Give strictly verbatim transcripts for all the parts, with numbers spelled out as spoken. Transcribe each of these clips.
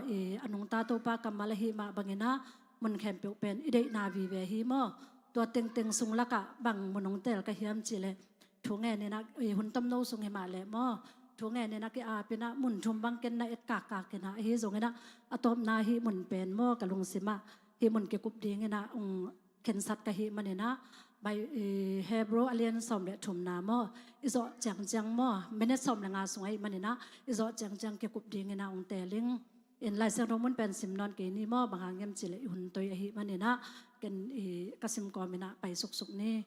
i a nungta Topa kammal ahi mah bangin ah mun khempeuh pen i deihna vive hi maw. Tua tengteng sung lakah bang mun hong teel ka hiam cihleh thu ngenin ah, i hun tomno sung hi mah leh maw, thu ngenin ah ki-apin ah mun thum bang ken na et kakkakin ah, ahi zongin ah a tawpna hih mun pen maw ka lungsim ah hih mun kikup dingin ah hong khensat ka hih manin ah, bai, i, Hebrew a lian sawm le thumna maw, i zawh ciangciang maw, minute sawm le nga sung ahih manin ah i zawh ciangciang kikup dingin ah hong teel ing. In Lai Siangtho mun pen sim nawn kei ni maw, bang hang hiam cihleh i hun toi ahih manin ah ken, i, ka sim kawmin ah pai suksuk ni.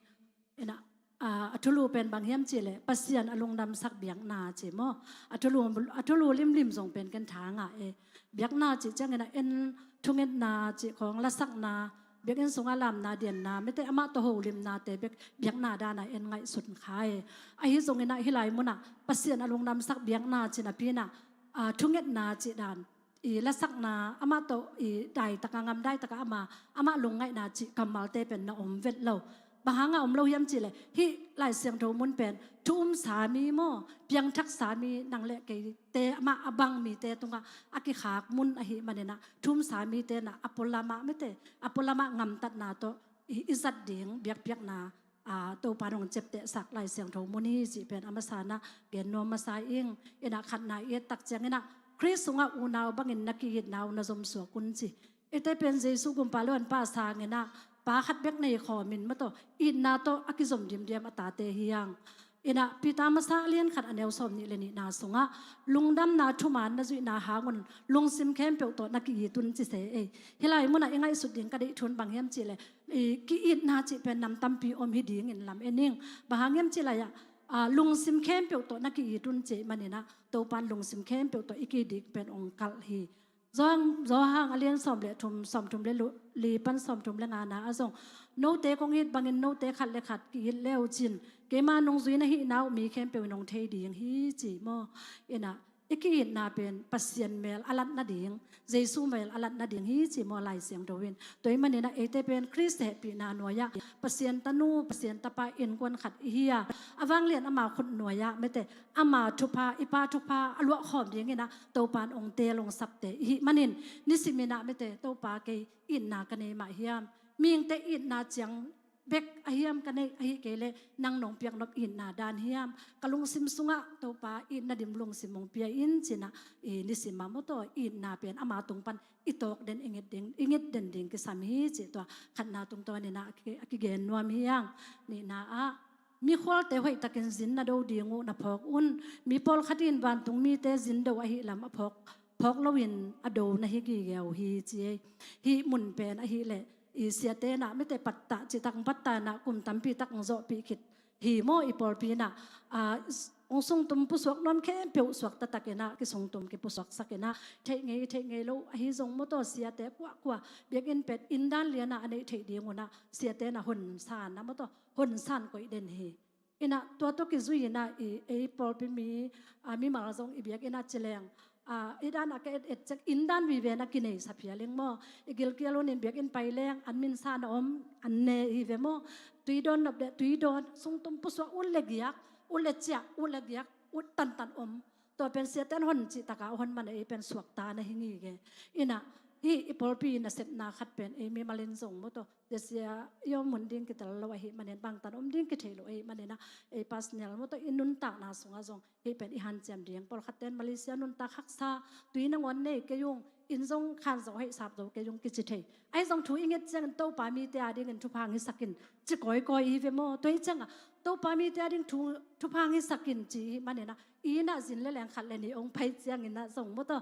In ah, a, a thulu pen bang hiam cihleh Pasian a lungdamsak biakna ci maw. A thulu, a thulu limlim zong pen ken tha ngah e. Biakna cih ciangin ah en thungetna cih khawng, lasakna, biakinn sungah lamna, dianna, mite amah tawh holimnate bek biakna dan ah en ngaihsun kha e. Ahi zongin ah hih lai mun ah Pasian a lungdamsak biakna ci napi-in ah, a, thungetna cih dan, i, lasakna, amah tawh, i, daitakah, ngam daitakah ama, amah lungngaihna cih kammalte pen na om vet lo. Bang hangah om lo hiam cihleh hih Lai Siangtho mun pen thu umsa mi maw, piangthaksa mi, nang le keite, amah a bang mite tungah a kikhak mun ahih manin ah thu umsa mite na a pualamah mite, a pualamah ngamtatna tawh i, i zat ding biakpiakna, a, Topa in hong ciaptehsak Lai Siangtho mun hi cih pen a masa-in ah gen nuam masa ing. In ah khatna i et tak ciangin ah Khrist sungah unau bangin na ki-itna uh na zomsuak un ci. Eite pen Jesu gumpa le honpa sangin ah pa khat bek nei khawmin maw, tua itna tawh a kizom dimdiam a tate hi hang. In ah Peter masa a lian khat a neu sawm nih le nihna sungah lungdamna thuman na zuihna hangun lungsim khempeuh tawh na ki-it un ci se ei. Hih lai munah i ngaihsut ding ka deih thu in bang hiam cihleh, i, ki-itna cih pen nam tampi om hi dingin lam-en ing. Bang hang hiam cihleh ah, a, lungsim khempeuh tawh na ki-it un ci ahih manin ah Topa in lungsim khempeuh tawh i ki-it ding pen hong kalh hi. Johan, Johan a lian sawm le thum, sawm thum le lu-, li pan sawm thum le ngana ah zong, note kong it bangin note khat le khat ki-it le uh cin, keima nungzui na hihna uh mi khempeuh in hong thei ding hi ci maw. In ah i ki-itna pen Pasian mel a lat nading, Jesu mel a lat nading hi ci maw Lai Siangtho in. Tua ahih manin ah eite pen Khrist hehpihna nuai-ah Pasian tanu, Pasian tapa innkuan khat i hi a, a vanglian ama khut nuai-ah mite ama thupha, i pa thupha a luahkhawm dingin ah Topa in hong teel hong sapte i hih manin, nisimin ah mite Topa kei itna ka nei mah hiam? Mihingte itna ciang bek a hiam ka neih, ahih kei leh nang nong piaknop itna dan hiam? Ka lungsim sungah Topa itna dim lungsim hong pia in ci-in ah, i, nisim ah maw, tua itna pen ama tung pan i tawk den, i nget den, i nget den ding kisam hi cih tua khatna tungtawnin ah a ki, a kigen nuam hi hang. Nihna ah, mikhualte hoihtakin zin na do ding uh na phawk un. Mi pawlkhat in vantung mite zin do ahih lam a phawk, phawk loin a do na hi gige uh hi ci ei. Hih mun pen ahih leh i siate in ah mite pattah, citak pattah in ah kum tampi tak hong zawhpih khit hi maw, i pawlpi in ah, a, hong sungtum pusuak nuam khempeuh suakta takin ah kisungtum kipusuaksak in ah, theih ngei theih ngei lo ahi zong maw, tua siate kuahkuah, biakinn pet inn dan lian ah a neih theih ding un ah siate in ah honsan ah maw, tua honsan koih den hi. In ah tua tawh kizui in ah i, ei pawlpi mi, a, mimal zong i biakinn ah ci leng, a, i dan ah ka et et ciang inn dan vive in ah kineisa phial ing maw. I gilkial un in biakinn pai leng an minsa na om, an ne hi ve maw. Tui dawn nop leh tui dawn, sungtum pusuak, ut le giak, ut le ciah, ut le giak, ut tantan om. Tua pen siate in hon cih takah hon man a ei pen suakta na hi ngige. In ah hih i pawlpi nasepna khat pen ei mimal in zong maw, tua Malaysia i om hun ding kitel lo ahih manin, bangtan om ding kithei lo ahih manin ah, ei personal maw, tua i nuntakna sungah zong hih pen i hanciam ding. Pawlkhatte in Malaysia nuntak haksa, tui nangawn nei kei ung, inn zong khan zo, hei sap zo kei ung kici thei. Ahi zong thu i nget ciangin Topa mite adingin thupha hong hisak in ci kawikawi i hi ve maw. Tua hi ciangah Topa mite ading thu, thupha hong hisak in ci i hih manin ah, i inn ah zin le leng khat le nih hong pai ciangin ah zong maw, tua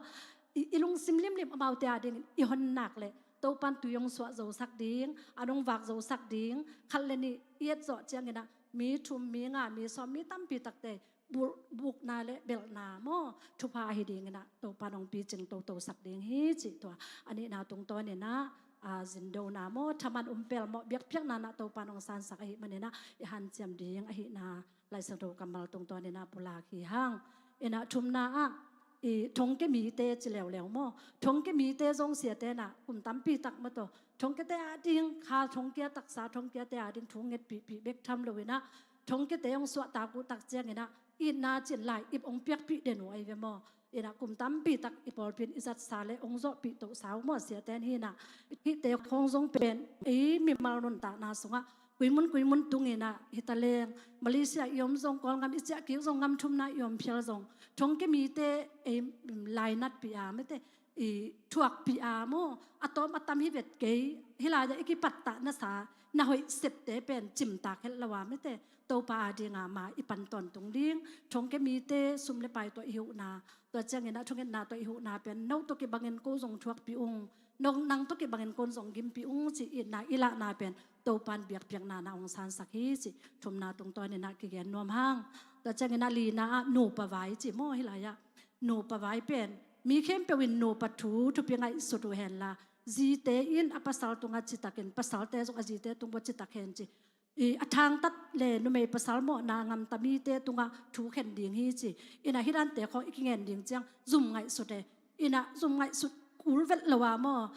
i, i lungsim limlim amaute adingin i hon nak leh Topa in tui hong suah zosak ding, an hong vak zosak ding, khat le nih i et zawh ciangin ah mi thum, mi nga, mi sawm, mi tampi takte bu-, bukna le belhna maw, thupha ahi dingin ah Topa in hong picing totosak ding hi cih tua. A nihna tungtawnin ah, a, zindona maw, thaman umpel maw, biakpiakna in ah Topa in hong sansak ahih manin ah i hanciam ding ahihna Lai Siangtho kammal tungtawnin ah pulak hi hang. In ah thumna ah, i, thongkia mite ci leuleu maw. Thongkia mite zong siate in ah kum tampi tak maw, tua thongkiate ading, kha thongkia, taksa thongkiate ading thu ngetpihpih bek tham loin ah, thongkiate hong suahtak uh tak ciangin ah itna cih in lai-ip hong piakpih den uh ahi ve maw. Inah kum tampi tak i pawlpi in i zatsa le hong zawhpih tohsa uh maw, siate in hi inah. Hihte khawng zong pen ei mimal nuntakna sungah kuimun kuimun tung inah hi taleng, Malaysia i om zong, Kawlgam i ciah kik zong, gam thumna i om phial zong, thongkia mite ei lainatpih a, mite i thuakpih a maw, a tawm a tam hi vet kei. Hih lai-ah i kipattah nasa, na hoih septe pen cimtak het lo a, mite Topa a dinga ma i pan tawntung ding. Thongkia mite sum le pai tawh i huhna, tua ciangin ah thungetna tawh i huhna pen, no tawh kibangin ko zong thuakpih ung, no, nang tawh kibangin kon zong gimpih ung ci itna i lahna pen Topa in biakpiakna na hong sansak hi ci. Thumna tungtawn inah kigen nuam hang. Tua ciangin ah lina ah nupa vai ci maw, hih lai-ah nupa vai pen mi khempeuh in nupa thu thupi ngaihsut uh henla, zite in a pasal tungah citakin, pasalte zong a zite tung bawh citak hen ci. I a thangtat le numei pasal mawhna ngamta mite tungah thu khen ding hi ci. Inah hih dante khawng i kingen ding ciang zum ngaihsut e. Inah zum ngaihsut kul vet lo a maw,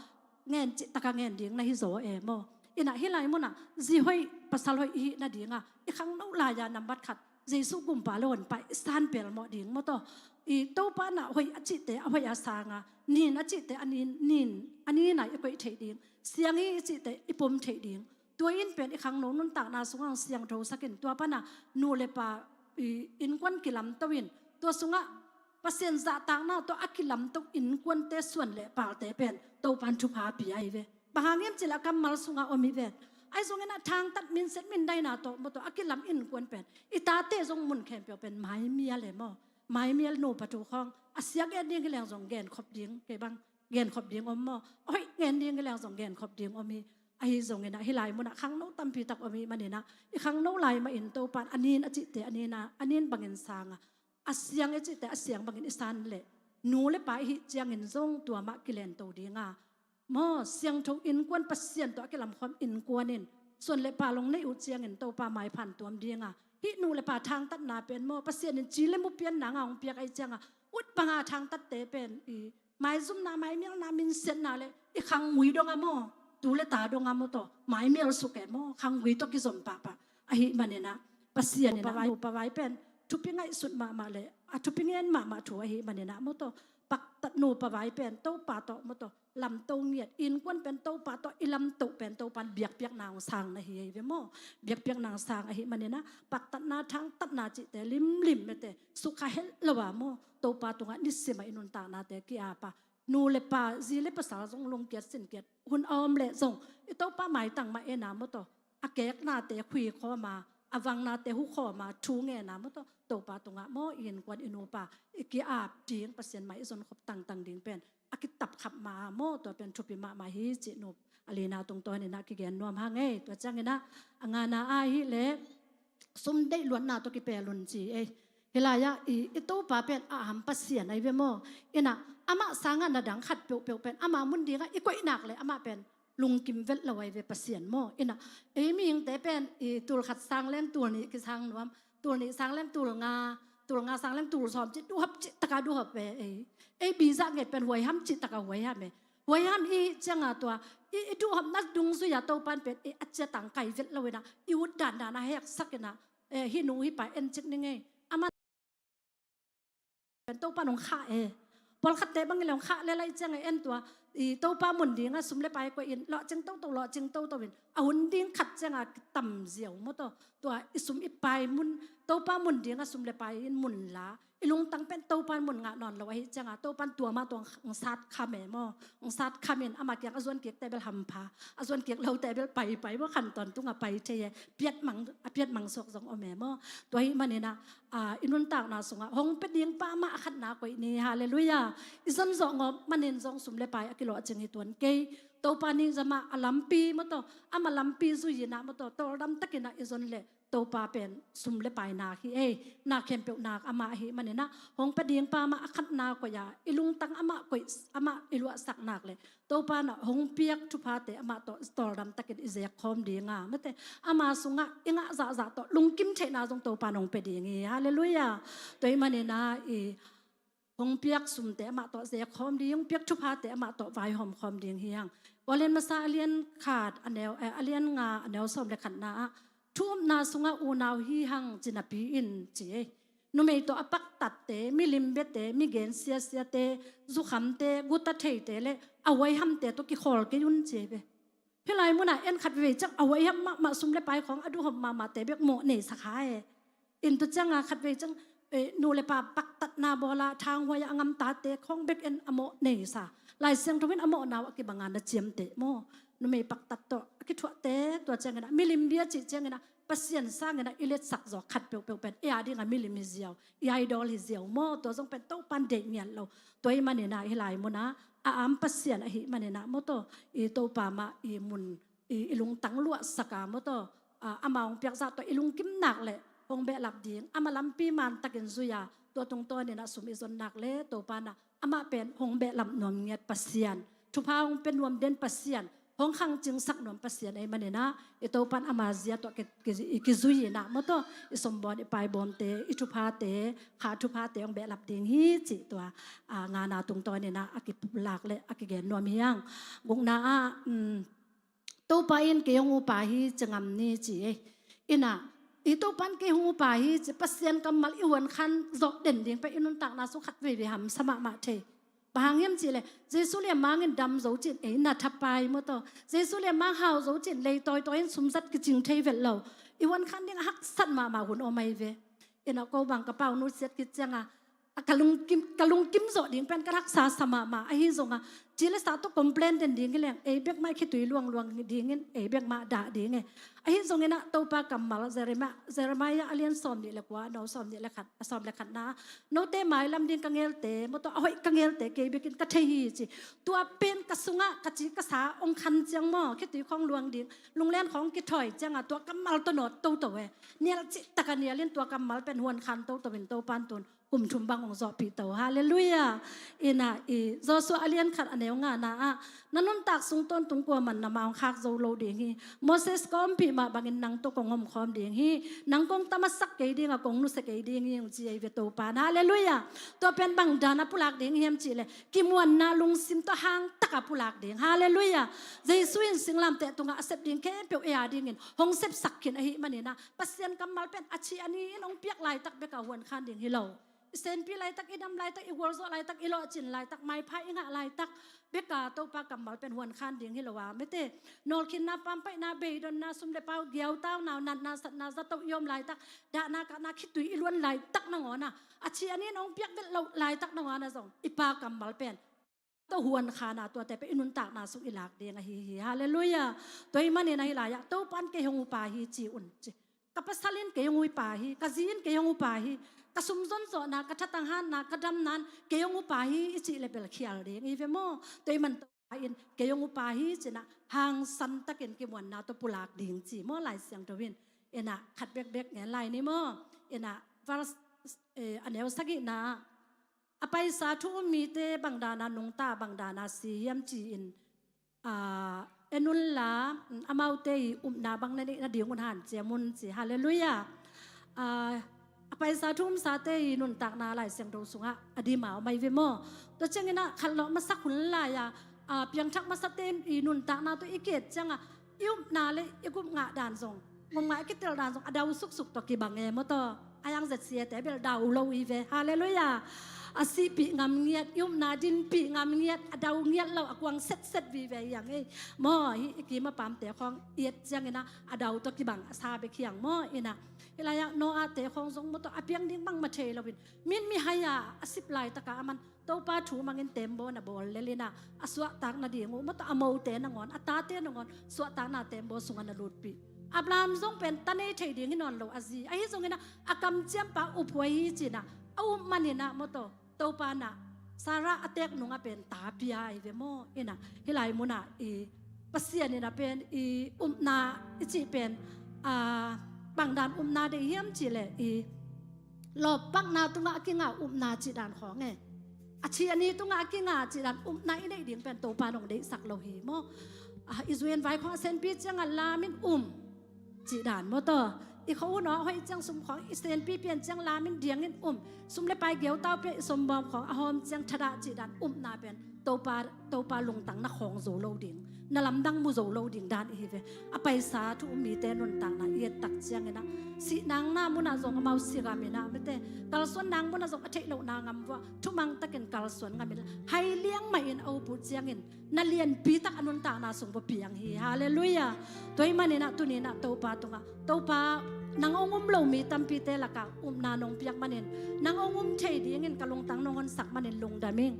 ngen cihtaka ngen ding na hi zaw e maw. Inah hih lai munah zi hoih pasal hoih i hih nadinga i khangno lai-a nambat khat Jesuh gumpa le honpa i san pelmawh ding maw tawh. I Topa inah hoih a cihte a hoih a sanga, nin a cihte a nin, nin a nina i koih theih ding, siang hi i cihte i pom theih ding. Tua in pen i khangno nuntakna sungah siangtho sakin, tua pana nu le pa i innkuan kilamto in, tua sungah Pasian zahtakna tawh a kilamto innkuante suan le palte pen Topan thupha pia ahi ve. Bang hang hiam cih leh a kammal sungah om hi ve. Ahi zongin a thangtat minset mindaina tawh maw tawh a kilam innkuan pen i tate zong mun khempeuh pen maimial e maw. Maimial nupa thu khawng a siang ngen ding hi leng zong genkhop ding, kei bang genkhop ding om maw. Hoih ngen ding hi leng zong genkhop ding om hi. Ahi zongin ah hih lai munah khangno tampi tak om hi maninah, i khangno lai mahin Topan a nin a cihte a nina, a nin bangin sanga, a siang i cihte a siang bangin i san leh, nu le pa i hih ciangin zong tua mah kilento dinga maw, siangtho innkuan, Pasian tawh a kilamkhawm innkuan in suan le pa long nei uh ciangin Topa maiphan tuam dinga, hih nu le pa thangtatna pen maw, Pasian in ci le mu pianna nga hong piak ahi cianga, ut banga thangtatte pen i maizumna, maimialna, minsetna le i khangngui dong a maw, tu le ta dong a maw tawh maimial suk e maw, khangngui tawh kizom pahpah. Ahi maninah Pasian inah nupa vai pen thupi ngaihsut mahmah le a thupi ngen mahmah thu ahi maninah maw tawh, paktat nupa vai pen Topa tawh maw tawh lamto ngiat, innkuan pen Topa tawh i lamto pen Topan biakpiakna hong sang na hi ahi ve maw. Biakpiakna hong sang ahi maninah paktatna, thangtatna cihte limlim mete sukha het lo a maw, Topa tungah nisimah i nuntaknate ki-apa, nu le pa, zi le pasal zong lungkiat sinkiat hun a om leh zong i Topa maitang mah ena maw tawh, a keknate khui khawma, a vangnate hu khawma, thu ngena maw tawh, Topa tungah maw i innkuan i nupa i ki-ap ding, Pasian mai i zonkhop tangtang ding pen a kitapkhap mah a maw, tua pen thupi mahmah hi cih nup a lina tungtawn inah kigen nuam hang ei. Tua cianginah a ngana ah hi leh sum deih luatna tawh kipelun ci ei. Hih lai-ah i, i Topa pen a ham Pasian ahi ve maw. Inah amah sangah na dang khat peuhpeuh pen ama mun dingah i koihnak le amah pen lungkim velh lo ahi ve Pasian maw. Inah ei mihingte pen i tul khat sang leng tul nih kisang nuam, tul nih sang leng tul nga, tul nga sang leng tul sawm cih duhhap cih taka duhhap ve ei. Ei bizah nget pen huaiham cih taka huaiham e. Huaiham i cianga tua i, i duhhapna dungzui-a Topan pen i a ciatang kai velh lo inah i ut dandan a heksak inah, eh, hih nu hih pa en cik ning ei. Amah pen Topa nong khah e. Pawlkhatte bang i le hong khah le lai cianga en tua i Topa mun dinga sum le pai koih in lawhcing toto, lawhcing toto in a hun ding khat cianga kitam ziau maw tawh, tua i sum i pai mun, Topa mun dinga sum le pai in mun la i lungtang pen Topan mun ngah nawn lo ahi cianga Topan tua mah tua hong sat kham e maw. Hong sat kham in ama kiang a zuan kikte bel hampha, a zuan kik lote bel paipai maw, khan tawntunga pai thei e. Piatmang, a piatmang suak zong om e maw. Tua hi maninah, a, i nuntakna sungah hong pia ding pa mah a khatna koih ni. Halleluiah. I zon zawh ngawp manin zong sum le pai a kilawhcing hi tuan kei. Topa ningzah mah a lampi maw tawh, ama lampi zui inah maw tawh tawldam takinah i zon leh Topa pen sum le pai nak hi ei. Nak khempeuh nak amah ahi maninah hong pia ding pa mah a khatna koih a, i lungtang amah koih, amah i luahsak nak le Topa nah hong piak thuphate amah tawh tawldam takin i zek khawm dinga mate, ama sungah i ngah zahzah tawh lungkim theihna zong Topa nong pia ding hi. Halleluiah. Tua hi maninah i hong piak sumte amah tawh zek khawm ding, hong piak thuphate amah tawh vaihawm khawm ding hi hang. Korin masa a lian khat a neu, eh, a lian nga a neu sawm le khatna ah thu upna sungah unau hi hang ci napi in ci ei. Numei tawh a paktatte, milim biate, mi gen siasiate, zukhamte, guta theite le a huaihamte tawh kikhawl kei un ci hi ve. Hih lai munah en khat veve ciang a huaiham mahmah, sum le pai khawng a duhhawm mahmahte bek mawh neisa kha e. In tu cianga khat veve ciang, eh, nu le pa paktatna bawla thanghuai a ngamtate khawng bek en a mawh neisa. Lai Siangtho in a mawhna uh a kibanga na ciamteh maw? Numei paktat tawh a kithuahte, tua ciangin ah milim bia cih ciangin ah Pasian sangin ah i letsak zawk khat peuhpeuh pen ei a dinga milim hi ziau, i idol hi ziau maw? Tua zong pen Topan deih ngiat lo. Tua ih manin ah hih lai munah a am Pasian ahih manin ah maw, tua i Topa mah i mun i, i lungtang luahsak a maw, tua, a, amah hong piakzah tawh i lungkim nak le hong behlap ding, amah lampi mantakin zui a, tua tungtawnin ah sum i zon nak le Topa in ah amah pen hong behlap nuam ngiat Pasian, thupha hong pia nuam den Pasian, hong khangcingsak nuam Pasian ahih manin ah i Topan ama zia tawh ki, ki, i kizui in ah maw, tua i sawmbawm, i paibawmte, i thuphate, kha thuphate hong behlap ding hi cih tua, a, ngana tungtawnin ah a kipulak le a kigen nuam hi hang. Gukna ah, um, Topa in kei hong upa hi ci ngam ni ci e. In ah i Topan kei hong upa hi ci, Pasian kammal i huankhan zawh den ding pen i nuntakna sung khat veivei hamsa mahmah thei. Bang hang hiam cih leh Jesu liammang in dam zo cin ei na thapai maw, tua Jesu liammang hau zo cin lei tawitawi in sumzat kicing thei vet lo. I huankhan ding a haksat mahmah hun om ahi ve. In ah ko bang ka pau nusiat khit cianga, a, ka lungkim, ka lungkim zawh ding pen ka haksa sa mahmah. Ahi zonga ci le sa tawh complain den ding hi leng ei bek mah i khitui luangluang dingin, ei bek mah dah ding e. Ahi zongin ah Topa kammal Jeremiah, Jeremiah a lian sawmnih le kua, a neu sawmnih le khat, a sawm le khatna, note mailam ding ka ngelte maw, tua a hoih ka ngelte kei bekin ka thei hi ci. Tua pen ka sungah ka ci ka sa hong khan ciang maw, khitui khawng luang ding, lunglen khawng kithawi cianga tua kammal tawh nawt toto e. Nial cih taka nialin tua kammal pen huankhan toto in Topan tun kum thum bang hong zawhpih to. Halleluiah. In ah i Joshua a lian khat a neu ngana ah, na nuntak sung tawntung kuaman na ma hong khak zo lo ding hi. Moses ka ompih mah bangin nang tawh kong omkhawm ding hi. Nang kong tamasak kei dinga kong nusia kei ding hi hong ci ahi ve Topan. Halleluiah. Tua pen bang dan a pulak ding hiam cih leh kimuanna lungsim tawh hangtaka pulak ding. Halleluiah. Jesu in singlamteh tungah a sep ding khempeuh ei a dingin hong sepsak khin ahih manin ah Pasian kammal pen a ci a ni in hong piak laitak beka huankhan ding hi lo. I senpi laitak, i dam laitak, i gualzawh laitak, i lawhcin laitak, maipha i ngah laitak beka Topa kammal pen huankhan ding hi lo a, mite, nawlkhinna, pampaihna, beidonna, sum le pai, giautauna, natna satna, zato i om laitak, dahna kahna, khitui i luan laitak nangawn a, a ci a ni in hong piak vet loh laitak nangawn a zong i Pa kammal pen tawh huankhan a, tuate pen i nuntakna sung i lak ding ahi hi. Halleluiah. Tua ahih manin ahi lai-ah Topan kei hong upa hi ci un ci. Ka pasal in kei hong upa hi, ka zi in kei hong upa hi, ka sum zonzawhna, ka thatang hatna, ka damna in kei hong upa hi i cih le bel khial ding i ve maw? Tua ahih man Topa in kei hong upa hi ci-in ah hangsantakin kimuanna tawh pulak ding ci maw, Lai Siangtho in. In ah khat bekbek ngen lai ni maw? In ah verse, eh, a neu sagihna ah, a paisa thu um mite bang dana nungta, bang dana si hiam ci-in, ah, en unla, mm, amaute i upna bang na neih nading un hanciam un ci. Halleluiah. Ah, a paisa thu umsate i nuntakna Lai Siangtho sungah a dim a om ahi ve maw? Tua ciangin ah khatlawh masak hun lai-a, ah, piangthak masate i nuntakna tawh i ki-et ciangah i upna le i gupngah dan zong, gupngah i kitel dan zong a dau suksuk tawh kibang e maw, tua a yang zet siate bel dau lo i ve. Halleluiah. A sihpih ngam ngiat, i upna dinpih ngam ngiat, a dau ngiat lo, a kuang setset vive hi hang ei maw? Hih i kim a pamte khawng i et ciangin ah a dau tawh kibang a sa bek hi hang maw? In ah hih lai-ah Noah-te khawng zong maw, tua a piang ding bangmah thei loin, min mihai-a a sip laitaka aman Topa thu mangin tembaw na bawl lel in ah, a suahtak nading uh maw, tua a mote nangawn, a tate nangawn suahtakna tembaw sungah na lutpih. Abraham zong pen ta nei thei ding hi nawn lo a zi, ahi zongin ah a kamciampa uphuai hi ci-in ah a up manin ah maw, tua Topa in ah Sarah a teek nungah pen ta pia ahi ve maw? In ah hih lai munah i Pasian in ah pen i upna i cih pen, ah, bang dan upna deih hiam cih leh i lawppakna tungah a kinga upna cih dan khawng e. A ci a ni tungah a kinga cih dan upna i neih ding pen Topa in hong deihsak lo hi maw? Ah, i zu-in vai khawng a senpi ciangah lam in um cih dan maw, tua i khua hun aw a hoih ciang sum khawng i senpi pian ciang lam in diang in um, sum le pai giautau pia i sawmbawm khawng a hawm ciang thadah cih dan upna pen Topa, Topa lungtang na khawng zo lo ding, na lamdang mu zo lo ding dan ihi ve. A paisa thu um mite nuntakna i et tak ciangin ah, sih nang na munah zong amau si ngam in ah, mite, kalsuan nang munah zong a theih lohna ngam vua, thumang takin kalsuan ngam in ah, hai liang mah in a up uh ciangin na lianpi tak a nuntakna sung vua piang hi. Halleluiah. Tua ahih manin ah tuni in ah Topa tungah, Topa, nang hong um lo mi tampite lakah upna nong piak manin, nang hong um thei dingin ka lungtang nong honsak manin lungdam ing.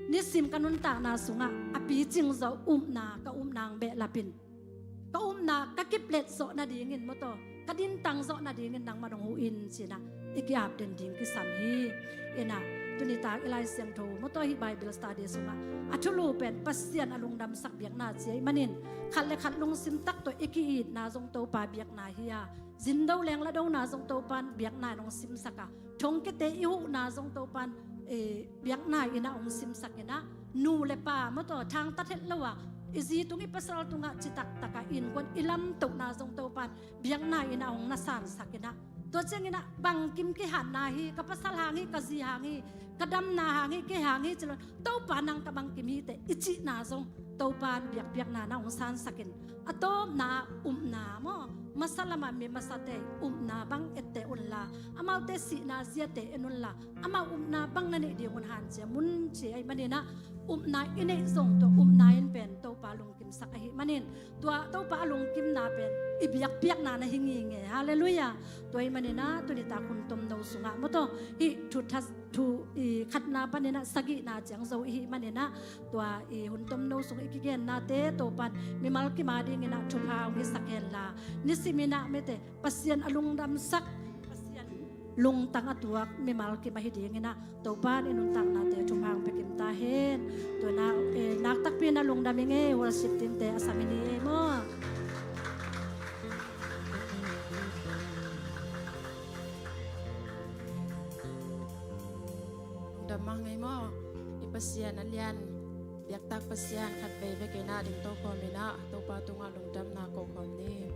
Nisim ka nuntakna sungah a picing zawh upna, ka upna hong behlap in, ka upna ka kiplet zawh nadingin, maw taw, ka dintang zawh nadingin nangman hong huh in, ci in ah i ki-ap den ding kisam hi. In ah tuni tak i Lai Siangtho, maw taw, hih Bible study sungah a thulu pen Pasian a lungdamsak biakna ci ahih manin, khat le khat lungsim tak tawh i ki-itna zong Topa biakna hi a, zindo leng ladona zong Topan biakna in hong simsak a, thongkiate i huhna zong Topan, eh, biakna in ah hong simsak in ah, nu le pa, maw taw, thangtat het lo a, i zi tung i pasal tungah citak tak a innkuan i lamtohna zong Topan biakna in ah hong nasansak in ah, tua ciangin ah bangkim kihatna hi, ka pasal hang hi, ka zi hang hi, ka damna hang hi, kei hang hi ci lo, Topa nang ka bangkim hi teh i cihna zong Topan biakpiakna in ah hong sansak in, a tawpna ah upna, maw, masa lamah mi masate upna bang etteh unla, amaute sihna ziate en unla, amau upna bang na neih ding un hanciam un, ci ahih manin ah, upna i neih zong tua upna in pen Topa lungkimsak ahih manin, tua Topa a lungkimna pen i biakpiakna na hi ngingei. Halleluiah. Tua ahih manin ah tuni tak hun tomno sungah, maw taw, hih thu that, thu i khatna panin ah sagihna ciang zo i hih manin ah, tua i hun tomno sung i kigennate Topan mimal kim a dingin ah thupha hong hisak henla, nisim in ah, mite, Pasian a lungdamsak, Pasian lungtang a tuak mimal kim ahi dingin ah Topan i nuntaknate thupha hong pia kim ta hen. Tua in ah, eh, nak takpi in ah lungdam ing ei, worship teamte a sam i ni ei maw. Lungdam mah ing ei maw. I Pasian a lian, biaktak Pasian khat vei vek in ah dingto khawm in ah Topa tungah lungdamna ko khawm ni.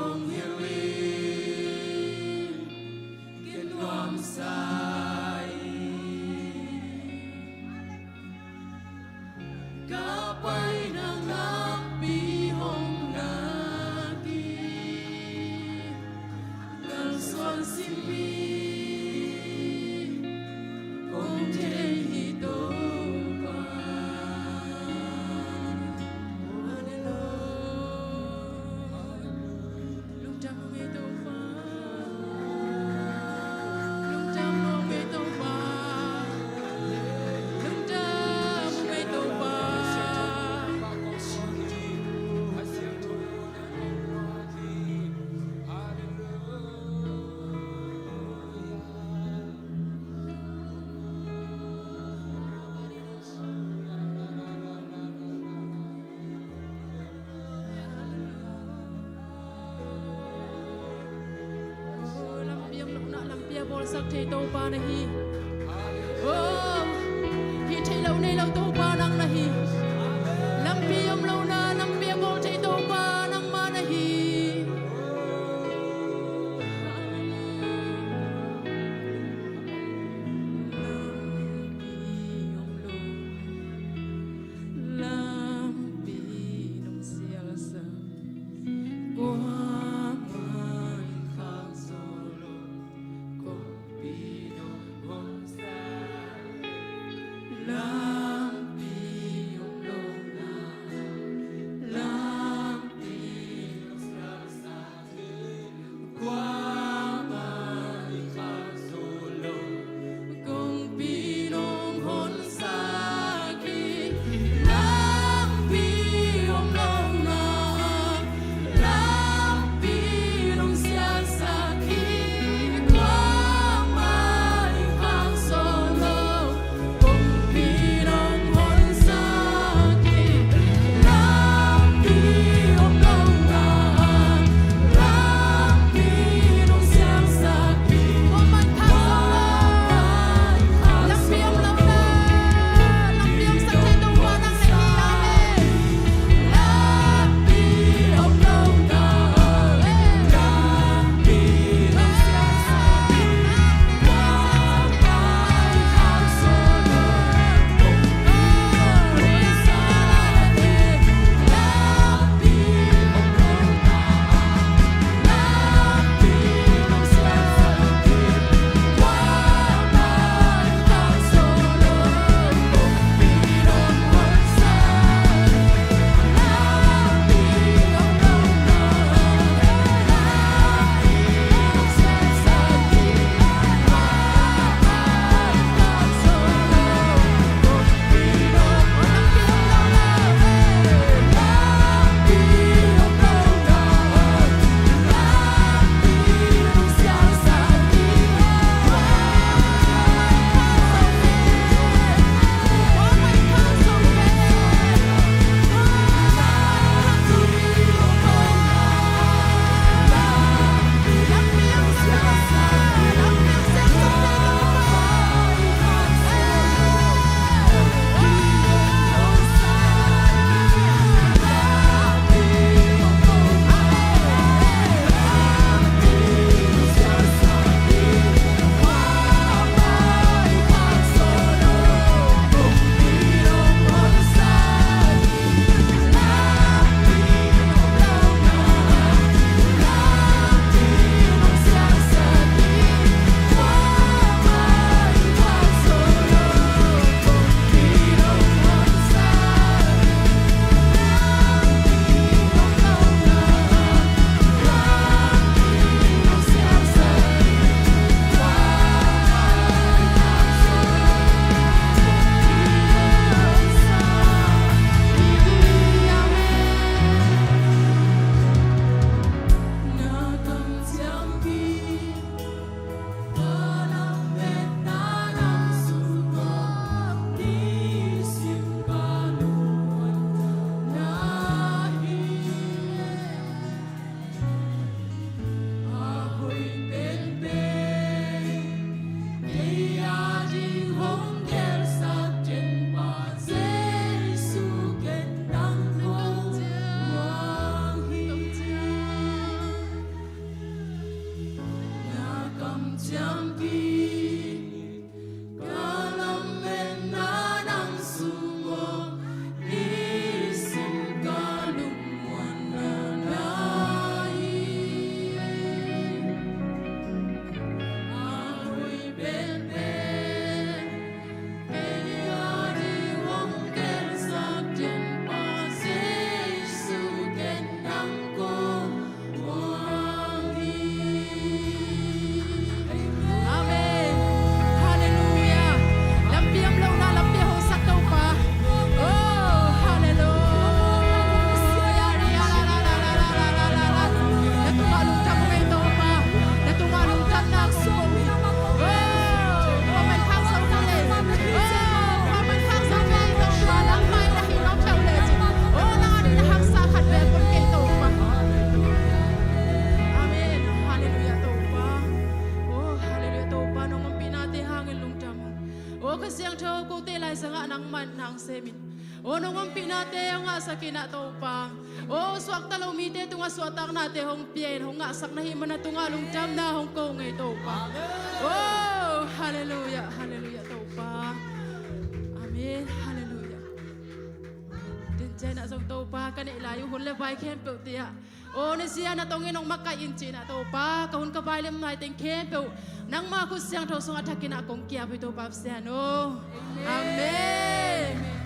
hong hilh in, ken nuamsa in. Ka paina nakpi hong lak in, kalsuan simin kong thei hi Topa. Lungdam ung ei Topa. Lungdam ung ei Topa. Lungdam ung ei Topa. Lampi om lohna lampi a bawlsak thei Topa na hi. Oh, hih theih loh nei lo Topa nang na hi. Lampi om lohna lampi a bawl thei Topa nangmah na hi. Lampi om lo, lampi nong sialsak, kuamah in khak zo lo, kongpi nong honsak, lampi om lohna, lampi nong sialsak. Amen. Halleluiah. Lampi om lohna lampi hong sak Topa. Oh, halleluiah. Na tungah lungdam ung ei Topa. Na tungah lungdamna kong ko. Oh, khuaman khak zo kei. Oh, khuaman khak zo kei Topa. Nangmah in na hi nuam peuh lecin, oh, nang adingin na haksa khat bek om kei Topa. Amen. Halleluiah Topa. Oh, halleluiah Topa, nong ompihnate hangin lungdam ung. Oh, Kha Siangtho kote laizangah nangmah in hong sem in. Oh, nong ompihnate hong ngahsak in ah Topa. Oh, suakta lo mite tungah suahtaknate hong pia in, hong ngahsak na hih manin na tungah lungdamna hong ko ung ei Topa. Oh, halleluiah, halleluiah Topa. Amen. Halleluiah. Tun ciangin ah zong Topa, ka neih lai uh hun le vai khempeuhte ah, oh, na zia na tongin hong makaih in ci-in ah Topa, ka hun ka vai lim nai teng khempeuh nangmah khut siangtho sungah thakin ah kong ki-ap hi Topa Pasian aw. Amen.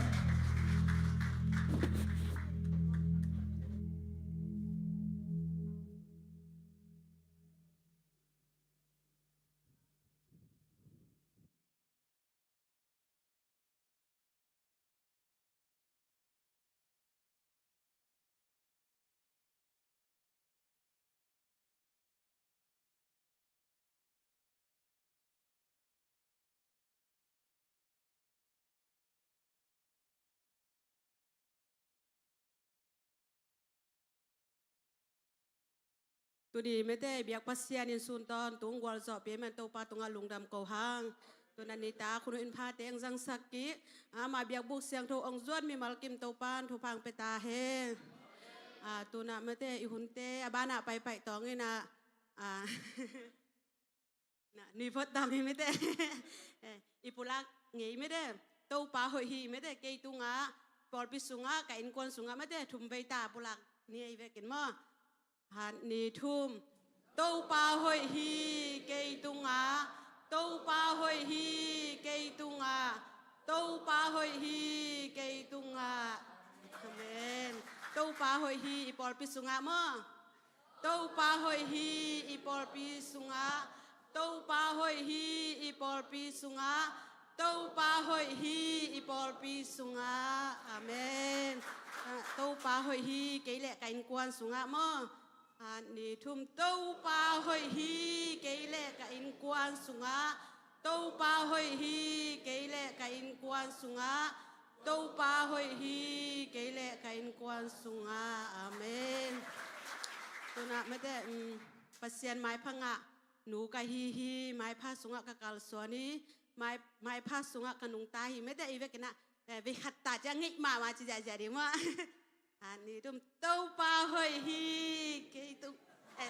Tuni mete biak Pasian in sun tawntung gualzawhpih man Topa tungah lungdam ko hang. Tun a nitak hun uh in phate hong zangsak kik. Ama biakbuk siangtho hong zuan mimal kim Topa in thupha hong pia ta hen. Ah, tun a mete i hunte a banah paipaih tawng in ah, ah, na, ni phot tawng hi mete. Eh, i pulak ngei mete. Topa hoih hi mete, kei tungah, pawlpi sungah, ka innkuan sungah mete thum vei ta pulak ni ei vekin maw. Khat, ni, thum. Topa hoih hi kei tungah. Topa hoih hi kei tungah. Topa hoih hi kei tungah. Amen. Topa hoih hi i pawlpi sungah maw. Topa hoih hi i pawlpi sungah. Topa hoih hi i pawlpi sungah. Topa hoih hi i pawlpi sungah. Amen. Ah, Topa hoih hi kei le ka innkuan sungah maw. Khat, ni, thum. Topa hoih hi kei le ka innkuan sungah. Topa hoih hi kei le ka innkuan sungah. Topa hoih hi kei le ka innkuan sungah. Amen. Tun a mete, um, Pasian maipha ngah nu ka hi hi, maipha sungah ka kalsuan hi, mai, maipha sungah ka nungta hi mete i vekin ah, eh, vei khat ta ciang ngeih mahmah ci ziahziah ding maw. Khat, ni, thum. Topa hoih hi kei tung. Eh,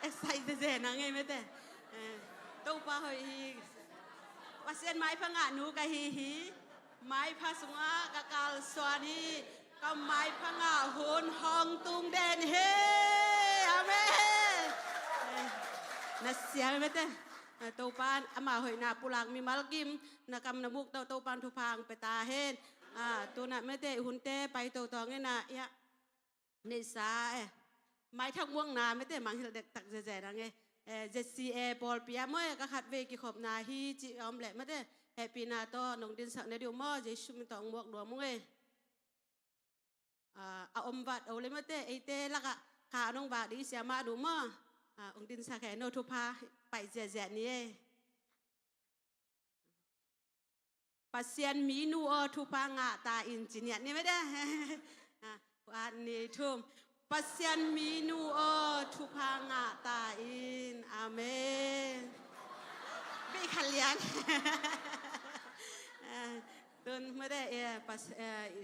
excite zezen a ngei mete. Eh, Topa hoih hi. Pasian maipha ngah nu ka hi hi. Maipha sungah ka kalsuan hi. Ka maipha ngah hun hong tung den hi. Amen. Eh, na siam mete. Ah, Topa in ama hoihna pulak mimal kim, na kam na muk tawh Topa in thupha hong pia ta hen. Ah, tun a mete i hunte paito tawng in ah, ia, neihsa, eh, maithak muakna mete mangngilh dektak zezen a ngei. Eh, Z C A pawlpi ah maw, eh, ka khatvei kikhopna hi cih a om leh mete hehpihna tawh nong dinsak ne dih uh maw, Jesu min tawh hong muak nuam ung ei. Ah, a om vat o le mete, eite lakah kha a nong vak dih i siamah duh maw. Ah, hong dinsak hen, no thupha pai ziahziah ni ei. Pasian minu aw thupha ngah ta in ci niat ni mete. Ah, khat, ni, thum. Pasian minu aw thupha ngah ta in. Amen. Bih kha lian. Ah, tun mete, eh, pas, eh, i,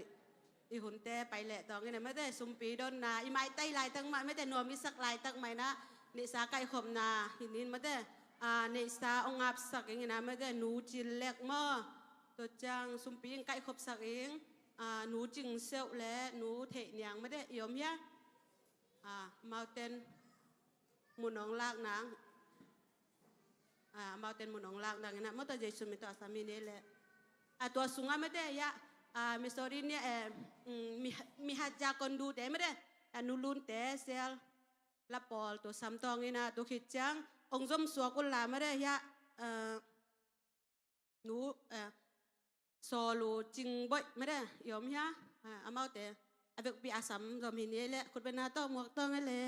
i hunte pai leh tawng in a mete sumpi donna i maitai laitak mah mete nuam i sak laitak mah in ah neihsa kaihkhopna hi nin mate, a, neihsa ong apsak ing ina mate, Nu Cin Lek maw, tua ciang sumpi ing kaihkhopsak ing, a, Nu Cing Seuh le Nu Theih Niang mate, i om hia? A, amauten mun ong lak nang. A, amauten mun ong lak nang ina, maw tua Jesu min tawh a sam hi ni le. A, tua sungah mate hia, a, Missouri ni, eh, mm, mi, mi hat ja kon du te mate, a, Nu Lun te sel la pawl tua sam tawng ina, tua khit ciang ong zom suak un la mate hia, a, Nu, eh, Sawlu Cingboih mate, i om hia? Eh, amaute a vekpi a sam zom hi ni le, khutbetna tawh muak tawng e le.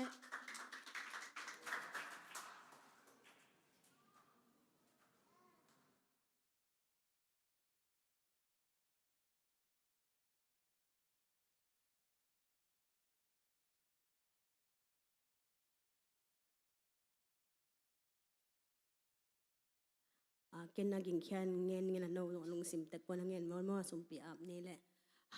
A, ken a gingkhian ngen ngen a no zong a lungsim tek pon a ngen maw maw a sumpi ap ni le.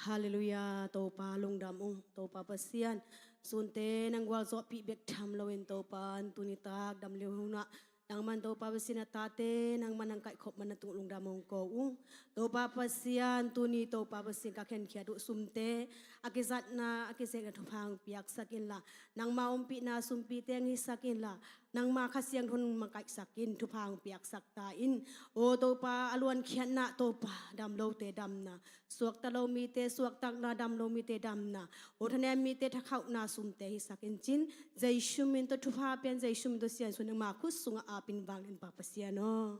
Halleluiah, Topa lungdam ung, Topa Pasian. Sunte nang gualzawhpih bek tham loin Topa an tuni tak dam liu hunah nangman Topa Pasian a tate nangman nang kaihkhop man na tung lungdam ung ko ung. Topa Pasian, tuni Topa Pasian ka khenkhiat uh sumte a kizatna a kizekna thupha hong piaksak inla, nangma ompihna sumpi teng hisak inla, nangma Kha Siangtho nangma kaihsak in thupha hong piaksak ta in. O Topa, a luankhiatna Topa, dam lote damna, suakta lo mite suaktakna, dam lo mite damna, o thanem mite thakhauhna sumte hisak in cin. Jesu min tawh thupha pian, Jesu min tawh siansuan nangma khut sungah apin vang in Pa Pasian aw.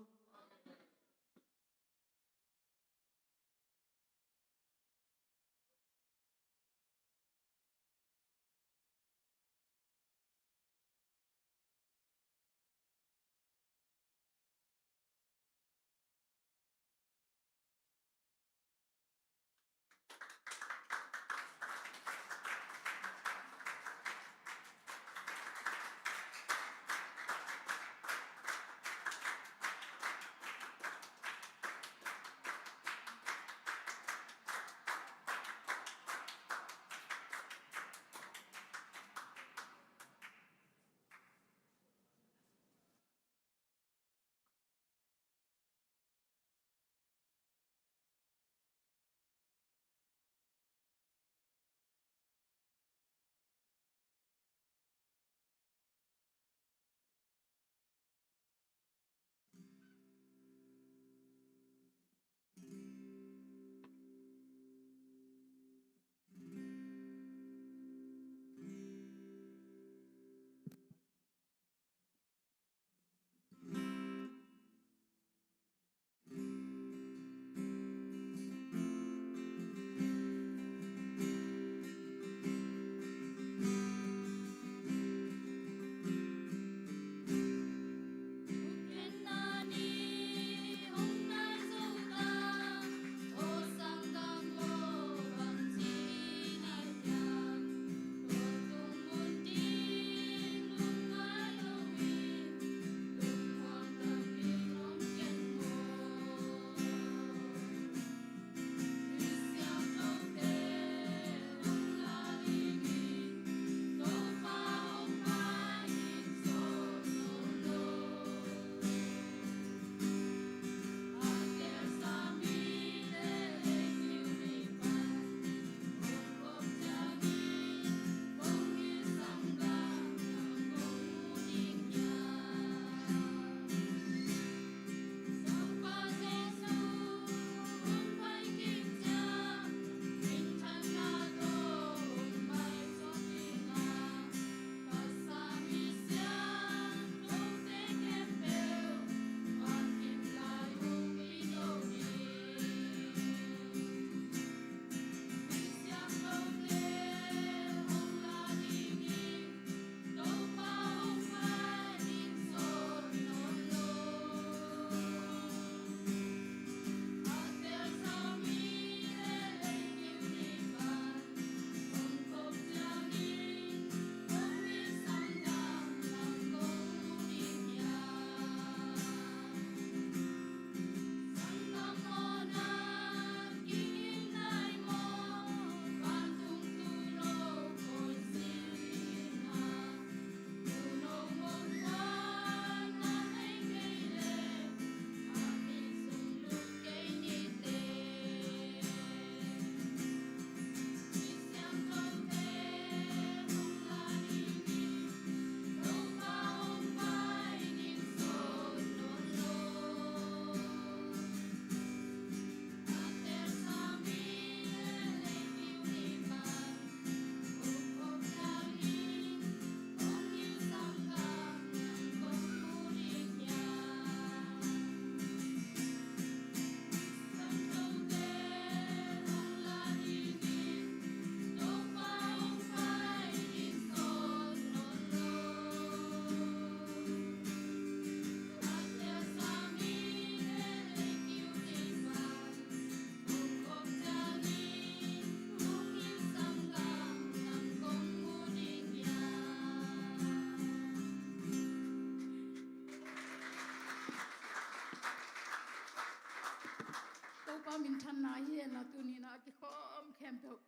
a kikhawm khempeuh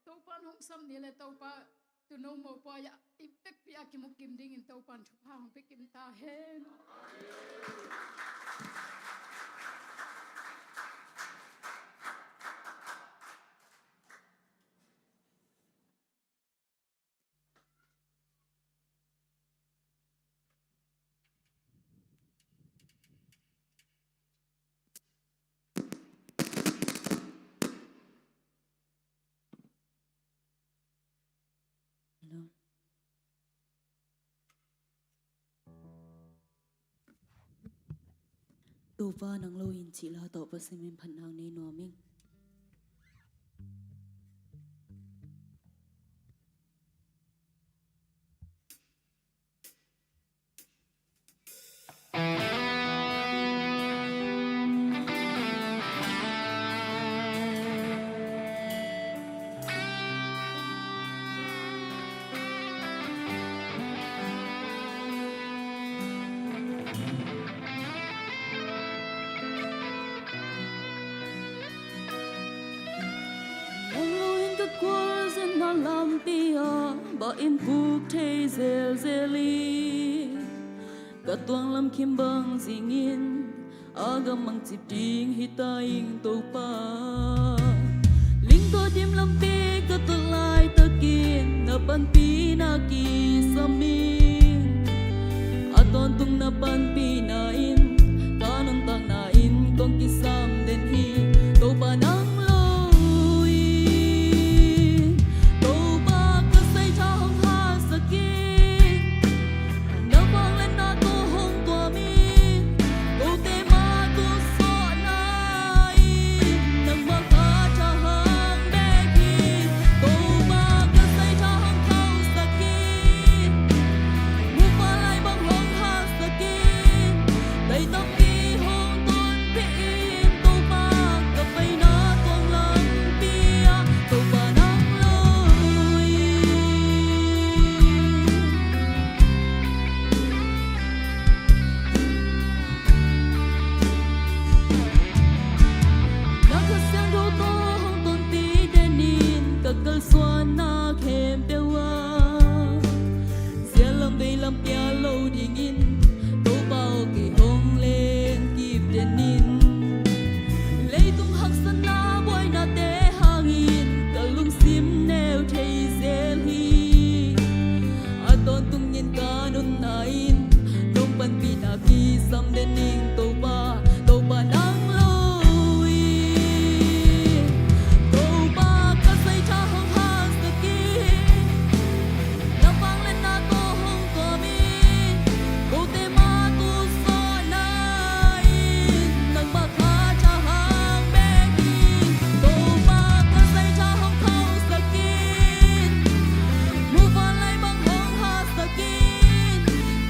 Topa'n hong sam ni le Topa, tuuno mopawi ah i vekpi a kimu kim dingin Topa'n thupha hong pia kim ta hen. Topa nang lo in cih la tawh Pasian min phatna nei nuam ing. Nang lo in ka khualzinna lampi ah bah in puk thei zelzel hi. Ka tuang lamkim bang zingin a gam mang cip ding hi ta ing Topa. Ling tawh dim lampi ka tut laitakin na panpihna kisam ing. A tawntung na panpihna in ka nuntakna in kong kisam den hi. Topa nang lo in Topa ka saitha hong hahsak in. Na vangliatna tawh hong tuam in, kote mah tawh sawhna in, nangmah ka tha hang bek in, Topa ka saitha hong khauhsak in, mufa lai bang hong hahsak in, tai tampi hong tonpih in, Topa ka paina tuang lampi ah, Topa nang lo in. Na Kha Siangtho tawh hong tonpih den in ka kalsuanna khempeuh ah. Zia lam vei lam pia lo dingin Topa aw kei hong len kip den in. Leitung haksatna buainate hangin ka lungsim neu thei zel hi. A tawntungin ka nunna in nong panpihna kisam den ing Topa, Topa nang lo in. Topa ka saitha hong hahsak in. Na vangliatna tawh hong tuam in, kote mah tawh sawhna in, nangmah ka tha hang bek in, Topa ka saitha hong khauhsak in, mufa lai bang hong hahsak in,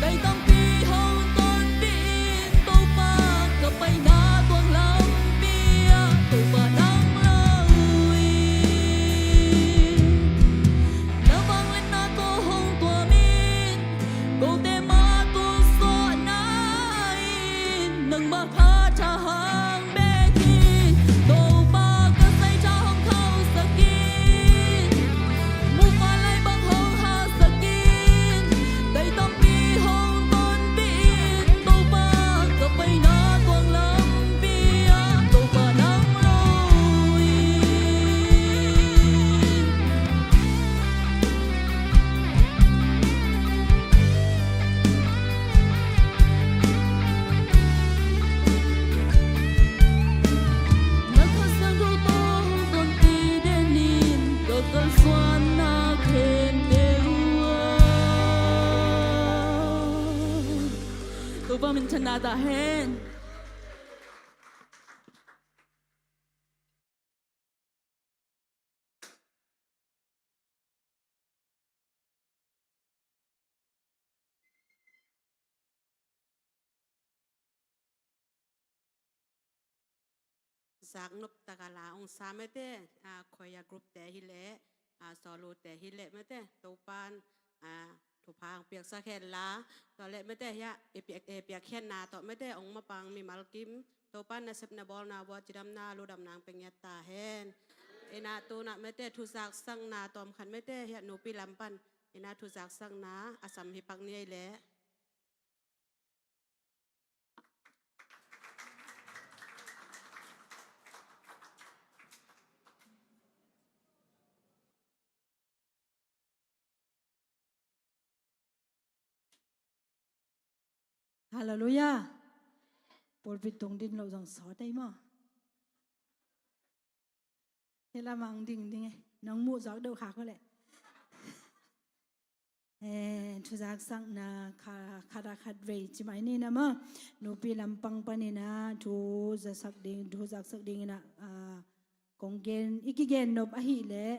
tai tampi hong tonpih in, Topa ka paina tuang lampi ah, Topa nang lo in. Na vangliatna tawh hong tuam in, kote mah tawh sawhna in, nangmah ka tha hang bek in, Topa ka saitha hong khauhsak in, mufa lai bang hong hahsak in, tai tampi hong tonpih in, Topa ka paina tuang lampi ah, Topa nang lo in. Na Kha Siangtho tawh hong tonpih den in ka kalsuanna khempeuh ah. Topa minthanna ta hen. Zaknop taka la ong sa mete, a, choir group te hi leh, a, solo te hi leh mete, Topan, a, thupha ang piaksak hen la, tua leh mete hia, e piak, e piakkhiatna tawh mete ong mapang mimal kim, Topan nasepna bawlna bua cidamna ludamna ang pia ngiat ta hen. Ina tunah mete thuzaksakna tawm khat mete hiah nupi lam pan ina thuzaksakna a sam hi pak ni ei leh. Halleluiah. Pulpit tung din lo zong sawt ei maw? Hi lamang ding ding ei. Nong muh zawk deuh khak uh leh. Eh, thuzaksakna kha-, khat a khat vei ci mai ni na maw? Nupi lampang panin a thu zasak ding, thu zaksak dingin a, ah, kong gen, i kigen nop ahih leh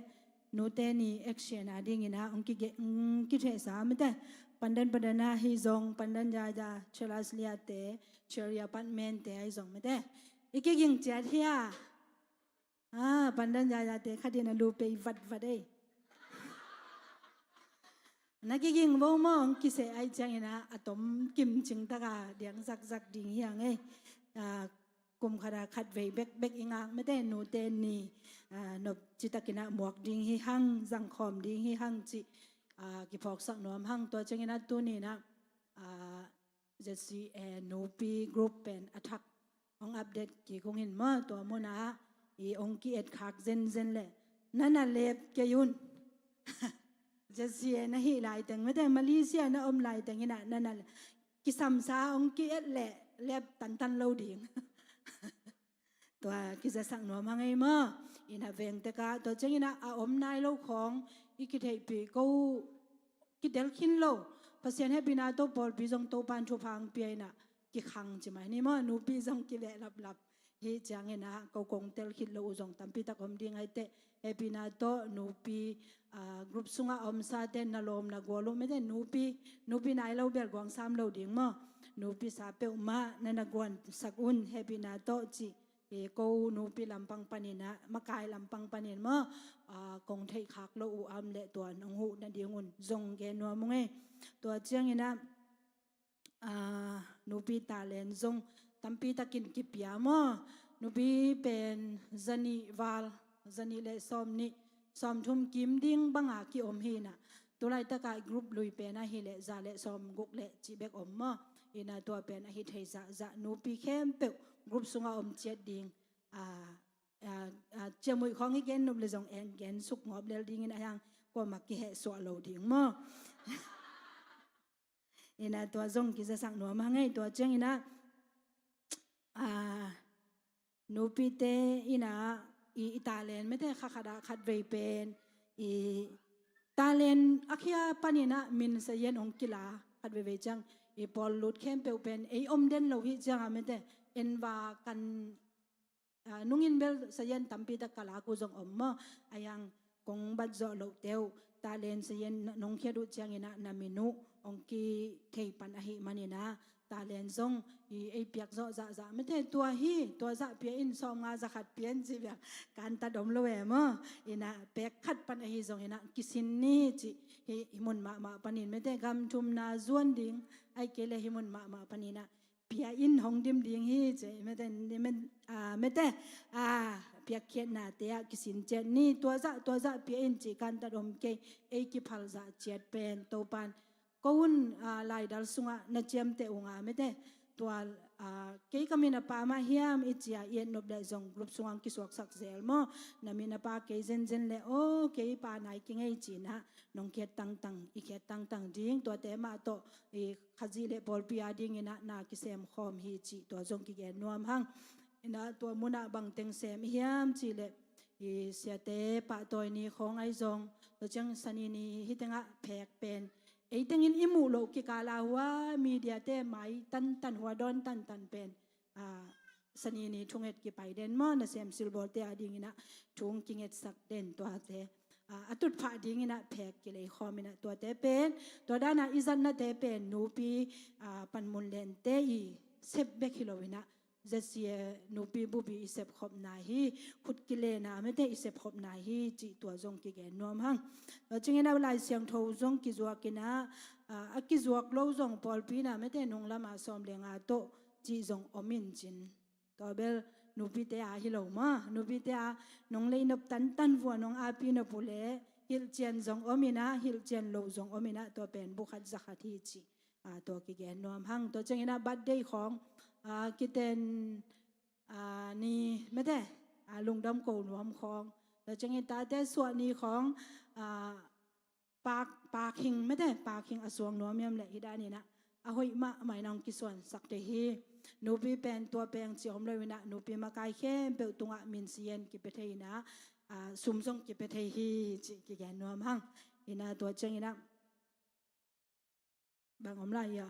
nute ni action a dingin a hong kige-, hong kithehsa mete. Pandan Padana hi zong, Pandan Yaya, Chelas Liate, Cheria Patmente ahi zong mete. I kiging ciat hia. Ah, Pandan Yayate khatin a lu pei vatvat ei. Na kiging vo maw, hong kiseh ai ciangin a, a tom kim cing taka diang zakzak ding hiang ei. Ah, kum khat a khat vei bekbek i ngak mete nute ni, ah, nop citakin a muak ding hi hang, zangkhawm ding hi hang ci, ah, kiphawksak nuam hang. Tua ciangin a tuni-in a, ah, Z C A nupi group pen a thak hong update kik ung in maw, tua mun a i hong ki-et khak zenzen leh na na lep kei un. Z C A na hih laiteng mete Malaysia na om laiteng in a na na kisamsa hong ki-et leh lep tantan lo ding. Tua kizasak nuam hang ei maw? Ina veng tek a, tua ciangin a, a om nai lo khawng i kitheihpih ko, kitel khin lo. Pasian hehpihna tawh pawlpi zong Topan thupha hong pia in a kikhang ci mai ni maw? Nupi zong kibehlaplap. Hih ciangin a, ko kong tel khit lo uh zong tampi tak om ding ai teh. Hehpihna tawh nupi, ah, group sungah a omsate na lawm na gual uh mete nupi, nupi nai lo bel guang sam lo ding maw? Nupi sa peuhmah na na guansak un hehpihna tawh ci. Eh, ko nupi lampang panin a, makai lampang panin maw, ah, kong theih khak lo uh a om leh tua nong huh nading un zong gen nuam ung ei. Tua ciangin a, ah, nupi talent zong tampi takin kipia maw. Nupi pen zanih val, zanih le sawmnih, sawmthum kim ding banga ki-om hi in a. Tulaitak a group lui pen ahih leh za le sawmguk le cih bek om maw? Ina tua pen ahi thei zahzah, nupi khempeuh group sungah om ciat ding. Ah, ah, ah, ciamuih khawng i gen nop le zong en gen suk ngawp lel dingin a hiang kuamah kihehsuah lo ding maw? Ina tua zong kizasak nuam hang ei, tua ciangin a, ah, nupite in a i, i talent mete kha khat a khat vei pen i talent a khia panin a min sazian hong kila khat veivei ciang i pawl lut khempeuh pen ei om den lo hi ciang a mete en va kan, ah, nungin bel sazian tampi tak ka lak uh zong om maw? A hiang kong bat zawh loh teuh talent sazian nong khiat uh ciangin a na min uh hong kithei pan ahih manin a talent zong i ei piak zawh zahzah mete tua hi, tua zah pia in, sawmnga za khat pia in ci bia kantat om lo e maw? Ina pek khat pan ahi zongin a kisin ni ci hi, hi mun mahmah panin mete gam thumna zuan ding ai kei le hi mun mahmah panin a pia in hong dim ding hi ci mete, mete, ah, mete, ah, piakkhiatnate ah kisin ciat ni, tua zah, tua zah pia in ci kantat om kei, ei kiphal zah ciat pen Topan ko un, ah, laidal sungah na ciamteh uh nga mete. Tua, ah, kei ka min a pa mah hiam i cia i et nop leh zong group sungah kisuaksak zel maw? Na min a pa kei zenzen leh aw kei pa nai kingei ci-in a nong khiat tangtang, i khiat tangtang ding tuate mah tawh i Khazih le pawlpi a dingin a na kisem khawm hi cih tua zong kigen nuam hang. Ina tua munah bangteng sem i hiam cih leh i siate pahtawi ni khawng ai zong tua ciang sani ni hi tengah phek pen ei tengin i muh loh kikal a hua mediate mai tantan hua dawn tantan pen, ah, sani ni thunget kipai den maw, nasem silbawlte a dingin a thu kingetsak den tuate, ah, a tutphah dingin a phek kilei khawm in a tuate pen, tua dan a i zatnate pen nupi, ah, panmun lente i sep bek hi lo in a Z C A nupi bup i sepkhopna hi, khut kilena mete i sepkhopna hi cih tua zong kigen nuam hang. Tua ciangin a Lai Siangtho zong kizuak in a, a, a kizuak lo zong pawlpi in a mete nunglam a sawm le nga tawh cih zong om in cin. Tua bel nupite a hi lo maw. Nupite a nong lei nop tantan vua nong api nop uh leh hilhcian zong om inah, hilhcian loh zong om inah, tua pen bu khat za khat hi ci. Ah, tua kigen nuam hang. Tua ciang inah birthday khawng, ah, kiten, ah, ni mete, ah, lungdam ko nuam khawng. Tua ciang in tate suah ni khawng, ah, pak, pakhing mete, pakhing a suang nuam hiam leh hi dan inah a hoih mahmah inah hong kisuansak thei hi. Nupi pen tua peng ci om lo inah nupi makai khempeuh tungah minsian kipia thei inah, ah, sum zong kipia thei hi ci kigen nuam hang. Inah tua ciang inah bang om lai ia.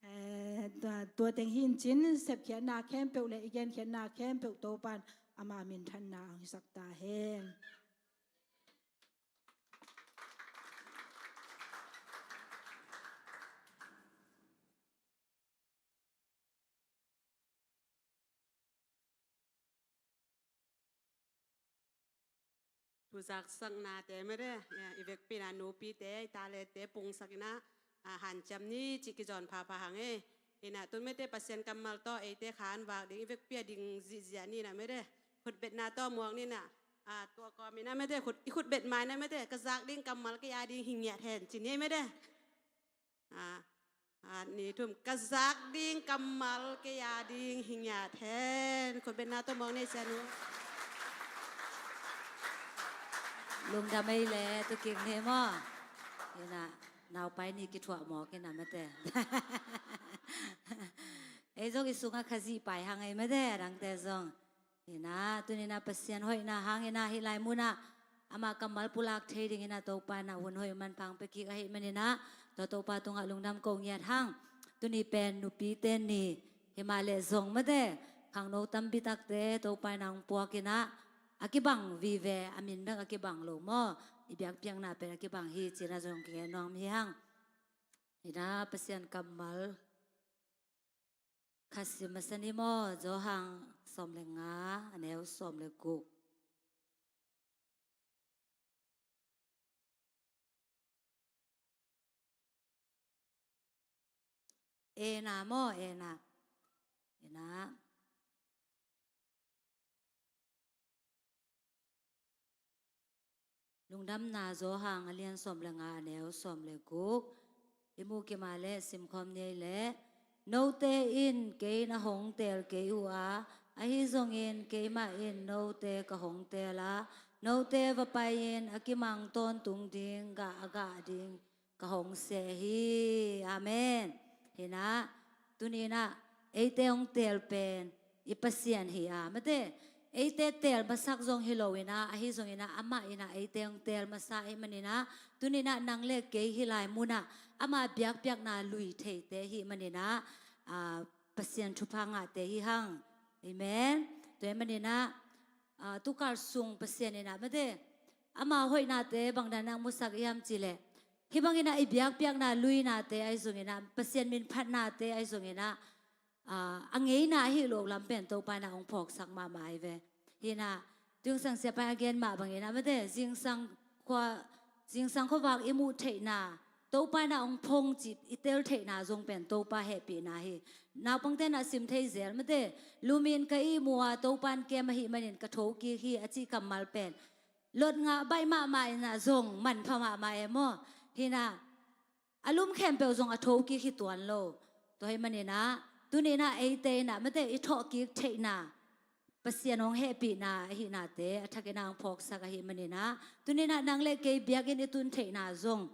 Eh, tua, tua teng hi in cin, sepkhiatna khempeuh le i genkhiatna khempeuh Topan ama minthanna hong hisak ta hen. Thuzaksaknate mete, i vekpi inah nupite, i talente pungsak inah, ah, hanciam ni cih kizawn phapha hang e. Inah tun mete Pasian kammal tawh eite khan vak ding, i vekpi a ding zihziah ni inah mete. Khutbetna tawh muak ni inah, ah, tua kawm inah mete, khut, i khutbet mai inah mete, ka zak ding kammal kei a ding hi ngiat hen ci ni mete. Ah, ah, ni thum, ka zak ding kammal kei a ding hi ngiat hen. Khutbetna tawh muak ni sianu. Lungdam ei le, tu kik ni maw. Inah, naupai ni kithuah mawk inah mete. Ei zong i sungah Khazih pai hang ei mete, a dangte zong. Inah, tuni inah Pasian hoihna hang inah hih lai munah ama kammal pulak thei ding inah Topa inah hun hoih manpha hong pia kik ahih man inah, tua Topa tungah lungdam ko ngiat hang. Tuni pen nupite ni, hi mah leh zong mete, khangno tampi takte Topa inah hong puak inah, a kibang vive, a min bek a kibang lo maw, i biakpiakna pen a kibang hi ci inah zong kigen nuam hi hang. Inah Pasian kammal Khazih masa ni maw, Johan sawm le nga, a neu sawm le guk. Ena maw, ena. Ena. Lungdamna Johan a lian sawm le nga, a neu sawm le guk. I mu kik mah leh simkhawm ni ei leh. Note in kei na hong teel kei uh a, ahi zongin keimah in note ka hong teel a, note va pai-in a kimang tawntung ding gah a gah ding ka hong seh hi. Amen. Hinah, tuni inah eite hong teel pen i Pasian hi a, mate, eite teel masak zong hi lo inah, ahi zong inah amah inah eite hong teel masa ahih man inah, tuni inah nang le kei hih lai munah ama biakpiakna lui theite ahih man inah, ah, Pasian thupha ngahte hi hang. Amen. Tua ahih man inah, ah, tukal sung Pasian inah, mate, ama hoihnate bang dan inah musak hiam cih leh, hih bang inah i biakpiakna luinate ahi zong inah, Pasian min phatnate ahi zong inah, ah, a ngeina ahih loh lam pen Topa inah hong phawksak mahmah hi ve. Hinah, tu-in Sang Siapa in a gen mah bang inah, mate, zingsang khua, zingsang khuavak i muh theihna, Topa inah hong phong cih i tel theihna zong pen Topa hehpihna hi. Naupangte inah sim thei zel, mate, lumin ka ihmu a, Topa in kem ahih manin ka thokik hi a cih kammal pen lot ngah baih mahmah inah zong manpha mahmah e maw. Hinah, a lum khempeuh zong a thokik hi tuan lo. Tua ahih man inah, tuni inah eite inah, mate, i thawhkik theihna, Pasian hong hehpihna ahihnate a thak inah hong phawksak ahih man inah, tuni inah nang le kei biakinn i tun theihna zong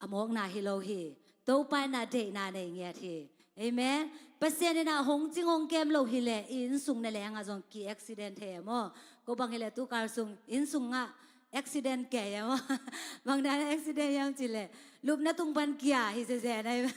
a mawkna hi lo hi. Topa inah deihna nei ngiat hi. Amen. Pasian inah hong cing hong kem lo hi leh i innsung na lengah zong ki accident hi e maw. Ko bang hi leh tukal sung innsung ah accident kei e maw. Bang dan a accident hiam cih leh, lupna tung pan kia hi zezen ahi.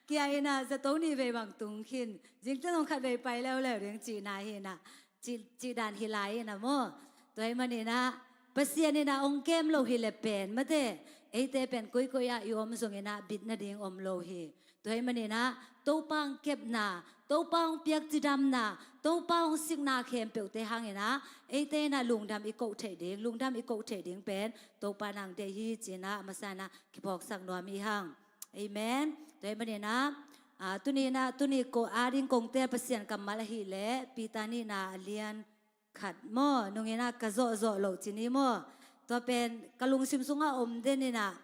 Kia inah zato nih vei bang tung khin, zingciang zong khat vei pai leuleu ding cihna hi inah, cih, cih dan hi lai inah maw. Tua ahih man inah, Pasian inah hong kem lo hi leh pen, mate, eite pen koikoi ah i om zong inah bit nading om lo hi. Tua ahih man inah, Topa hong kepna, Topa hong piak cidamna, Topa hong sikna khempeuhte hang inah, eite inah lungdam i koh theih ding, lungdam i koh theih ding pen Topa in hong deih hi ci inah, a masa inah kiphawksak nuam i hang. Amen. Tua ahih man inah, Aa, tuni inah, tuni ko ading kong teel Pasian kammal ahih leh Peter nihna a lian khat maw, nung inah ka zawhzawh loh ci ni maw. Tua pen ka lungsim sungah om den inah,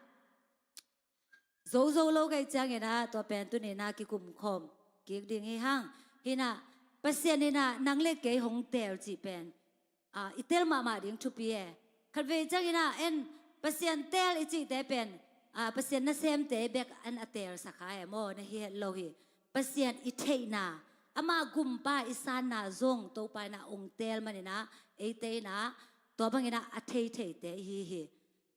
zozo lo ka hih ciang inah tua pen tuni inah kikumkhawm kik ding hi hang. Hi inah Pasian inah nang le kei hong teel cih pen, aa, i teel mahmah ding thupi e. Khatvei ciang inah en Pasian teel i cihte pen, aa, Pasian nasemte bek an a teelsak kha e maw, na hi het lo hi. Pasian i theihna, ama gumpa i sanna zong Topa inah hong teel man inah eite inah tua bang inah a thei theite i hi hi.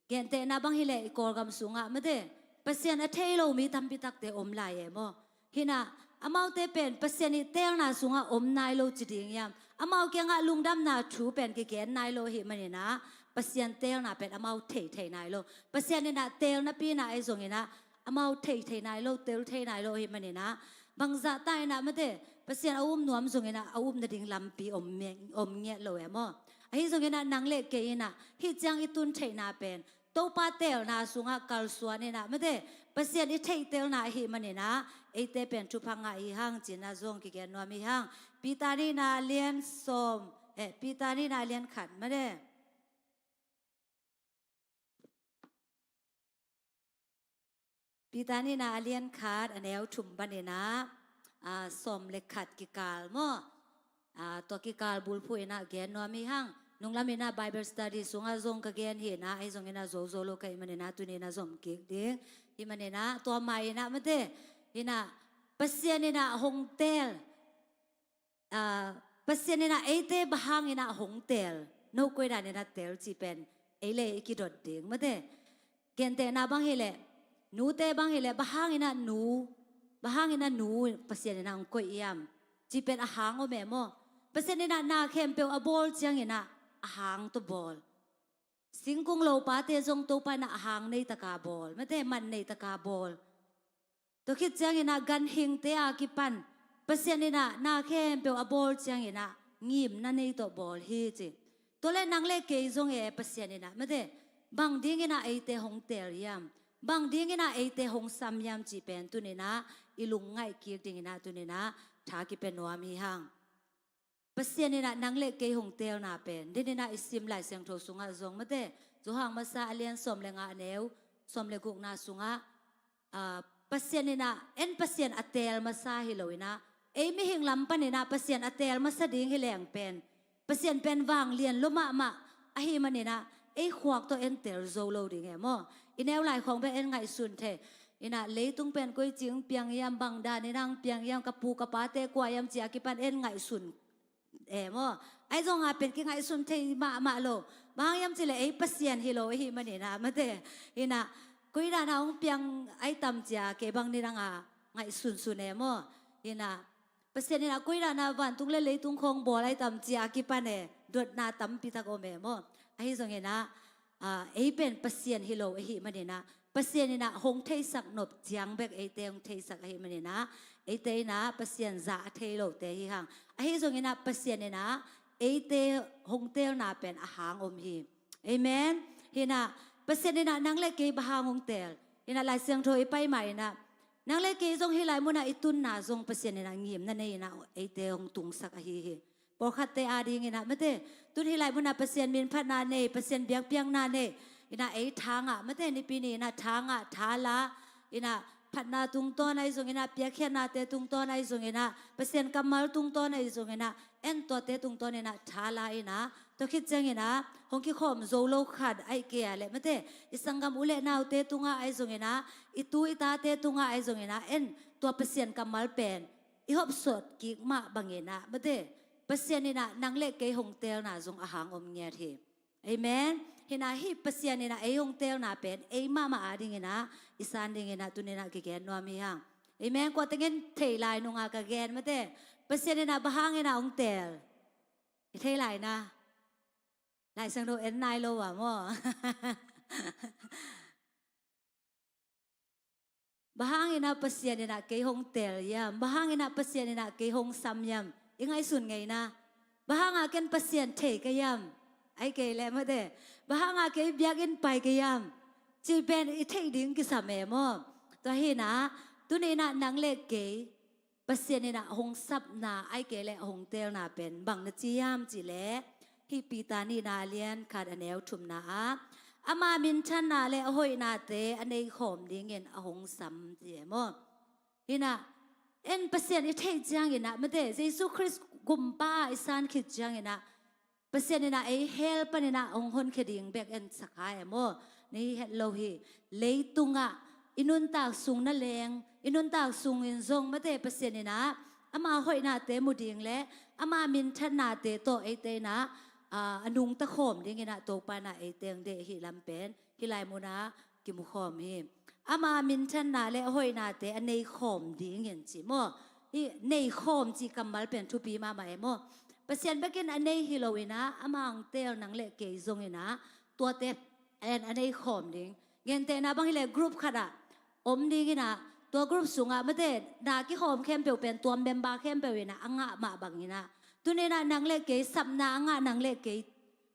Gentehna bang hi leh i Kawlgam sungah mate, Pasian a thei lo mi tampi takte om lai e maw. Hi inah amaute pen Pasian i teelna sungah om nai lo ci ding hiam, amau kiangah lungdamna thu pen kigen nai lo ahih man inah Pasian teelna pen amau thei thei nai lo. Pasian inah teel napi inah ahi zong inah amau thei thei nai lo, teel thei nai lo ahih man inah bangzah ta inah mate, Pasian a um nuam zong inah a um nading lampi om me-, om ngiat lo e maw. Ahi zong inah nang le kei inah hih ciang i tun theihna pen Topa teelna sungah kalsuan inah mate, Pasian i theih teelna ahih man inah eite pen thupha ngah hi hang ci inah zong kigen nuam hi hang. Peter nihna a lian sawm, eh, Peter nihna a lian khat mate. Peter nihna a lian khat a neu thum pan inah, aa, sawm le khat kikal maw. Aa, tua kikal bulphuh inah gen nuam hi hang. Nunglam inah Bible study sungah zong ka gen hi inah, ahi zong inah zozo lo ka hih man inah tuni inah zom kik ding. Hih man inah tua mah inah mate, inah Pasian inah hong teel, aa, Pasian inah eite bang hang inah hong teel, no koi dan inah teel cih pen ei le ei i kidot ding mate. Gentehna bang hi leh, nute bang hi leh, bang hang inah nu, bang hang inah nu Pasian inah hong koih hiam cih pen a hang om e maw. Pasian inah na khempeuh a bawl ciang inah a hang tawh bawl. Singkung lopate zong Topa inah a hang nei taka bawl mate, man nei taka bawl. Tua khit ciang inah ganhingte a kipan Pasian inah na khempeuh a bawl ciang inah ngimna nei tawh bawl hi ci. Tua leh nang le kei zong e Pasian inah mate, bang ding inah eite hong teel hiam, bang ding inah eite hong sam hiam cih pen tuni inah i lungngaih kik ding inah tuni inah tha kipia nuam hi hang. Pasian inah nang le kei hong teelna pen, den inah i sim Lai Siangtho sungah zong mate, Johan masa a lian sawm le nga a neu sawm le gukna sungah, aa, Pasian inah, en Pasian a teel masa hi lo inah, ei mihing lam pan inah Pasian a teel masa ding hi leng pen, Pasian pen vanglian lua mahmah ahih man inah ei khuak tawh en teel zo lo ding e maw. I neu lai khawng pen en ngaihsun thei inah, leitung pen koi cing piang hiam, bang dan inah piang hiam, ka pu ka pate kua hiam ci a kipan en ngaihsun e maw. Ahi zong a pen kingaihsun thei mahmah lo. Bang hang hiam cih leh ei Pasian hi lo ahih man inah mate, inah koi dan a hong piang ai tam ci a kei bang ni dang a ngaihsunsun e maw. Inah Pasian inah koi dan a vantung le leitung khawng bawl ai tam ci a kipan e, dotna tampi tak om e maw. Ahi zong inah, aa, ei pen Pasian hi lo ahih man inah, Pasian inah hong theisak nop ciang bek eite hong theisak ahih man inah, eite inah Pasian za a thei lote hi hang. Ahi zong inah Pasian inah eite hong teelna pen a hang om hi. Amen. Hi inah Pasian inah nang le kei bang hang hong teel. Inah Lai Siangtho i pai mah inah, nang le kei zong hih lai munah i tunna zong Pasian inah ngimna nei inah eite hong tungsak ahi hi. Pawlkhatte ading inah mate, tun hih lai munah Pasian minphatna nei, Pasian biakpiakna nei inah ei tha ngah mate, Nipi ni inah tha ngah, tha la inah, phatna tungtawn ahi zong inah, piakkhiatnate tungtawn ahi zong inah, Pasian kammal tungtawn ahi zong inah, en tuate tungtawn inah tha la inah, tua khit ciang inah hong kikhawm zo lo khat ahih kei a leh mate, i sanggam u le naute tungah ahi zong inah, i tu i tate tungah ahi zong inah, en tua Pasian kammal pen i hopsawt kik mah bang inah mate, Pasian inah nang le kei hong teelna zong a hang om ngiat hi. Amen. Hi inah hih Pasian inah ei hong teelna pen ei mahmah ading inah i san ding inah tuni inah kigen nuam hi hang. Amen. Kua teng in thei lai nung a ka gen mate, Pasian inah bang hang inah hong teel? I thei lai na. Lai Siangtho en nai lo a maw. Bang hang inah Pasian inah kei hong teel hiam? Bang hang inah Pasian inah kei hong sam hiam? I ngaihsun ngei na. Bang hang a ken Pasian thei ka hiam? Ahih kei leh mate, bang hang a kei biakinn pai ka hiam? Cih pen i theih ding kisam e maw. Tua hi inah Tuni inah nang le kei Pasian inah hong sapna ai kei le hong teelna pen bang na ci hiam cih leh, hih Peter nihna a lian khat a neu thumna ah, ama minthanna le a hoihnate a nei khawm dingin a hong sam ci e maw? Inah en Pasian i theih ciang inah mate, Jesu Khrist gumpa i san khit ciang inah Pasian inah ei hell pan inah hong honkhia ding bek en sakha e maw? Na hi het lo hi. Leitungah i nuntak sung na leng, i nuntak sungin zong mate Pasian inah ama hoihnate mu ding le ama minthannate tawh eite inah a nungta khawm ding inah Topa inah eite hong deih hi lam pen hih lai munah kimu khawm hi. Ama minthanna le a hoihnate a nei khawm dingin ci maw? Hih nei khawm cih kammal pen thupi mahmah e maw? Pasian bekin a nei hi lo inah ama hong teel nang le kei zong inah tuate en a nei khawm ding. Gentehna bang hileh group khatah om ding inah tua group sungah mate na kikhawm khempeuh pen tua member khempeuh inah a ngah mah bang inah tuni inah nang le kei sapna a ngah nang le kei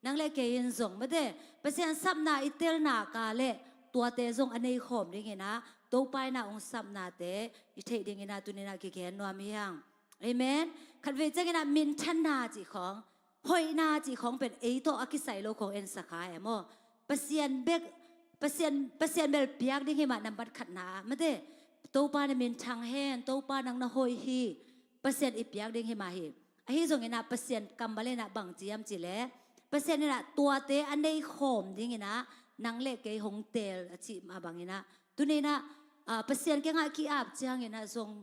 nang le kei in zong mate Pasian sapna i tel nak leh tuate zong a nei khawm ding inah Topa inah hong sapnate i theih ding inah tuni inah kigen nuam hi hang. Amen. Khatvei ciang inah minthanna cih khawng, hoihna cih khawng pen ei tawh a kisai lo khawng en sakha e maw? Pasian bek, Pasian, Pasian bel piak ding hi mah nambat khatna ah mate Topa na minthang hen, Topa nang na hoih hi, Pasian i piak ding hi mah hi. Ahi zong inah Pasian kammal inah bang ci hiam cih leh Pasian inah tuate a nei khawm ding inah nang le kei hong teel a cih mah bang inah tuni inah Pasian kiangah ki-ap ciang inah zong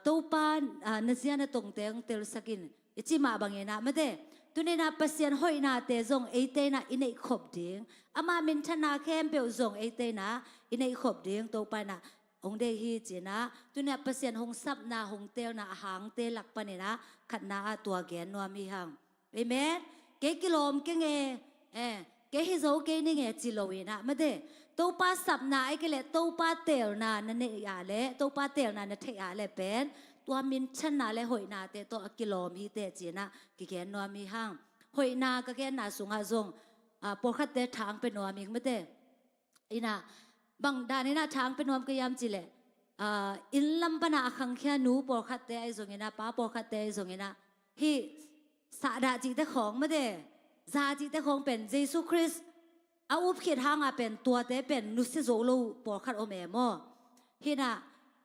Topa na zia na tongte hong telsak in i cih mah bang inah mate tuni inah Pasian hoihnate zong eite inah i neih khop ding, ama minthanna khempeuh zong eite inah i neih khop ding Topa inah hong deih hi ci inah tuni inah Pasian hong sapna hong teelna a hangte lak pan inah khatna ah tua gen nuam hi hang. Amen. Kei kilawm kei nge, eh, kei hi zo kei ni nge ci lo inah mate Topa sapna ai kei leh Topa teelna na neih ah leh Topa teelna na theih ah leh pen tua minthanna le hoihnate tawh a kilawm hi teh ci inah kigen nuam hi hang. Hoihna ka genna sungah zong pawlkhatte thang pe nuam hi mate. Inah bang dan inah thang pe nuam ka hiam cih leh inn lam panah a khangkhia nu pawlkhatte ahi zong inah pa pawlkhatte ahi zong inah hih sahdah cihte khawng mate za cihte khawng pen Jesu Khrist a up khit hangah pen tuate pen nusia zo lo pawlkhat om e maw? Hi inah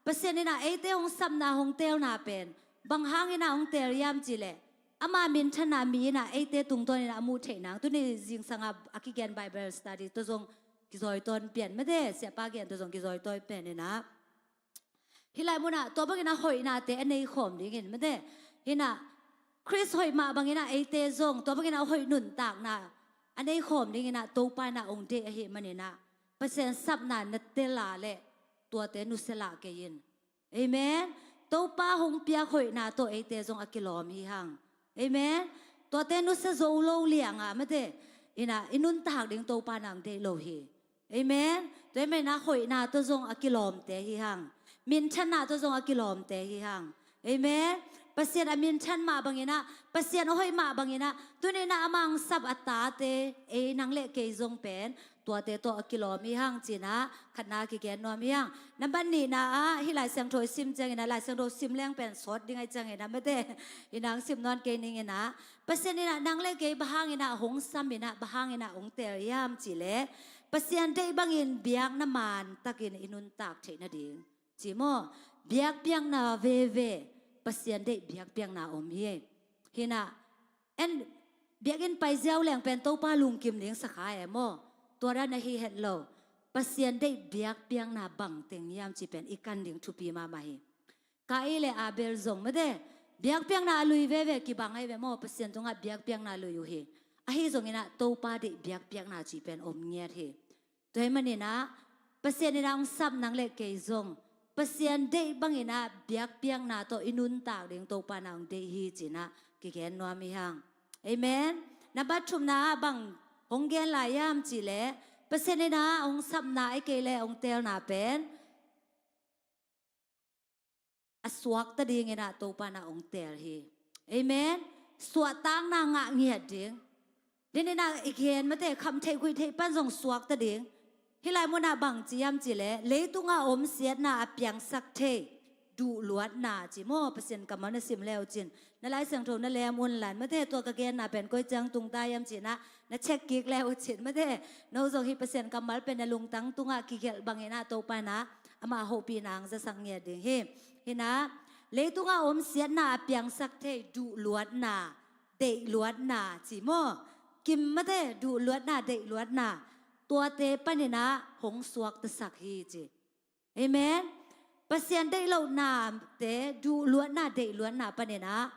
Pasian inah eite hong sapna hong teelna pen bang hang inah hong teel hiam cih leh ama minthanna mi inah eite tungtawn inah a muh theih nang tuni zingsangah a kigen Bible study tawh zong kizawitawn pian mate siapa gen tawh zong kizawitawn pian inah hih lai munah tua bang inah hoihnate a nei khawm dingin mate hi inah Khrist hoih mah bang inah eite zong tua bang inah hoih nuntakna a nei khawm ding inah Topa inah hong deih ahih man inah Pasian sapna na tel ah leh tuate nusia lah kei in. Amen. Topa hong piak hoihna tawh eite zong a kilawm hi hang. Amen. Tuate nusia zo lo liangah mate inah i nuntak ding Topa inah hong deih lo hi. Amen. Tua ahih man inah hoihna tawh zong a kilawmte hi hang. Minthanna tawh zong a kilawmte hi hang. Amen. Pasian a minthan mah bang inah Pasian a hoih mah bang inah tuni inah ama hong sap a tate ei nang le kei zong pen tuate tawh a kilawm hi hang ci inah khatna kigen nuam hi hang. Nambat nihna ah hih Lai Siangtho i sim ciang inah Lai Siangtho sim leng pen sawt ding ahi ciang inah mate inah hong sim nawn kei ning inah Pasian inah nang le kei bang hang inah hong sam inah bang hang inah hong teel hiam cih leh Pasian deih bangin biakna mantakin i nuntak theih nading ci maw? Biakpiakna veve Pasian deih biakpiakna om hi. Hi inah en biakinn pai ziau leng pen Topa lungkim ding sakha e maw? Tua dan ahi het lo. Pasian deih biakpiakna bang teng hiam cih pen i kan ding thupi mahmah hi. Kain le Abel zong mate biakpiakna a lui veve kibang ahi ve maw? Pasian tungah biakpiakna a lui uh hi. Ahi zong inah Topa deih biakpiakna cih pen om ngiat hi. Tua ahih man inah Pasian inah hong sap nang le kei zong Pasian deih bang inah biakpiakna tawh i nuntak ding Topa inah hong deih hi ci inah kigen nuam hi hang. Amen. Nambat thumna ah bang hong gen lai hiam cih leh Pasian inah hong sapna ai kei leh hong teelna pen a suakta ding inah Topa inah hong teel hi. Amen. Suahtakna ngah ngiat ding. Tuni inah i gen mate kham theih guih theih pan zong suakta ding. Hih lai munah bang ci hiam cih leh, leitungah om siatna a piangsak thei duhluatna ci maw, Pasian kammal na sim le uh cin. Na Lai Siangtho na lem un la, mate, tua ka genna pen koi ciang tungta hiam cih na, na check kik le uh cin, mate. No zong hih Pasian kammal pen na lungtang tungah kigelh bangin ah Topa in ah amah hopihna hong zasak ngiat ding hi. Hi na, leitungah om siatna a piangsak thei duhluatna, deihluatna ci maw. Kim, mate, duhluatna, deihluatna, tuate panin ah hong suaktasak hi ci. Amen. Pasian deih lohnate, duhluatna, deihluatna panin ah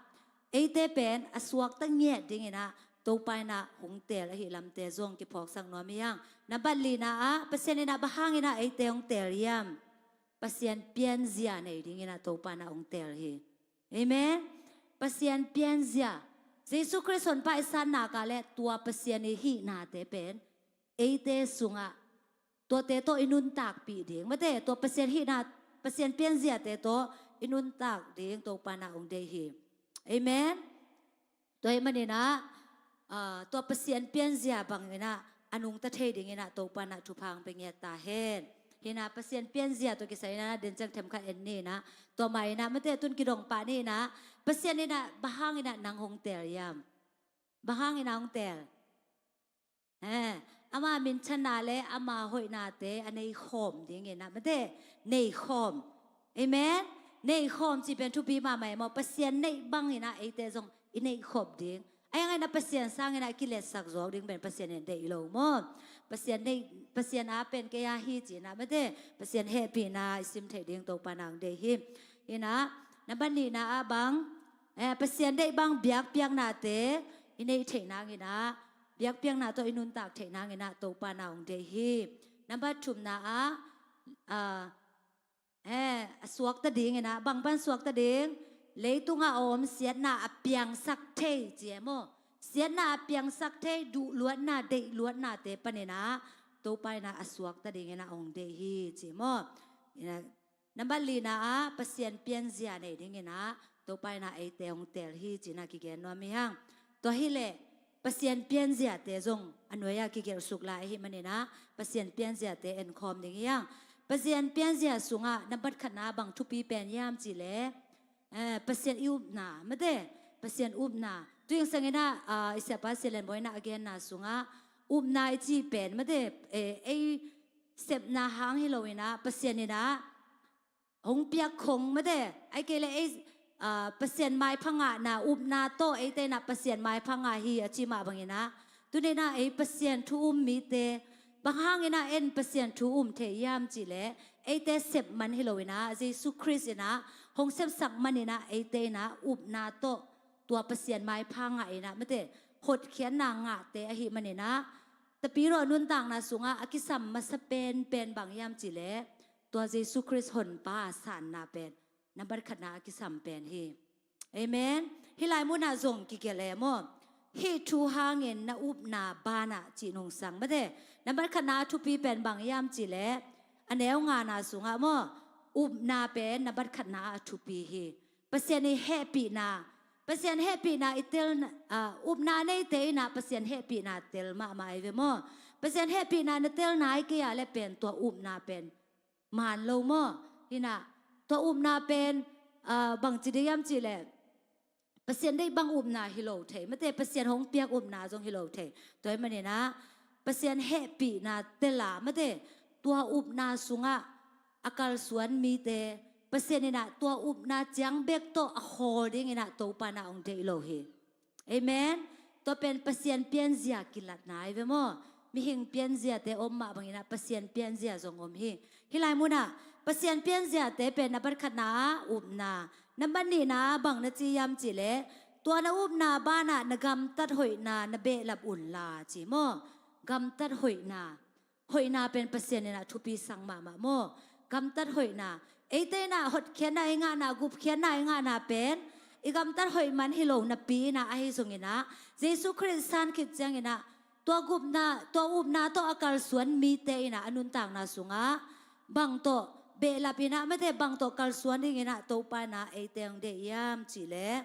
eite pen a suakta ngiat dingin ah Topa in ah hong teel ahi lamte zong kiphawksak nuam hi hang. Nambat lina ah, Pasian in ah bang hangin ah eite hong teel hiam? Pasian pianzia nei dingin ah Topa in ah hong teel hi. Amen. Pasian pianzia. Jesu Khrist Honpa i sat nak leh tua Pasian i hihnate pen eite sungah tuate tawh i nuntakpih ding, mate, tua Pasian hihna, Pasian pianziate tawh i nuntak ding Topa in ah hong deih hi. Amen. Tua ahih manin ah, ah, tua Pasian pianzia bangin ah a nungta thei dingin ah Topa in ah thupha hong pia ngiat ta hen. Hi na, Pasian pianzia tawh kisai in ah denciang themkhat en ni na, tua mah in ah, mate, tun kidong pah ni na, Pasian in ah bang hangin ah nang hong teel hiam? Bang hangin ah hong teel? Eh, ama minthanna le ama hoihnate a neikhawm dingin ah, mate, neikhawm. Amen. Neikhawm cih pen thupi mahmah e maw. Pasian neih bangin ah eite zong i neihkhop ding. Ahi hangin ah Pasian sangin ah kiletsak zawk ding pen Pasian in deih lo maw. Pasian neih, Pasian a pen kei a hi ci-in ah, mate, Pasian hehpihna i sim theih ding Topa in ah hong deih hi. Hi na, nambat nihna ah bang, eh, Pasian deih bang biakpiaknate i neih theih nangin ah, biakpiakna tawh i nuntak theih nangin ah Topa in ah hong deih hi. Nambat thumna ah, ah, eh, a suakta dingin ah, bang pan suakta ding? Leitungah a om siatna a piangsak thei ci e maw. Siatna a piangsak thei duhluatna, deihluatnate panin ah Topa in ah a suakta dingin ah hong deih hi ci maw. Hi na, nambat lina ah, Pasian pianzia nei dingin ah Topa in ah eite hong teel hi ci-in ah kigen nuam hi hang. Tua hi leh Pasian pianziate zong a nuai ah kigelh suk lai ahih manin ah Pasian pianziate enkhawm ding hi hang. Pasian pianzia sungah nambat khatna bang thupi pen hiam cih leh, eh, Pasian i upna, mate, Pasian upna. Tu zingsangin ah, ah, i siapa Sia Lian Bawi in ah a genna sungah upna i cih pen, mate, eh, ei sepna hang hi loin ah Pasian in ah hong piak khong, mate, ahih kei leh ei, ah, Pasian maipha ngahna, upna tawh eite in ah Pasian maipha ngah hi a ci mah bangin ah, tuni in ah ei Pasian thu um mite, bang hangin ah en Pasian thu um thei hiam cih leh, eite sep man hi loin ah Jesu Khrist in ah hong sepsak manin ah eite in ah upna tawh tua Pasian maipha ngah in ah, mate, hotkhiatna ngahte ahih manin ah, Tapidaw nuntakna sungah a kisam masa penpen bang hiam cih leh, tua Jesu Khrist Honpa a sanna pen nambat khatna a kisam pen hi. Amen. Hih lai munah zong kigelh e maw. Hih thu hangin na upna banah cih nungsang, mate. Nambat khatna a thupi pen bang hiam cih leh, a neu ngana sungah maw, upna pen nambat khatna a thupi hi. Pasian i hehpihna, Pasian hehpihna i tel, ah, upna neite in ah Pasian hehpihna tel mahmah ahi ve maw. Pasian hehpihna na tel nai kei a leh pen tua upna pen maan lo maw. Hi na, tua upna pen, ah, bangci ding hiam cih leh, Pasian deih bang upna hi lo thei, mate, Pasian hong piak upna zong hi lo thei. Tua ahih manin ah Pasian hehpihna tel a, mate, tua upna sungah a kalsuan mite Pasian in ah tua upna ciang bek tawh a khawl dingin ah Topa in ah hong deih lo hi. Amen. Tua pen Pasian pianzia kilatna ahi ve maw. Mihing pianziate om mah bangin ah Pasian pianzia zong om hi. Hih lai munah Pasian pianziate pen nambat khatna ah upna, nambat nihna ah bang na ci hiam cih leh, tua na upna banah na gamtat hoihna na behlap un la ci maw. Gamtat hoihna, hoihna pen Pasian in ah thupi sang mahmah maw. Gamtat hoihna, eite in ah hotkhiatna i ngahna, gupkhiatna i ngahna pen i gamtat hoih man hi lo napi in ah, ahi zongin ah Jesu Khrist san khit ciangin ah tua gupna, tua upna tawh a kalsuan mite in ah a nuntakna sungah bang tawh behlap in ah, mate, bang tawh kalsuan dingin ah Topa in ah eite hong deih hiam cih leh,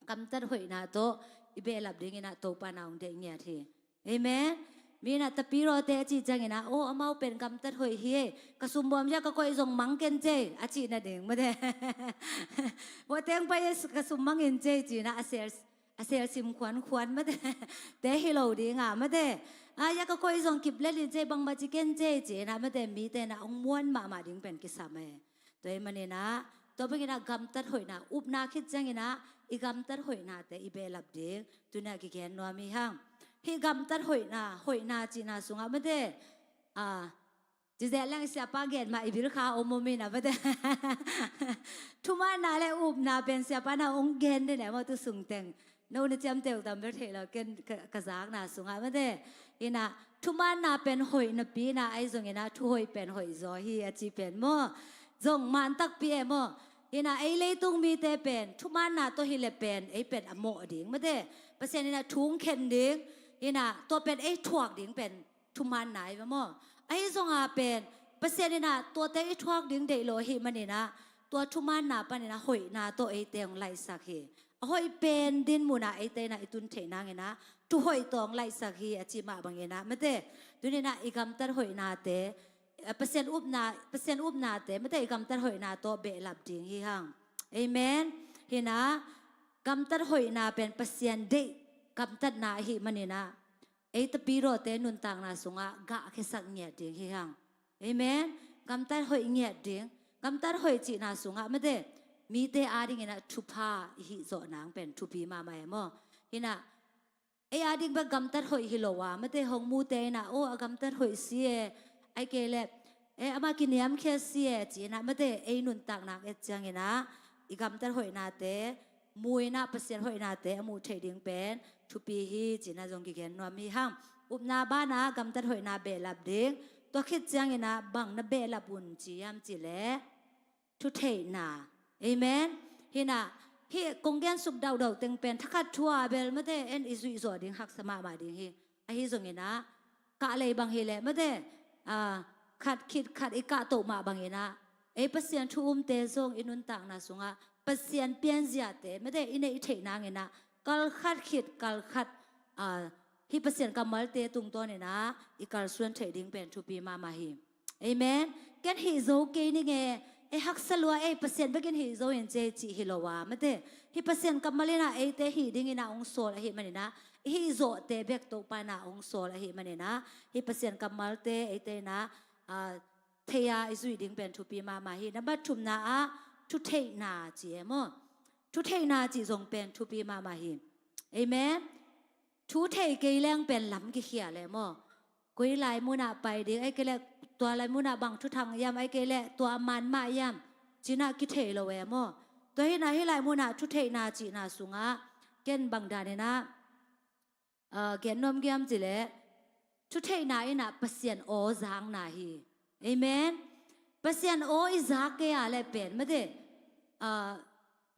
gamtat hoihna tawh i behlap dingin ah Topa in ah hong deih ngiat hi. Amen. Mi in ah tapirawte a cih ciangin ah, "Oh, amau pen gamtat hoih hi e, ka sum bawm zia ka koih zong mang ken cei," a cih nading mate. "Bawhteng pai e, ka sum mang in cei," ci-in ah a sel, a sel sim khuankhuan mate. Te hi lo ding a mate. "A, zia ka koih zong kip lel in cei, bangmah ci ken cei," ci-in ah mate, mite in ah hong muan mahmah ding pen kisam e. Tua ahih manin ah, tua bangin ah gamtat hoihna, upna khit ciangin ah i gamtat hoihnate i behlap ding tuni-ah kigen nuam hi hang. Hih gamtat hoihna, hoihna cihna sungah mate, a, ci zeh leng siapa gen mah i bil kha om om in ah mate. Thumanna le upna pen siapa na hong gen den e maw, tu sung teng. No na ciamteh uh tam bel thei lo, ken ka, ka zakna sungah mate. Hi in ah, thumanna pen hoih napi in ah, ahi zongin ah thuhoih pen hoih zaw hi a ci pen maw. Zong man takpi e maw. Hi in ah, ei leitung mite pen thumanna tawh hi leh pen ei pen a mawh ding mate. Pasian in ah thu hong khen ding. Hi in ah, tua pen ei thuak ding pen thumanna hi ve maw. Ahi zongin pen Pasian in ah tuate i thuak ding deih lo ahih manin ah, tua thumanna panin ah hoihna tawh eite hong laihsak hi. A hoih pen dinmun ah eite in ah i tun theih nangin ah thuhoih tawh hong laihsak hi a cih mah bangin ah mate. Tuni in ah i gamtat hoihnate, eh, Pasian upna, Pasian upnate mate, i gamtat hoihna tawh behlap ding hi hang. Amen. Hi in ah, gamtat hoihna pen Pasian deih gamtatna ahih manin ah, ei tapirawte nuntakna sungah gahkhiasak ngiat ding hi hang. Amen. Gamtat hoih ngiat ding. Gamtat hoih cihna sungah mate, mite adingin ah thupha i hih zawh nang pen thupi mahmah e maw. Hi in ah, ei ading bek gamtat hoih hi lo a mate, hong mute in ah, "Oh, a gamtat hoih si e," ahih kei leh, "Eh, amah kiniamkhiat si e," ci-in ah mate, ei nuntakna et ciangin ah i gamtat hoihnate mu in ah Pasian hoihnate a muh theih ding pen thupi hi ci-in ah zong kigen nuam hi hang. Upna banah gamtat hoihna behlap ding. Tua khit ciangin ah bang na behlap un ci hiam cih leh, thutheihna. Amen. Hi in ah, hih kong gensuk dauhdauh teng pen thakhat thu-a bel mate, en i zuih zawh ding haksa mahmah ding hi. Ahi zongin ah, kah lei bang hi leh mate, a, khat khit khat i kahtoh mah bangin ah, ei Pasian thu umte zong i nuntakna sungah Pasian pianziate mate i neih theih nangin ah, kal khat khit kal khat, a, hih Pasian kammalte tungtawnin ah i kalsuan theih ding pen thupi mahmah hi. Amen. Ken hih zo kei ning e, ei haksa lua ei, Pasian bekin hih zo in cei cih hi lo a mate, hih Pasian kammal in ah eite hih dingin ah hong sawl ahih manin ah, i hih zawhte bek Topa in ah hong sawl ahih manin ah, hih Pasian kammalte eite in ah, a, thei-a i zuih ding pen thupi mahmah hi. Nambat thumna ah thutheihna ci e maw. Thutheihna cih zong pen thupi mahmah hi. Amen. Thu thei kei leng pen lam kikhial e maw. Koi lai munah pai ding, ahih kei leh tua lai munah bang thuthang hiam, ahih kei leh tua man mah hiam, ci-in ah kithei lo e maw. Tua hi in ah hih lai munah thutheihna cihna sungah ken bang danin ah, a, gen nuam ka hiam cih leh, thutheihna in ah Pasian aw zakna hi. Amen. Pasian aw i zak kei a leh pen mate, a,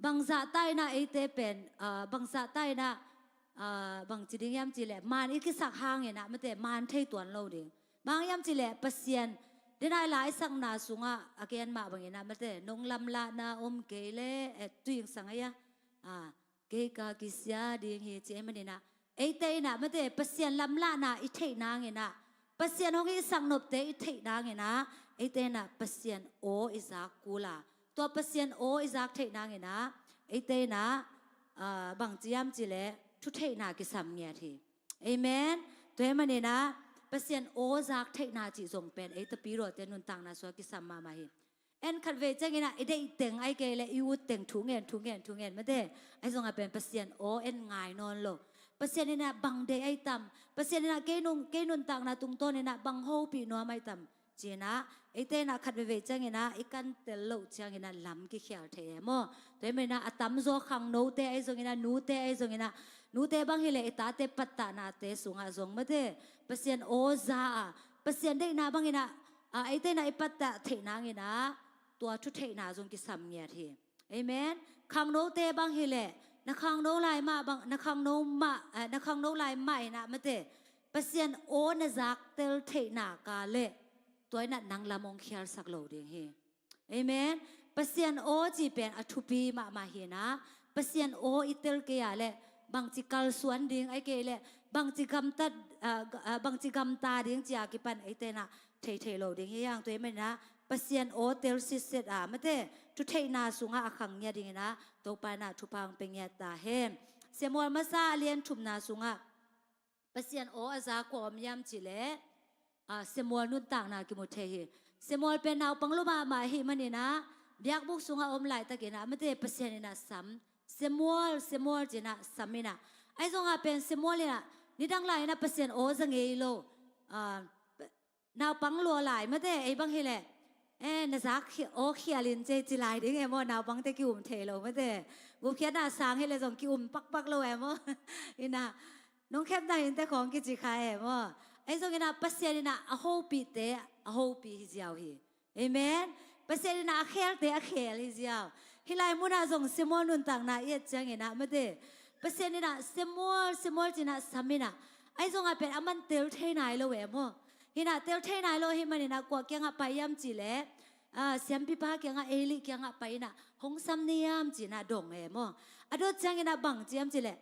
bangzahta in ah eite pen, a, bangzahta in ah, a, bang ci ding hiam cih leh, maan i kisak hangin ah mate, maan thei tuan lo ding. Bang hiam cih leh Pasian, den a i laisakna sungah a gen mah bangin ah mate, nong lamlahna om kei leh, eh, tuing sang a ia, a, kei ka kisia ding hi ci ahih manin ah, eite in ah mate, Pasian lamlahna i theih nangin ah, Pasian hong hihsak nopte i theih nangin ah, eite in ah Pasian aw i zak kul a, tua Pasian aw i zak theih nangin ah, eite in ah, a, bang ci hiam cih leh, thutheihna kisam ngiat hi. Amen. Tua ahih manin ah, Pasian aw zak theihna cih zong pen ei tapirawte nuntakna sungah kisam mahmah hi. En khatvei ciangin ah i deih teng, ahih kei leh i ut teng thu ngen, thu ngen, thu ngen mate, ahi zongin pen Pasian aw en ngai nawn lo. Pasian in ah bang deih ahi tam, Pasian in ah kei nung, kei nuntakna tungtawnin ah bang hopih nuam ahi tam, ci-in ah, eite in ah khat veivei ciangin ah i kantel loh ciangin ah lam kikhial thei e maw. Tua ahih manin ah a tamzaw khangnote ahi zongin ah, nute ahi zongin ah, nute bang hi leh i tate pattahnate sungah zong mate, Pasian aw za a, Pasian deihna bangin ah, a, eite in ah i pattah theih nangin ah, tua thutheihna zong kisam ngiat hi. Amen. Khangnote bang hi leh, na khangno lai mah bang, na khangno mah, eh, na khangno lai mah in ah mate, Pasian aw na zaktel theihna ka leh, tua in ah nang lam hong khialsak lo ding hi. Amen. Pasian aw cih pen a thupi mahmah hi in ah, Pasian aw i tel kei a leh, bangci kalsuan ding, ahih kei leh bangci gamtat, ah, ga-, ah, bangci gamta ding ci a kipan eite in ah thei thei lo ding hi hang. Tua ahih manin ah Pasian aw tel sitset a, mate, thutheihna sungah a khang ngiat dingin ah Topa in ah thupha hong pia ngiat ta hen. Samuel masa a lian thumna sungah Pasian aw a za kua om hiam cih leh, ah, Samuel nuntakna kimu thei hi. Samuel pen naupang lua mahmah ahih manin ah biakbuk sungah a om laitakin ah, mate, Pasian in ah sam, Samuel, Samuel ci-in ah sam in ah. Ahi zongin ah pen Samuel in ah nidang lai-in ah Pasian aw za ngei lo. Ah, naupang lua lai, mate, ei bang hi leh, eh, na za khi-, aw khial in ci, ci lai ding e maw, naupangte ki-um thei lo, mate. Gupkhiatna sang hi leh zong ki-um pakpak lo e maw. In ah nong khepna hinteh khawng kici kha e maw. Ahi zongin ah Pasian in ah a hopihte a hopih hi ziau hi. Amen. Pasian in ah a khelte a khel hi ziau. Hih lai munah zong Samuel nuntakna i et ciangin ah, mate, Pasian in ah Samuel, Samuel ci-in ah sam in ah. Ahi zongin ah pen aman tel thei nai lo e maw. Hi in ah tel thei nai lo ahih manin ah kua kiangah pai hiam cih leh, ah, siampipa kiangah, Eli kiangah pai in ah, hong sam ni hiam ci-in ah dong e maw. A dot ciangin ah bang ci hiam cih leh,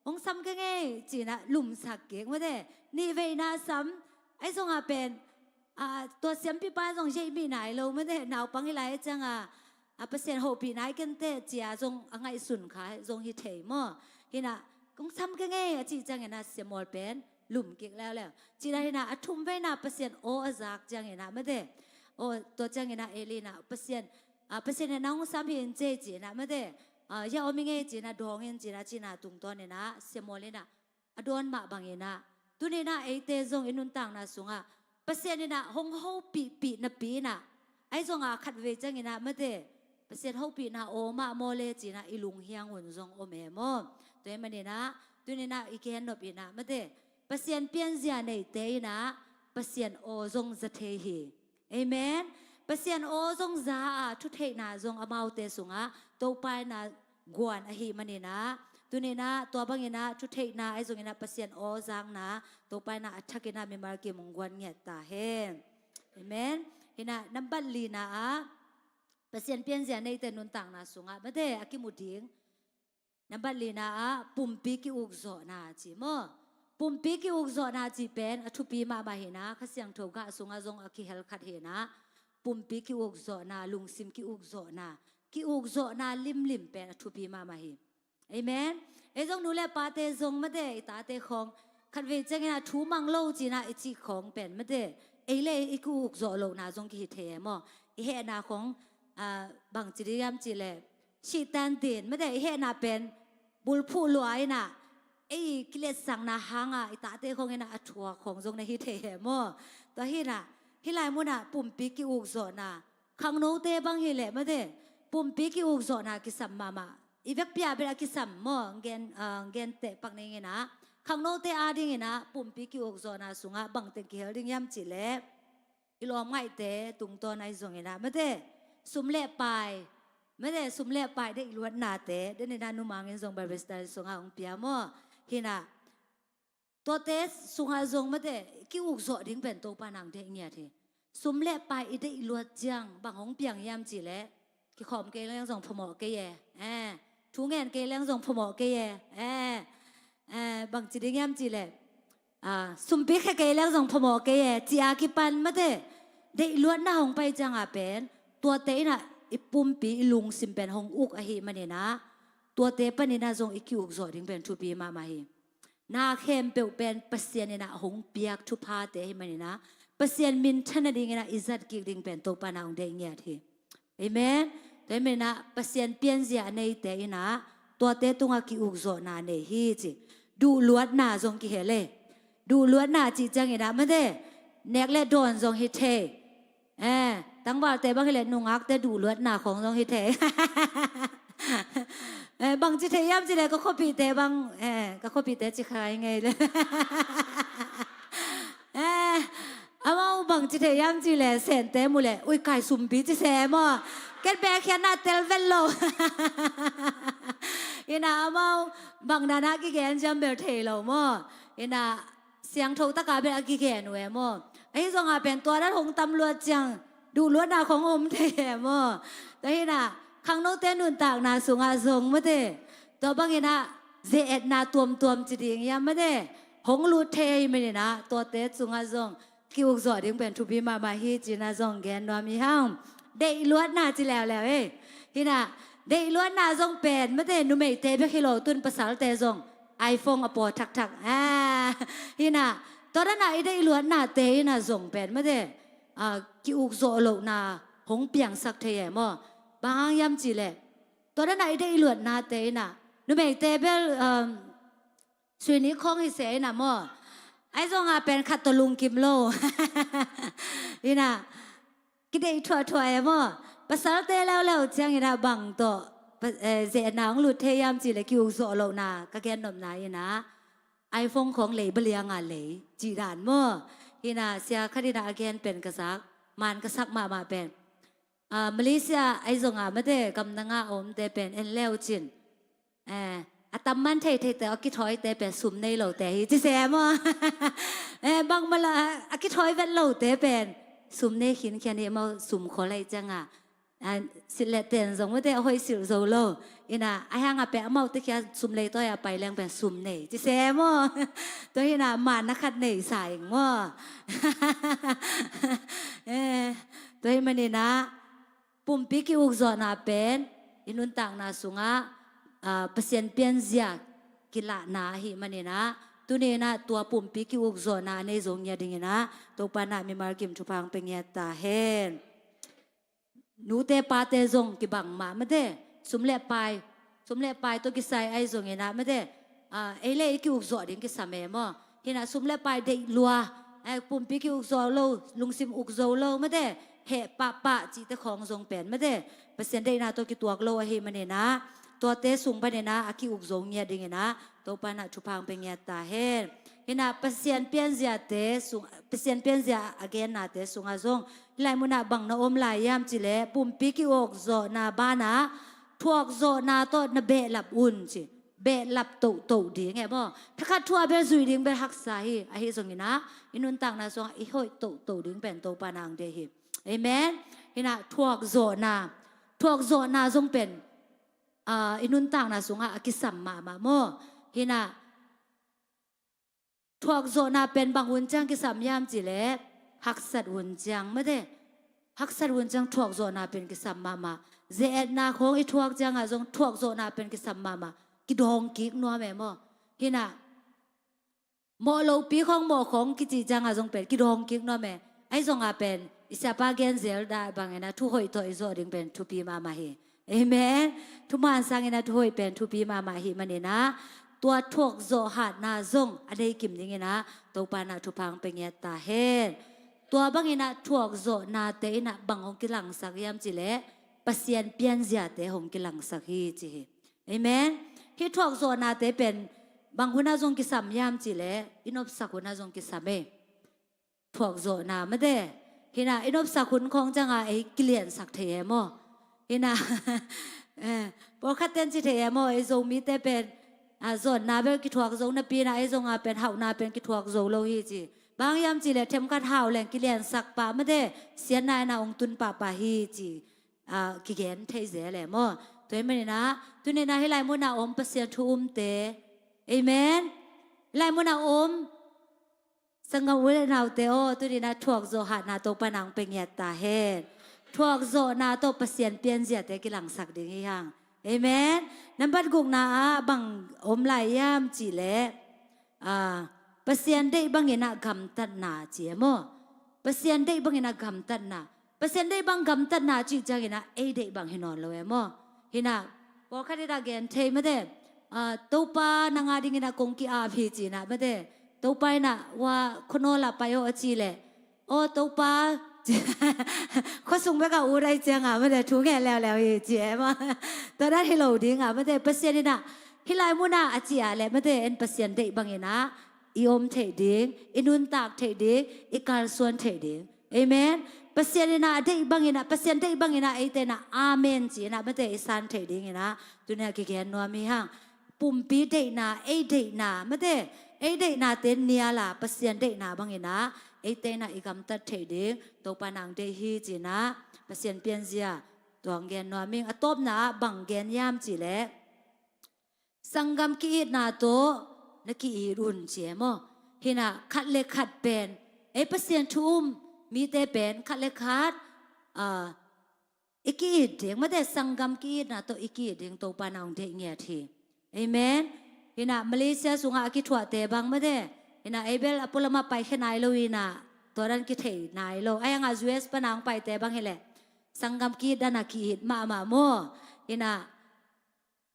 hong sam keng e ci-in ah lumsak kik, mate. Nih veina sam, ahi zongin ah pen, ah, tua siampipa zong zeihmih nai lo, mate, naupang hi lai ciangin ah, ah, Pasian hopih nai kenteh ci-a zong a ngaihsun kha zong hi thei maw. Hi in ah, hong sam keng e a cih ciangin ah Samuel pen lum kik leuleu. Ci dan hi in ah a thum veina Pasian aw a zak ciangin ah, mate. Aw, tua ciangin ah Eli in ah Pasian, ah, Pasian in ah nang hong sam hi in ci, ci-in ah, mate. Ah, hia om ing e ci-in ah dawng in ci-in ah, ci-in ah tungtawn in ah Samuel in ah a dawn mah bangin ah, tuni-in ah eite zong i nuntakna sungah Pasian in ah hong hopihpih napi-in ah, ahi zongin ah khatvei ciangin ah, mate, Pasian hopihna aw mah maw le ci-in ah i lunghiang un zong om e maw. Tua ahih manin ah tuni-in ah i gennop in ah, mate, Pasian pianzia neite in ah Pasian aw zong za thei hi. Amen. Pasian aw zong za a, thutheihna zong amaute sungah Topa in ah guan ahih manin ah, tuni-in ah tua bangin ah thutheihna ahi zongin ah Pasian aw zakna Topa in ah a thakin ah mimal kim hong guan ngiat ta hen. Amen. Hi in ah nambat lina ah Pasian pianzia neite nuntakna sungah, mate, a kimu ding. Nambat lina ah pumpi ki-ukzawhna ci maw. Pumpi ki-ukzawhna cih pen a thupi mahmah hi in ah, Kha Siangtho gah sungah zong a kihel khat hi in ah, pumpi ki-ukzawhna, lungsim ki-ukzawhna, ki-ukzawhna limlim pen a thupi mahmah hi. Amen. Ei zong nu le pate zong, mate, i tate khawng khatvei ciangin ah thu mang lo ci-in ah i cih khawng pen, mate, ei le ei i ki-ukzawh lohna zong kihi thei e maw. I hehna khawng, ah, bangci ding hiam cih leh, sihtan din, mate, i hehna pen bulphuh lua in ah, ei kiletsakna hangah i tate khawng in ah a thuak khawng zong na hi thei e maw. Tua hi in ah hih lai munah pumpi ki-ukzawhna, khangnote bang hi leh, mate, pumpi ki-ukzawhna kisam mahmah. I vekpi ah bel a kisam maw, gen, ah, genteh pak ning in ah, khangnote adingin ah pumpi ki-ukzawhna sungah bangteng kihel ding hiam cih leh, i lawmngaihte tungtawn ahi zongin ah, mate, sum le pai, mate, sum le pai deih luatnate, den in ah numang in zong Bible study sungah hong pia maw. Hi in ah tuate sungah zong, mate, ki-ukzawh ding pen Topa in ah hong deih ngiat hi. Sum le pai i deih luat ciang bang hong piang hiam cih leh, kikhawm kei leng zong phamawh kei e. Eh, thu ngen kei leng zong phamawh kei e. Eh, eh, bangci ding hiam cih leh, ah, sumpi khia kei leng zong phamawh kei e, ci-a kipan, mate, deih luatna hong pai ciangin pen tuate in ah i pumpi, i lungsim pen hong uk ahih manin ah, tuate panin ah zong i ki-ukzawh ding pen thupi mahmah hi. Na khempeuh pen Pasian in ah hong piak thuphate ahih manin ah, Pasian minthan nadingin ah i zat kik ding pen Topa in ah hong deih ngiat hi. Amen. Tua ahih manin ah Pasian pianzia a neite in ah tuate tungah ki-ukzawhna nei hi ci. Duhluatna zong kihel e. Duhluatna cih ciangin ah, mate, nek le dawn zong hi thei. Eh, tangvalte bang hi leh nungakte duhluatna khawng zong hi thei. Eh, bangci thei hiam cih leh ka khuapihte bang, eh, ka khuapihte ci kha ing ei le. Eh, amau bangci thei hiam cih leh Sente mu leh, ui, kai sumpi ci se maw. Ken beh khiatna tel vet lo. Hi in ah amau bang dan a kigen ciam bel thei lo maw. Hi in ah siangtho takin bel a kigen uh e maw. Ahi zongin pen tua dan hong tam luat ciang duhluatna khawng om thei e maw. Tua hi in ah khangnote nuntakna sungah zong, mate, tua bangin ah ze-etna tuamtuam ci ding hiam, mate, hong lut thei ahih manin ah, tuate sungah zong ki-ukzawh ding pen thupi mahmah hi ci-in ah zong gen nuam hi hang. Deihluatna ci leuleu ei. Hi-in ah, deihluatna zong pen mate, numeite bek hi lo, tu-in pasalte zong iPhone a paw thakthak. Ah, hi-in ah, tua dan a i deihluatnate in ah zong pen mate, ah, ki-ukzawh lohna hong piangsak thei e maw. Bang hang hiam cih leh, tua dan a i deihluatnate in ah, numeite bel, um, suini khawng hi se in ah maw, ahi zongin pen khat tawh lungkim lo. Hi-in ah, kideih thuahthuah e maw. Pasalte leuleu ciangin ah bang tawh, pa-, eh, ze-etna hong lut thei hiam cih leh ki-ukzawh lohna ka gennopna in ah, iPhone khawng lei baliang a lei cih dan maw. Hi-in ah, sia khat in ah a gen pen ka zak, man ka sak mahmah pen, ah, Malaysia ahi zongin mate, gamdang a omte pen en le uh cin, eh, a tamman theitheite, a kithawite pen sum nei lote hi ci se maw. Eh, bangmah la, a kithawi vet lote pen sum nei khinkhian hi maw, sum khol ahih ciangin. Ah, silh le ten zong mate, a hoih silh zo lo. Hi-in ah, ahi hangin pen amaute kiang sum leitawi a pai leng pen sum nei ci se maw. Tua hi-in ah, man na khat nei sa ing maw. Eh, tua ahih manin ah, pumpi ki-ukzawhna pen i nuntakna sungah, ah, Pasian pianzia kilahna ahih manin ah, tuni-in ah tua pumpi ki-ukzawhna a nei zo ngiat dingin ah, Topa in ah mimal kim thupha hong pia ngiat ta hen. Nute pate zong kibang mah mate, sum le pai, sum le pai tawh kisai ahi zongin ah mate, ah, ei le ei ki-ukzawh ding kisam e maw. Hi-in ah, sum le pai deih lua, eh, pumpi ki-ukzawh lo, lungsim uk zo lo mate, heh pahpah cihte khawng zong pen mate, Pasian deihna tawh kituak lo ahih manin ah, tuate sung panin ah a ki-uk zo ngiat dingin ah, Topa in ah thupha hong pia ngiat ta hen. Hi-in ah, Pasian pianziate sung, Pasian pianzia a gennate sungah zong, hih lai munah bang na om lai hiam cih leh, pumpi ki-ukzawhna banah thuakzawhna tawh na behlap un ci. Behlap tohtoh ding e maw. Phetkhat thu a bel zui ding bel haksa hi, ahi zongin ah i nuntakna sungah i hoih tohtoh ding pen Topa in ah hong deih hi. Amen. Hi-in ah, thuakzawhna, thuakzawhna zong pen, ah, i nuntakna sungah a kisam mahmah maw. Hi-in ah, thuakzawhna pen bang hun ciang kisam hiam cih leh, haksat hun ciang mate. Haksat hun ciang thuakzawhna pen kisam mahmah. Ze-etna khawng i thuak ciangah zong thuakzawhna pen kisam mahmah. Kidawng kik nuam e maw. Hi-in ah, mawh lopi khawng mawh khawng kicih ciangah zong pen kidawng kik nuam e. Ahi zongin pen i siapa gen zel dan bangin ah, thu hoih tawh i zawh ding pen thupi mahmah hi. Amen. Thuman sangin ah thu hoih pen thupi mahmah ahih manin ah, tua thuakzawh hatna zong a nei kim dingin ah, Topa in ah thupha hong pia ngiat ta hen. Tua bangin ah thuakzawhnate in ah bang hong kilangsak hiam cih leh, Pasian pianziate hong kilangsak hi ci hi. Amen. Hih thuakzawhnate pen bang hun ah zong kisam hiam cih leh, i nopsak hun ah zong kisam e. Thuakzawhna mate. Hi-in ah, i nopsak hun khawng ciangah ei kiliansak thei e maw. Hi-in ah, eh, pawlkhatte in ci thei e maw, ei Zomite pen, ah, zawnna bel kithuak zo napi-in ah, ei zongin pen hauhna pen kithuak zo lo hi ci. Bang hang hiam cih leh, themkhat hau leng kiliansak pah mate, siatna in ah hong tun pahpah hi ci. Ah, kigen thei zel e maw. Tua ahih manin ah, tuni-in ah hih lai munah om Pasian thu umte. Amen. Hih lai munah om sanggam u le naute aw, tuni-in ah thuakzawh hatna Topa in ah hong pia ngiat ta hen. Thuakzawhna tawh Pasian pianziate kilangsak ding hi hang. Amen. Nambat gukna ah bang om lai hiam cih leh, ah, Pasian deih bangin ah gamtatna ci e maw. Pasian deih bangin ah gamtatna. Pasian deih bang gamtatna cih ciangin ah ei deih bang hi nawn lo e maw. Hi-in ah, pawlkhat in ah gen thei mate, ah, Topa nang a dingin ah kong ki-ap hi ci-in ah mate, Topa in ah, wa, khuanawl ah pai aw a cih leh, aw Topa, khuasung bek a ut ahih ciangin mate, thu ngen leuleu hi ci e maw. Tua dan hi lo ding ah mate, Pasian in ah hih lai munah a cih leh mate, en Pasian deih bangin ah i om theih ding, i nuntak theih ding, i kalsuan theih ding. Amen. Pasian in ah a deih bangin ah, Pasian deih bangin ah eite in ah amen ci-in ah mate, i san theih dingin ah, tuni-in ah kigen nuam hi hang. Pumpi deihna, ei deihna mate, ei deihnate nial a, Pasian deihna bangin ah eite in ah i gamtat theih ding Topa in ah hong deih hi ci-in ah, Pasian pianzia tua hong gen nuam ing. A tawpna ah bang gen hiam cih leh, sanggam ki-itna tawh na ki-it un ci e maw. Hinah khat le khat pen, ei Pasian thu um mite pen khat le khat, ah, i ki-it ding, mate, sanggam ki-itna tawh i ki-it ding Topa in hong deih ngiat hi. Amen. Hinah Malaysia sungah a kithuahte bang, mate, hinah ei bel a pualamah paikhia nai lo hinah, tua dan kithei nai lo. Ahi hangah U S pan hong paite bang hileh sanggam ki-it dan a ki-it mahmah maw. Hinah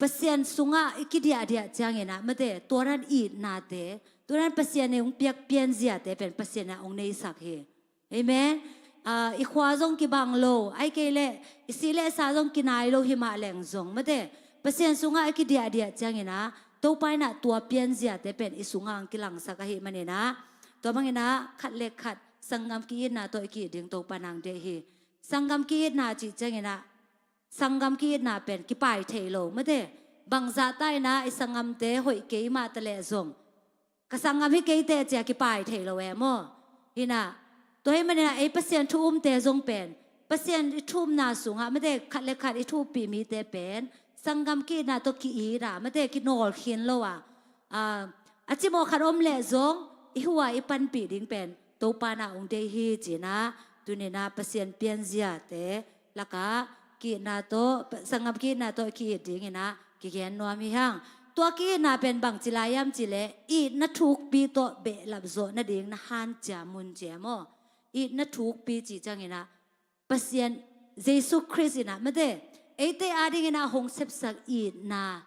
Pasian sungah i kidiahdiah cianginah, mate, tua dan itnate, tua dan Pasian in hong piak pianziate pen Pasian in hong neisak hi. Amen. Ah, i khua zong kibang lo, ahih kei leh i si le sa zong kinai lo hi mah leng zong, mate, Pasian sungah i kidiahdiah cianginah Topa inah tua pianziate pen i sungah hong kilangsak ahih maninah, tua banginah khat le khat sanggam ki-itna tawh i ki-it ding Topa in hong deih hi. Sanggam ki-itna cih cianginah sanggam ki-itna pen kipai thei lo, mate. Bangzah ta inah i sanggamte hoih kei mah ta leh zong, ka sanggam hi kei teh ci-a kipai thei lo e maw. Hinah tua hih maninah ei Pasian thu umte zong pen, Pasian i thu umna sungah, mate, khat le khat i thu uppih mite pen sanggam ki-itna tawh ki-it a, mate, kinawl khin lo a, ah, a cimawh khat om leh zong i huh a i panpih ding pen Topa inah hong deih hi cinah, tuninah Pasian pianziate lakah ki-itna tawh, sanggam ki-itna tawh ki-it dinginah kigen nuam hi hang. Tua ki-itna pen bangci lai hiam cih leh itna thukpi tawh behlap zawh nading na hanciam un ci e maw. Itna thukpi cih cianginah Pasian, Jesu Khrist inah, mate, eite adinginah hong sepsak itna,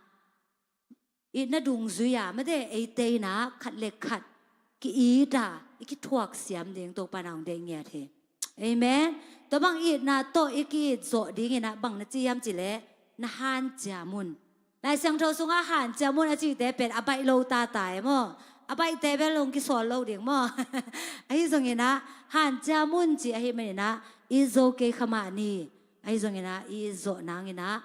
itna dungzui-a, mate, eite inah khat le khat ki-it a i kithuak siam ding Topa in hong deih ngiat hi. Amen. Tua bang itna tawh i ki-it zawh dinginah bang na ci hiam cih leh na hanciam un. Lai Siangtho sungah hanciam un a cihte pen a baih lo tata e maw. A baihte bel hong kisawl lo ding maw. Ahi zonginah hanciam un cih ahih maninah i zo kei kha mah ni. Ahi zonginah i zawh nanginah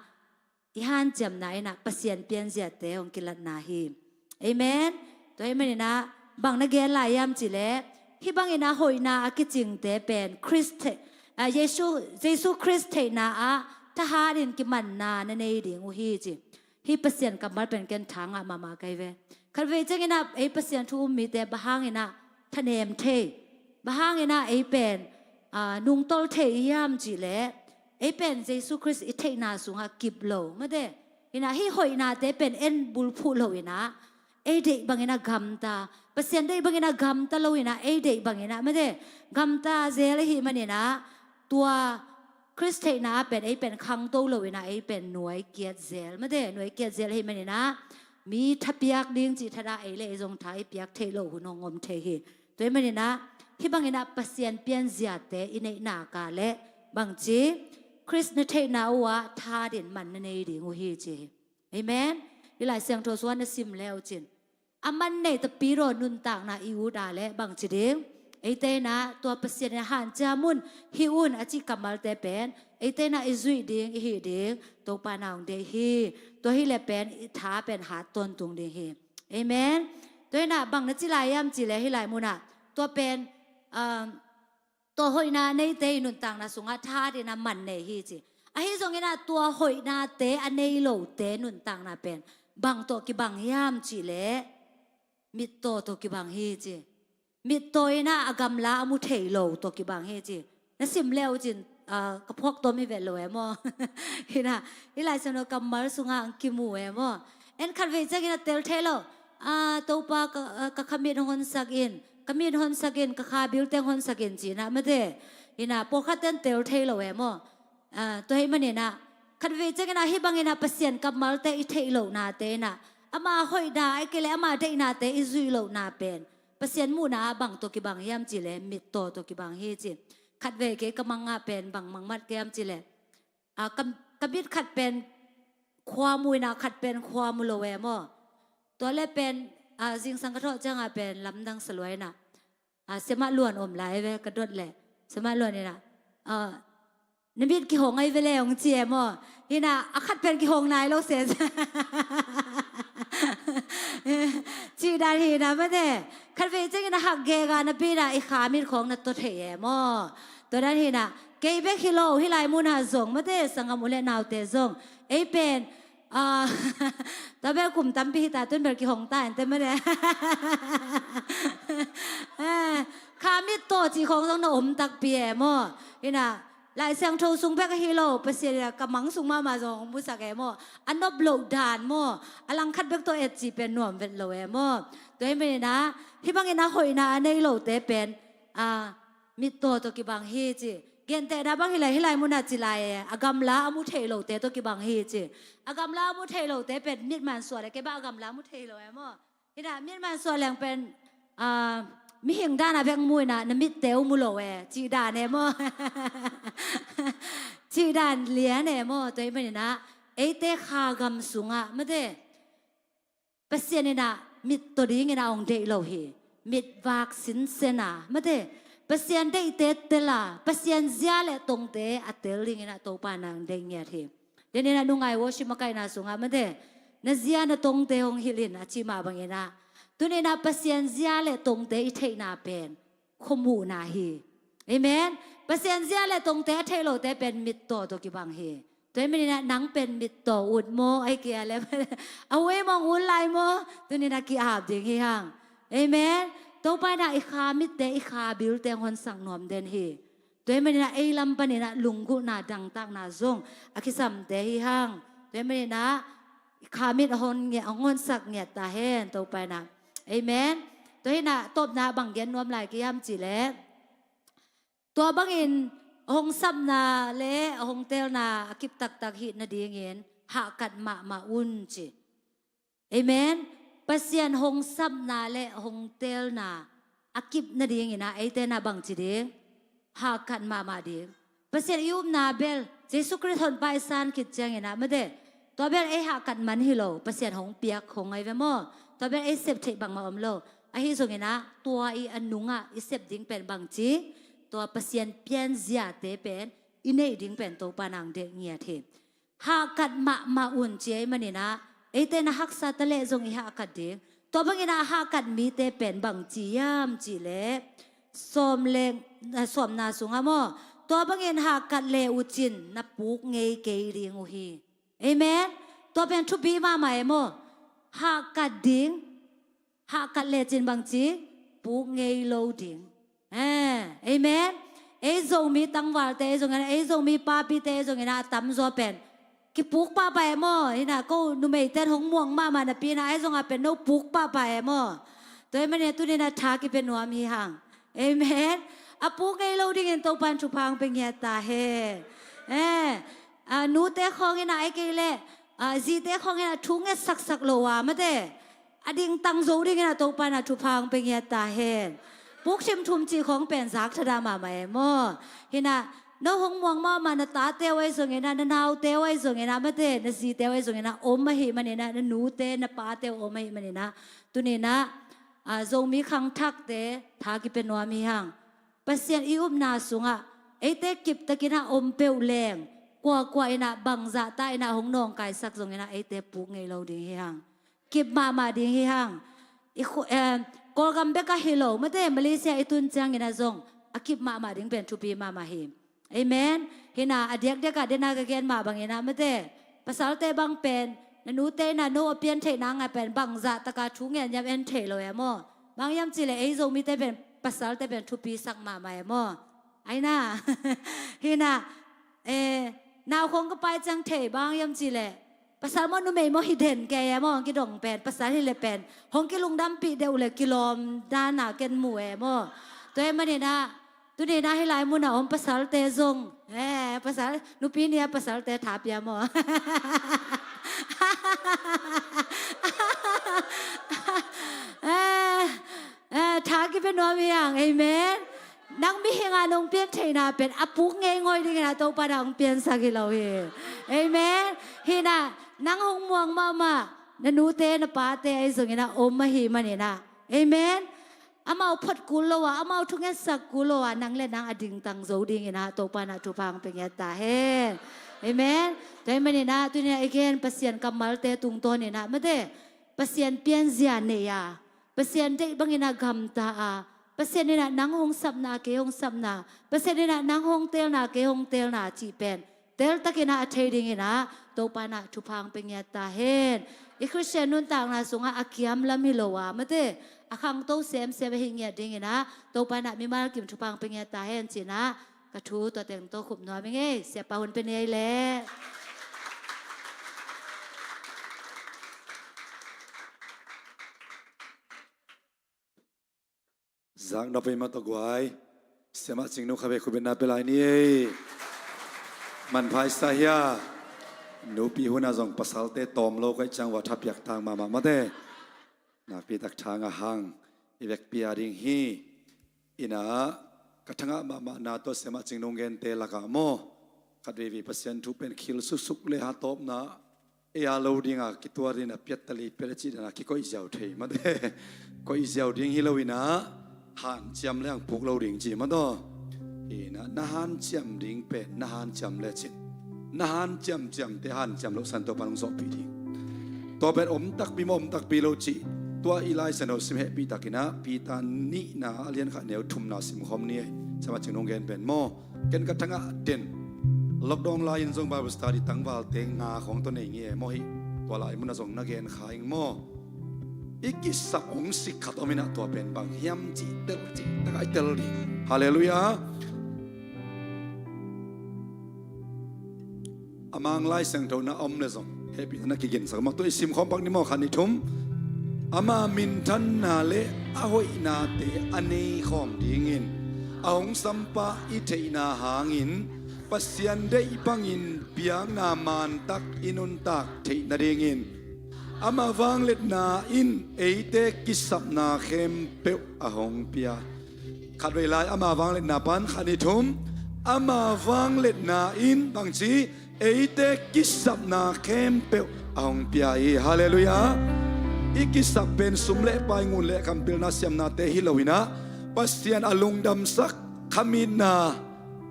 i hanciamna inah Pasian pianziate hong kilatna hi. Amen. Tua hih maninah bang na gen lai hiam cih leh, hih banginah hoihna a kicingte pen Khrist thei, ah, Jesu, Jesu Khrist theihna ah thahatin kimanna na nei ding uh hi ci. Hih Pasian kammal pen ken tha ngah mahmah ka hi ve. Khatvei cianginah ei Pasian thu um mite bang hanginah thanem thei, bang hanginah ei pen, ah, nungtolh thei i hiam cih leh, ei pen Jesu Khrist i theihna sungah kip lo, mate. Hinah hih hoihnate pen en bulphuh loinah ei deih banginah gamta, Pasian deih banginah gamta loinah ei deih banginah, mate, gamta zel ahih maninah tua Khrist theihna ah pen ei pen khangto loinah ei pen nuai kiat zel, mate, nuai kiat zel ahih maninah mi thapiak ding cih thadah ei le ei zong tha i piak theih loh hun hong om thei hi. Tua hih maninah hih banginah Pasian pianziate i neihna ka le bangci, Khrist na theihna uh ah thahatin man na nei ding uh hi ci hi. Amen. Hih Lai Siangtho sungah na sim le uh cin, a man nei tapi raw nuntakna i ut a le bangci ding, eite inah tua Pasian in hanciam un, hih un a cih kammalte pen eite inah i zuih ding, i hih ding Topa in hong deih hi. Tua hileh pen i tha pen hat tawntung ding hi. Amen. Tua inah bang na ci lai hiam cih leh hih lai munah tua pen, um, tua hoihna neite i nuntakna sungah thahatin a man nei hi ci. Ahi zonginah tua hoihnate a nei lote nuntakna pen bang tawh kibang hiam cih leh mittaw tawh kibang hi ci. Mittaw inah a gamla a mu thei lo tawh kibang hi ci. Na sim le uh cin, ah, ka phuak tawm hi vet lo e maw. Hinah hih Lai Siangtho kammal sungah hong kimu e maw. En khatvei cianginah tel thei lo. Ah, Topa ka, ah, ka khamit hong honsak in, ka mit honsak in, ka kha bilteng honsak in cinah, mate. Hinah pawlkhatte in tel thei lo e maw. Ah, tua hih maninah khatvei cianginah hih banginah Pasian kammalte i theih lohnate inah ama hoihna ahih kei leh ama deihnate i zuih lohna pen Pasian muhna ah bang tawh kibang hiam cih leh mittaw tawh kibang hi ci. Khatvei kei ka mangngilh pen bang mangngilh ka hiam cih leh, ah, ka, ka mit khat pen khua mu inah khat pen khua mu lo e maw. Tua le pen, ah, zingsang ka thawh ciangah pen lamdang salua inah, ah, Siamah Luan om lai ve ka dot leh, Siamah Luan inah, ah, na mit kihong ahi ve le hong ci e maw. Hinah a khat pen kihong nai lo se. Cih dan hinah, mate. Khatvei ciangin a hak gega napi inah i kha mit khawng na taw thei e maw. Tua dan hinah kei bek hi lo, hih lai munah zong, mate, sanggam u le naute zong, ei pen Ah, tua bel kum tampi hita, tun bel kihong ta ente mane. Eh, kha mittaw cih khawng zong na om takpi e maw? Hi na, Lai Siangtho sung bek ahi lo, Pasian in a ka mang sung mahmah zong hong musak e maw? A nop loh dan maw? A langkhat bek tawh et cih pen nuam vet lo e maw? Tua hi manin a, hih bangin a hoihna a nei lote pen, ah, mittaw tawh kibang hi ci. Gentehna bang hi lai, hih lai munah ci lai e, a gamla a mu thei lote tawh kibang hi ci. A gamla a mu thei lote pen mit mansuah le kei bang a gamla a mu thei lo e maw? Hi na, mit mansuah leng pen, ah, mihing dan a bek mu hi na, na mitte uh mu lo e, cih dan e maw? Cih dan lian e maw? Tua hi manin a, eite kha gam sungah mate, Pasian in a mittaw dingin a hong deih lo hi. Mitvak sinsen a mate, Pasian deihte tel a, Pasian zia le tongte a tel dingin a Topa in a hong deih ngiat hi. Denin a nungai worship makaihna sungah mate, na zia na tongte hong hilh in a cih mah bangin a, tunin a Pasian zia le tongte i theihna pen khuamuhna hi. Amen. Pasian zia le tongte a theih lote pen mittaw tawh kibang hi. Tua hi manin a nang pen mittaw ut maw, ai kia le a huai mong ut lai maw, tunin a ki-ap ding hi hang. Amen. Topa in a i kha mitte, i kha bilte hong honsak nuam den hi. Tua hi manin a ei lam panin a lunggulhna dangtakna zong a kisamte hi hang. Tua hi manin a i kha mit a hon nge-, a honsak ngiat ta hen Topa in a. Amen. Tua hi na tawpna bang gen nuam lai ka hiam cih leh, tua bangin hong sapna le hong telna a kip taktak hih nadingin hahkat mahmah un ci. Amen. Pasian hong sapna le hong telna a kip nadingin a eite in a bangci ding, hahkat mahmah ding. Pasian i upna bel Jesu Khrist honpa i san khit ciangin a mate, tua bel ei hahkat man hi lo, Pasian hong piak hong ngai ve maw? Tua bel ei sep theih bangmah om lo. Ahi zongin a tua i a nungah i sep ding pen bangci, tua Pasian pianziate pen i neih ding pen Topa in a hong deih ngiat hi. Hahkat mahmah un ci ahih manin a, eite in a haksa ta leh zong i hahkat ding. Tua bangin a hahkat mite pen bangci hiam cih leh, sawm le, eh, sawmna sungah maw, tua bangin hahkat le uh cin na puk ngei kei ding uh hi. Amen. Tua pen thupi mahmah e maw? Hahkat ding. Hahkat le cin bangci, puk ngei lo ding. Eh, amen. Ei Zomi tangvalte ei zongin a, ei Zomi papite ei zongin a, a tamzaw pen kipuk pahpah e maw? Hi na, ko numeite in hong muang mahmah napi in a, ei zong a pen no puk pahpah e maw? Tua hi manin a tunin a tha kipia nuam hi hang. Amen. A puk ngei lo dingin Topa in thupha hong pia ngiat ta hen. Eh, a nute khawng in a, ei kei leh, a zite khawng in a thu nget saksak lo a mate, a dingtang zo dingin a Topa in a thupha hong pia ngiat ta hen. Puk thim thum cih khawng pen zak thadah mahmah e maw? Hi na, no hong muang mahmah na tate uh ei zongin a, na naute uh ei zongin a mate, na zite uh ei zongin a om ahih manin a, na nute na pate uh om ahih manin a, tunin a, a, Zomi khangthakte tha kipia nuam hi hang. Pasian i upna sungah eite kiptakin a om peuh leng, kuakua in a bangzah ta in a hong nawngkaisak zongin a eite puk ngei lo ding hi hang. Kip mahmah ding hi hang. I khu-, eh, Kawlgam bek a hi lo mate, Malaysia i tun ciangin a zong a kip mahmah ding pen thupi mahmah hi. Amen. Hi na, a diakdiak a den a ka gen mah bangin a mate, pasalte bang pen na nute in a no a pian theihna ngai pen bangzah taka thu ngen hiam en thei lo e maw? Bang hiam cih leh ei Zomite pen pasalte pen thupi sak mahmah e maw? Ai na. Hi na, eh, nau khawng ka pai ciang thei, bang hiam cih leh pasal maw numei maw hi den kei e maw, hong kidong pen, pasal hi leh pen hong kilungdampih deuh leh kilawm dan a ken mu e maw? Tua hi manin a, tunin a hih lai mun a om pasalte zong, eh, pasal, nupi ni a pasalte tha pia maw? Eh, eh, tha kipia nuam hi hang, amen. Nang mihing a nong pian theihna pen a puk ngeingawi dingin a Topa in a hong piansak hi lo hi. Amen. Hi na, nang hong muang mahmah na nute na pate ei zongin a om ahih manin a. Amen. Amau phot kul lo a, amau thungetsak kul lo a, nang le nang a dingtang zo dingin a Topa in a thupha hong pia ngiat ta hen. Amen. Tua hi manin a, tunin a i gen Pasian kammalte tungtawnin a mate, Pasian pianzia nei a, Pasian deih bangin a gamta a, Pasian in a nang hong sapna, kei hong sapna, Pasian in a nang hong telna, kei hong telna cih pen teltakin ah a thei dingin ah Topa in ah thupha hong pia ngiat ta hen. I Khristian nuntakna sungah a kiam lam hi lo a, mate, a khangto semsem ahi ngiat dingin ah Topa in ah mimal kim thupha hong pia ngiat ta hen ci-in ah ka thu tua teng tawh khup nuam ing ei. Siapa hun pia ni ei leh. Zak nop ei mah tawh guai. Siamah Cingnu kha vei khupbetna pia lai ni ei. Manpha i sa hia. Nupi hunah zong pasalte tawm lo ka hih ciang va thapiak tang mahmah mate. Nakpi tak thang a hang i vekpi a ding hi. Inah ka thangah mahmahna tawh Siamah Cingnu hong gente lakah maw, khat veivei Pasian thu pen khil suksuk le hatawpna ei a lo dinga kituarin a piattali piat a cih dana kikoih ziau thei mate. Koih ziau ding hi lo inah hanciam le ang puk lo ding ci mataw. Inah na hanciam ding pen na hanciam le cin, na hanciam ciamte hanciam loh san Topa hong zawhpih ding. Tua pen om takpi maw om takpi lo cih tua i Lai Siangtho sim hehpih takinah Peter nihna a lian khat neu thumna simkhawm ni ei. Siamah Cingnu hong gen pen maw, ken ka thangah den. Lockdown lai-in zong Bible study tangvalte nga khawng tawh nei ngi e maw hi. Tua lai munah zong na gen kha ing maw. I kisap hong sik khat om inah tua pen bang hiam cih tel cih takah i tel ding. Halleluiah. A Mang Lai Siangtho na om le zong hehpihna na kiginsak maw. Tua i simkhawm pak ni maw, khat nih thum. Ama minthanna le a hoihnate a nei khawm dingin a hong sampa i theihna hangin Pasian deih bangin biakna mantak i nuntak theih nadingin ama vangliatna in eite kisapna khempeuh a hong pia. Khatvei lai ama vangliatna pan, khat nih thum. Ama vangliatna in bangci eite kisapna khempeuh a hong pia hi. Halleluiah. I kisap pen sum le pai, ngun le kam, pilna siamnate hi lo inah Pasian a lungdamsak khamitna,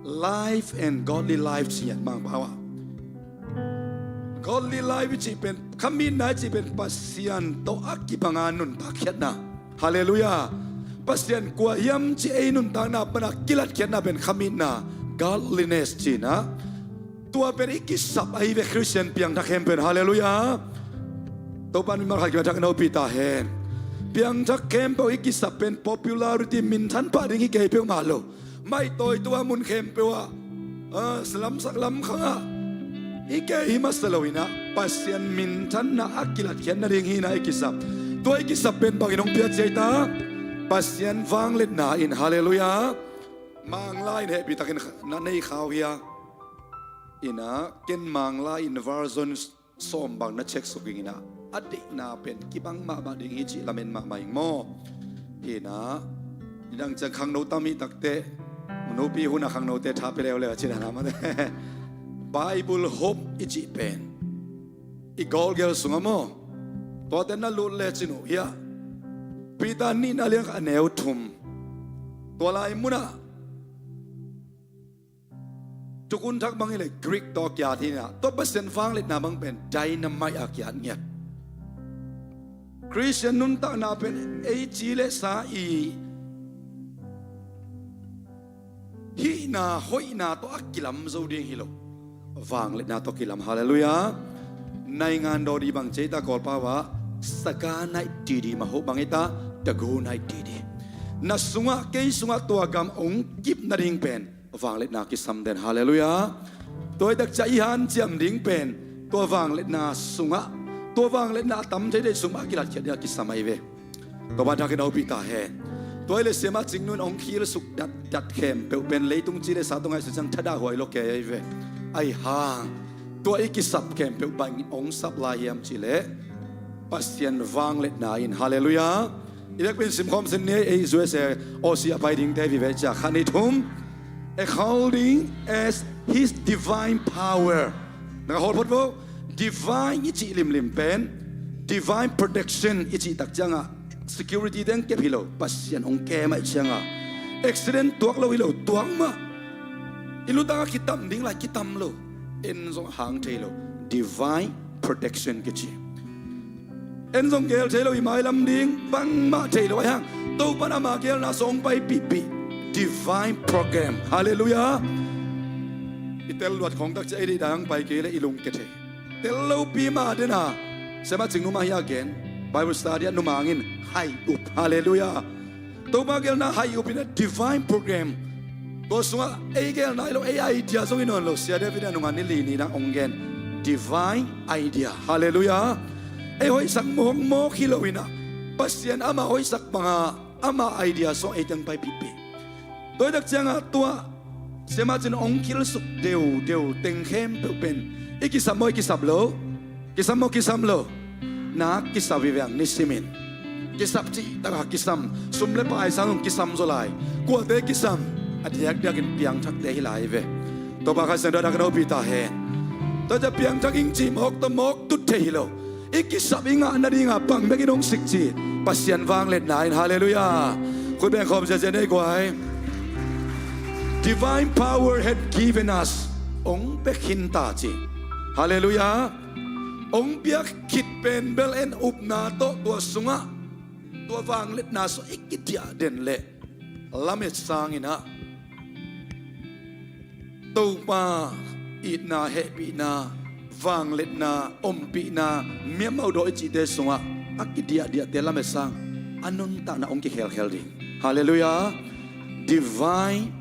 life and godly life ci ngiat Mangpau ah. Godly life i cih pen, khamitna i cih pen Pasian tawh a kibanga nuntak khiatna. Halleluiah. Pasian kua hiam cih ei nuntakna pana kilatkhiatna pen khamitna, godliness ci inah. Tua pen i kisap ahi ve Khristian piangthak khempeuh in. Halleluiah. Topa in mimal khat kiangah thak na upih ta hen. Piangthak khempeuh i kisap pen popularity, minthan pah ding hi kei peuhmah lo. Maitawi tua mun khempeuh ah, ah, lamsak lamkhang ah hi kei hi masa lo inah Pasian minthanna a kilatkhiat nading hi inah i kisap. Tua i kisap pen bangin hong pia ci ei ta? Pasian vangliatna in. Halleluiah. Manglai in hehpihtakin na nei khau hia. Inah ken Manglai in version sawm bang na check suk ing inah a deihna pen kibang mahmah ding hi cih lamen mahmah ing maw. Hi inah nidang ciang khangno tam hi takteh, nupi hunah khangnote tha pia leuleu a cih dana mate. Bible Hub i cih pen i Google sungah maw, tuate na lut lecin uh hiah Peter nihna lian khat a neu thum. Tua lai munah Thukhun Thak bang hileh Greek tawh a kiat hi inah, tua Pasian vangliatna bang pen dynamite a kiat ngiat. Khristian nuntakna pen ei ci le sa i hihna hoihna tawh a kilam zo ding hi lo. Vangliatna tawh kilam. Halleluiah. Naingan daw dih bang ci ei ta Kawlpau ah, saga naih didi mah hoh bang ei ta, dagu naih didi. Na sungah kei sungah tua gam hong kip nading pen vangliatna kisam den. Halleluiah. Tua hi tak ciang i hanciam ding pen tua vangliatna sungah, tua vangliatna a tam thei deih sungah a kilatkhiat ding a kisam ahi ve. Topa in thak in a upih ta hen. Tua hi leh Siamah Cingnu in hong khilsuk datdat khempeuh pen leitung ci le sa tawh ngaihsun ciang thadah huai lo kei ahi ve. Ahi hang tua i kisap khempeuh bang hong sap lai hiam cih leh Pasian vangliatna in. Halleluiah. I vekpi in simkhawm sin ni ei, ei U S A, Aussie a pai dingte vive cia. Khat nih thum. According as his divine power. Na ka hawl phot vo. Divine i cih limlim pen divine protection i cih tak ciangah security teng kep hi lo, Pasian hong kem ahih ciangah accident tuak lo hi lo, tuak mah. I lutang a kitam ding lai kitam lo. En zong hang thei lo. Divine protection kici. En zong gel thei lo, i mailam ding bangmah thei lo ahi hang, Topa in ama gelna sawng paipihpih. Divine program. Halleluiah. I tel luat khawng takciang ei deihdan hong pai kei leh i lungkia thei. Tel lopi mah dena, Siamah Cing Nu mah hi a gen, Bible study ah Nu Mang in hai up. Halleluiah. Topa geelna hai up in a divine program. Tua sungah ei geelna hi lo, ei idea zong hi nawn lo. Sia David in a nungah ni li ni dang hong gen, divine idea. Halleluiah. Ei hoihsak mawkmawk hi lo in a, Pasian ama hoihsak banga ama idea sung ei teng paipihpih. Tua hi takciangah tua Siamah Cing Nu hong kilsuk deudeu teng khempeuh pen i kisam maw, i kisam lo? Kisam maw, kisam lo? Na kisam hi veng nisimin. Kisam cih takah kisam, sum le pai sang zong kisam zaw lai. Kuate kisam? A diakdiakin piangthakte hi lai ve. Topa Kha Siangtho a dak na upih ta hen. Tua ciang piangthak ing cih mawk tawh mawk tut thei hi lo. I kisap i ngah nadinga bang bekin hong sik ci? Pasian vangliatna in. Halleluiah. Khut beng khawm ziazia nei guai. Divine power had given us. Hong pia khin ta ci. Halleluiah. Hong piak khit pen bel en upna tawh tua sungah tua vangliatna sung i kidiah den leh lamet sangin ah Topa itna, hehpihna, vangliatna, ompihna, miamauh dawh i cihte sungah a kidiahdiahte lamet sang a nuntakna hong kikhelkhel ding. Halleluiah. Divine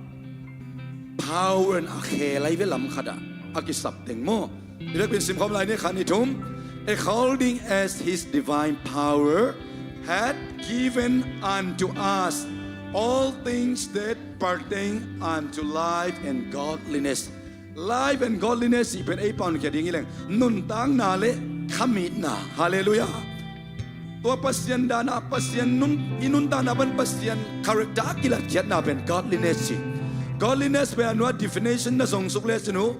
power in a khel ahi ve lam khatah a kisap teng maw. I vekpi in simkhawm lai ni, khat, nih, thum. According as his divine power had given unto us all things that pertain unto life and godliness. Life and godliness cih pen ei pau in khia ding hi leng nuntakna le khamitna. Halleluiah. Tua Pasian dana, Pasian nun, i nuntakna pan Pasian character a kilatkhiatna pen godliness ci. Godliness pen a nua definition na zongsuk lecin uh,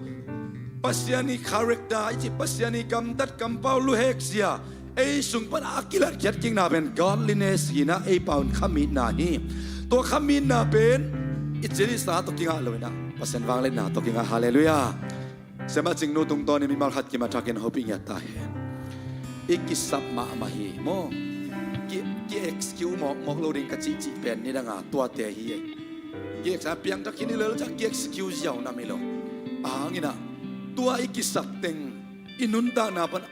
Pasian i character i cih, Pasian i gamtat kampau luhekzia ei sung pan a kilatkhiat kikna pen godliness hi na, ei pau in khamitna hi. Tua khamitna pen i cil i sa tawh kingah lo in ah Pasian vangliatna tawh kingah. Halleluiah. Siamah Cing Nu tungtawnin mimal khat kim a thakin hopih ngiat ta hen. I kisap mahmah hi maw. Ki, ki excuse mawkmawk lo ding ka cihcih pen nidanga tuate hi. Ki excuse a piangthak khin hi lel ciang ki excuse ziau nam hi lo. Ahang in ah tua i kisap teng i nuntakna pan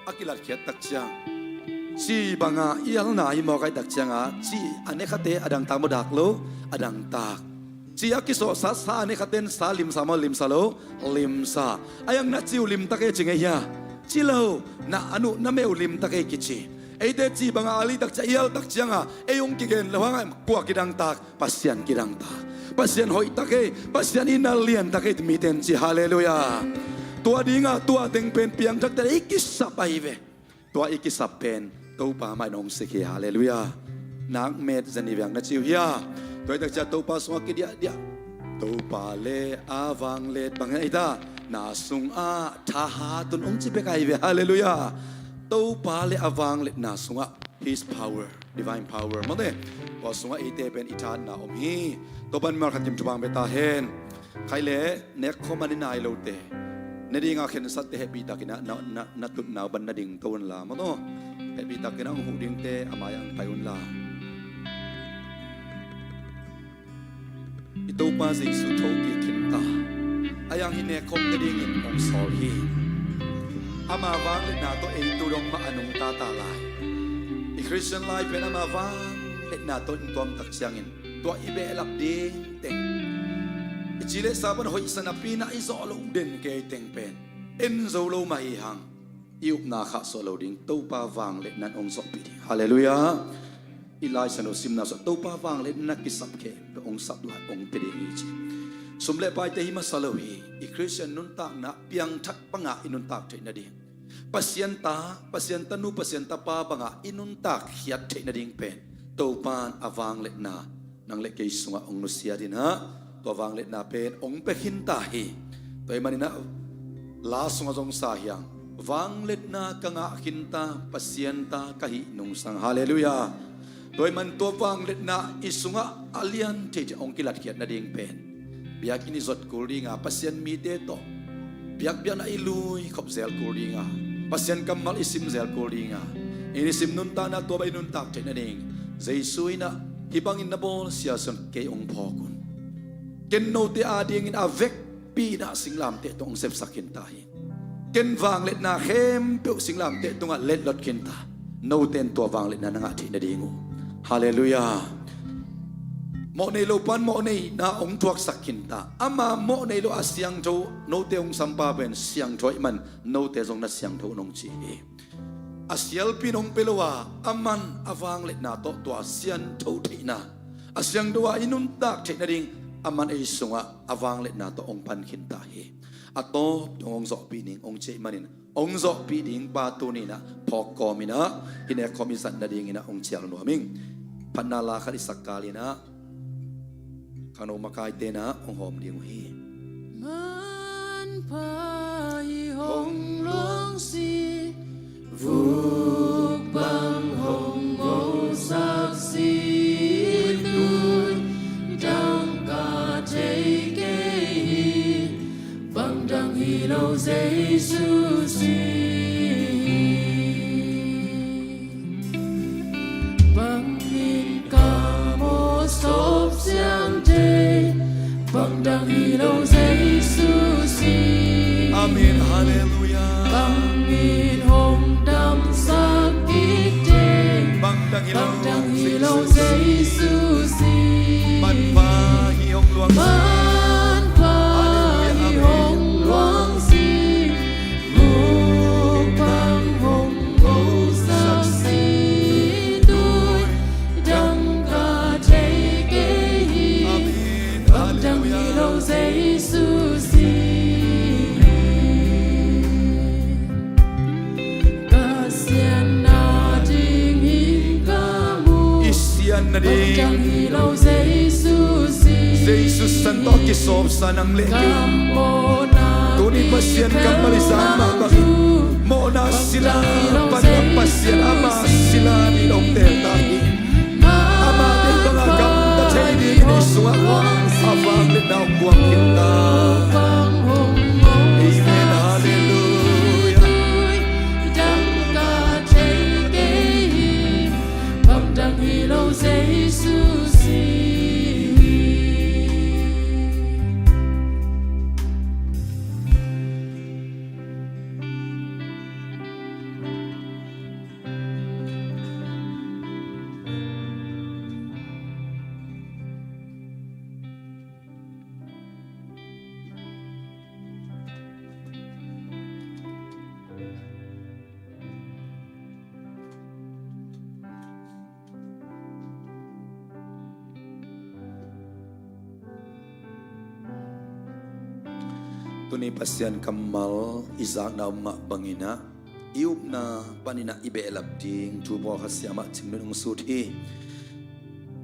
a kilatkhiat takciang, ci banga i alna hi mawk ahih takcianga, ci a nekhate a dangtak maw, dak lo, a dangtak. Ci a kisawhsat sa a nekhaten sa limsa maw, limsa lo, limsa. Ai ang na ci uh limtak e ci ngei hia? Ci lo, na an uh na meh uh limtak e kici. Eite ci banga al i takciang, i al takcianga ei hong kigen lo hang a, kua kidangtak? Pasian kidangtak. Pasian hoihtak e, Pasian itna liantak e, mite in ci. Halleluiah. Tua dinga tua teng pen piangthakte i kisap ahi ve. Tua i kisap pen Topa mah in hong sik hi. Halleluiah. Nak met zen hi veng na ci uh hia? Tua hi takciang Topa sungah kidiahdiah, Topa le a vanglet bang hi ta, na sungah thahat un hong ci bek ahi ve. Halleluiah. Topa le a vangletna sungah, his power, divine power mawte, tua sungah eite pen i thahatna om hi. Topa in mimal khat kim thupha hong pia ta hen. Khai le nek khawm a ni nai lote, ne dinga khensatte hehpihtakin ah na, na, na tutna uh pan na dingto unla maw, hehpihtakin ah hong huh dingte a mai-ah hong pai unla. I Topa Jesu thokik khin ta. Ai ang hi nek khawm ne dingin hong sawl hi. Ama vangliatna tawh ei tu dong mah a nungta ta lai. I Christian life pen ama vangliatna tawh in tuamtak ciangin tua i behlap ding teng, i ci le sa pan hoihsa napi-in ah i zawh loh den kei teng pen en zo lo mah hi hang. I upna khahsuah lo ding, Topa vangliatna in hong zawhpih ding. Halleluiah. I Lai Siangtho simna sungah Topa vangliatna in na kisap khempeuh hong sap lai, hong pia ding hi ci. Sum le paite hi masa lo hi. I Khristian nuntakna piangthak bangah i nuntak theih nading, Pasian ta, Pasian tanu, Pasian tapa bangah i nuntak khiat theih nading pen Topa in a vangliatna nang le kei sungah hong nusiat in ah, tua vangliatna pen hong pia khin ta hi. Tua ahih manin ah la sungah zong sa hi hang, vangliatna ka ngah khin ta, Pasian ta ka hih nungsang. Halleluiah. Tua ahih manin tua vangliatna i sungah a lian theithei hong kilatkhiat nading pen biakinn i zot kul dinga, Pasian mite tawh biakbiakna i lui khop zel kul dinga, Pasian kammal i sim zel kul dinga, i nisim nuntakna tua bang i nuntak theih nading, Jesu in ah, hih bangin na bawl, Sia Sian kei hong phawk un. Ken note adingin a vek pi-in ah singlamteh tungah hong sepsak khinta hi. Ken vangliatna khempeuh singlamteh tungah letlot khinta. Note in tua vangliatna na ngah theih nading uh. Halleluiah. Mawh nei lo pan mawh neihna hong thuaksak khinta. Ama mawh nei lo a siangtho, note hong sampa pen siangtho ahih man note zong na siangtho un hong ci hi. A sialpi in hong pia lo a, aman a vangliatna tawh tua siangtho theihna, a siangtho a i nuntak theih nading, aman ei sungah a vangliatna tawh hong pan khinta hi. A tawp dong hong zawhpih ning hong ci ahih manin, hong zawhpih ding pa tuni-in ah phawk kawmin ah hih nek khawm i zat nadingin ah hong cial nuam ing. Phatna la khat i sak kalin ah khangno makaite in ah hong hawm ding uh hi. Manpha hi hong luangsi, vuk bang hong ngosak si, tui dang ka thei kei hi, bang dang hi lo Jesu si. Bangin ka mawh sawp siang thei, bang dang hi lo Jesu si. Amen. Halleluiah. Bangin hong damsak kik thei, bang dang hi lo Jesu si. Manpha hi hong luangsi. Manpha hi hong luangsi. Vuk bang hong ngosak si, tui dang ka thei kei hi, bang dang hi lo Jesu si. Ka sian nading hi ka mu, i sian nading, bang dang hi lo Jesu si. Jesu san tawh kisawpsa nang le kei. Tuni Pasian kammal i zak mah bangin mawhna sila pan Pasian ama sila nih hong telta hi. Amah deih bangah gamta thei dingin ei sungah a vangliatna hong kuang khinta. Amen. Halleluiah. Bang dang hi lo Jesu si. Tuni Pasian kammal i zakna om mah bangin ah i upna panin ah i behlap ding thu pawlkhat siamah Cing Nun hong sut hi.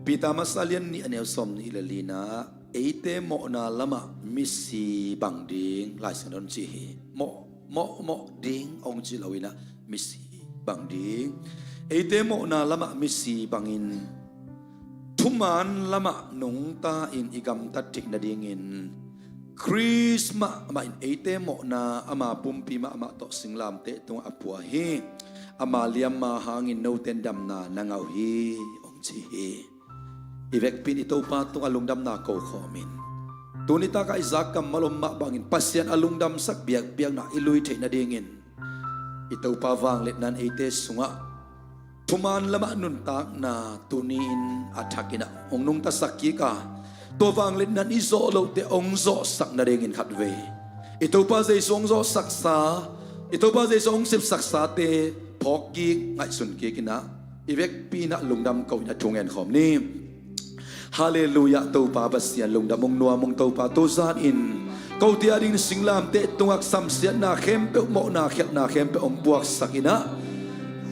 Peter masa lian nih a neu sawm nih le lina ah eite mawhna lamah misi bang ding Lai Siangtho in ci hi. Mawh, mawh, mawh ding hong ci lo in ah misi bang ding. Eite mawhna lamah misi bangin thuman lamah nungta in i gamtat theih nadingin Khrist mahmah in eite mawhna ama pumpi mahmah tawh singlamteh tungah a pua hi. Ama liamma hangin note in damna na ngah uh hi hong ci hi. I vekpi in i Topa tungah lungdamna ko khawmin, tuni takah i zak kammal om mah bangin Pasian a lungdamsak biakpiakna i lui theih nadingin i Topa vangliatna in eite sungah thuman lamah nuntakna tuni-in a thakin ah hong nungtasak kik a, tua vangliatna in i zawh loh teh hong zawhsak nadingin khatvei i Topa Jesu hong zawhsaksa, i Topa Jesu hong sepsaksate phawk kik, ngaihsun kik in ah i vekpi in ah lungdam ko in ah thu ngen khawm ni. Halleluiah. Topa Pasian lungdam ung, nuam ung Topa. Tuzan in kote a dingin singlamteh tungah samsiatna khempeuh, mawhna khialhna khempeuh hong puaksak in ah,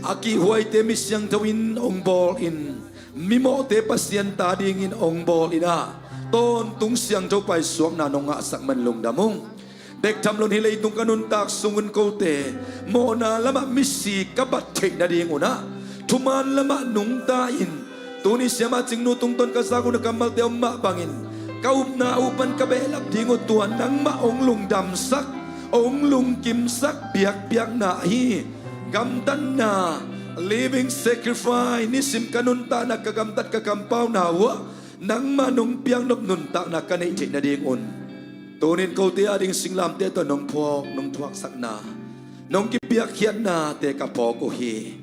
a kihhuaite mi siangtho in hong bawl in, mimawhte Pasian ta dingin hong bawl in ah, tawntung siangtho paisuakna nong ngahsak man lungdam ung. Bek tham loin hih leitung ka nuntak sungun kote mawhna lamah misi ka bat theih nadingun ah, thuman lamah nungta in, tuni siamah Cing Nu tungtawn ka zak uh na kammalte om mah bangin, ka upna uh pan ka behlap ding uh tua nangmah hong lungdamsak, hong lungkimsak biakpiakna ahi gamtatna, living sacrifice, nisim ka nuntakna, ka gamtat ka kampauna uh ah nangmah nong piaknop nuntakna ka neih theih nadingun Tunin kote ading singlamteh tawh nong phawk, nong thuaksakna, nong kipiakkhiatnate ka phawk uh hi.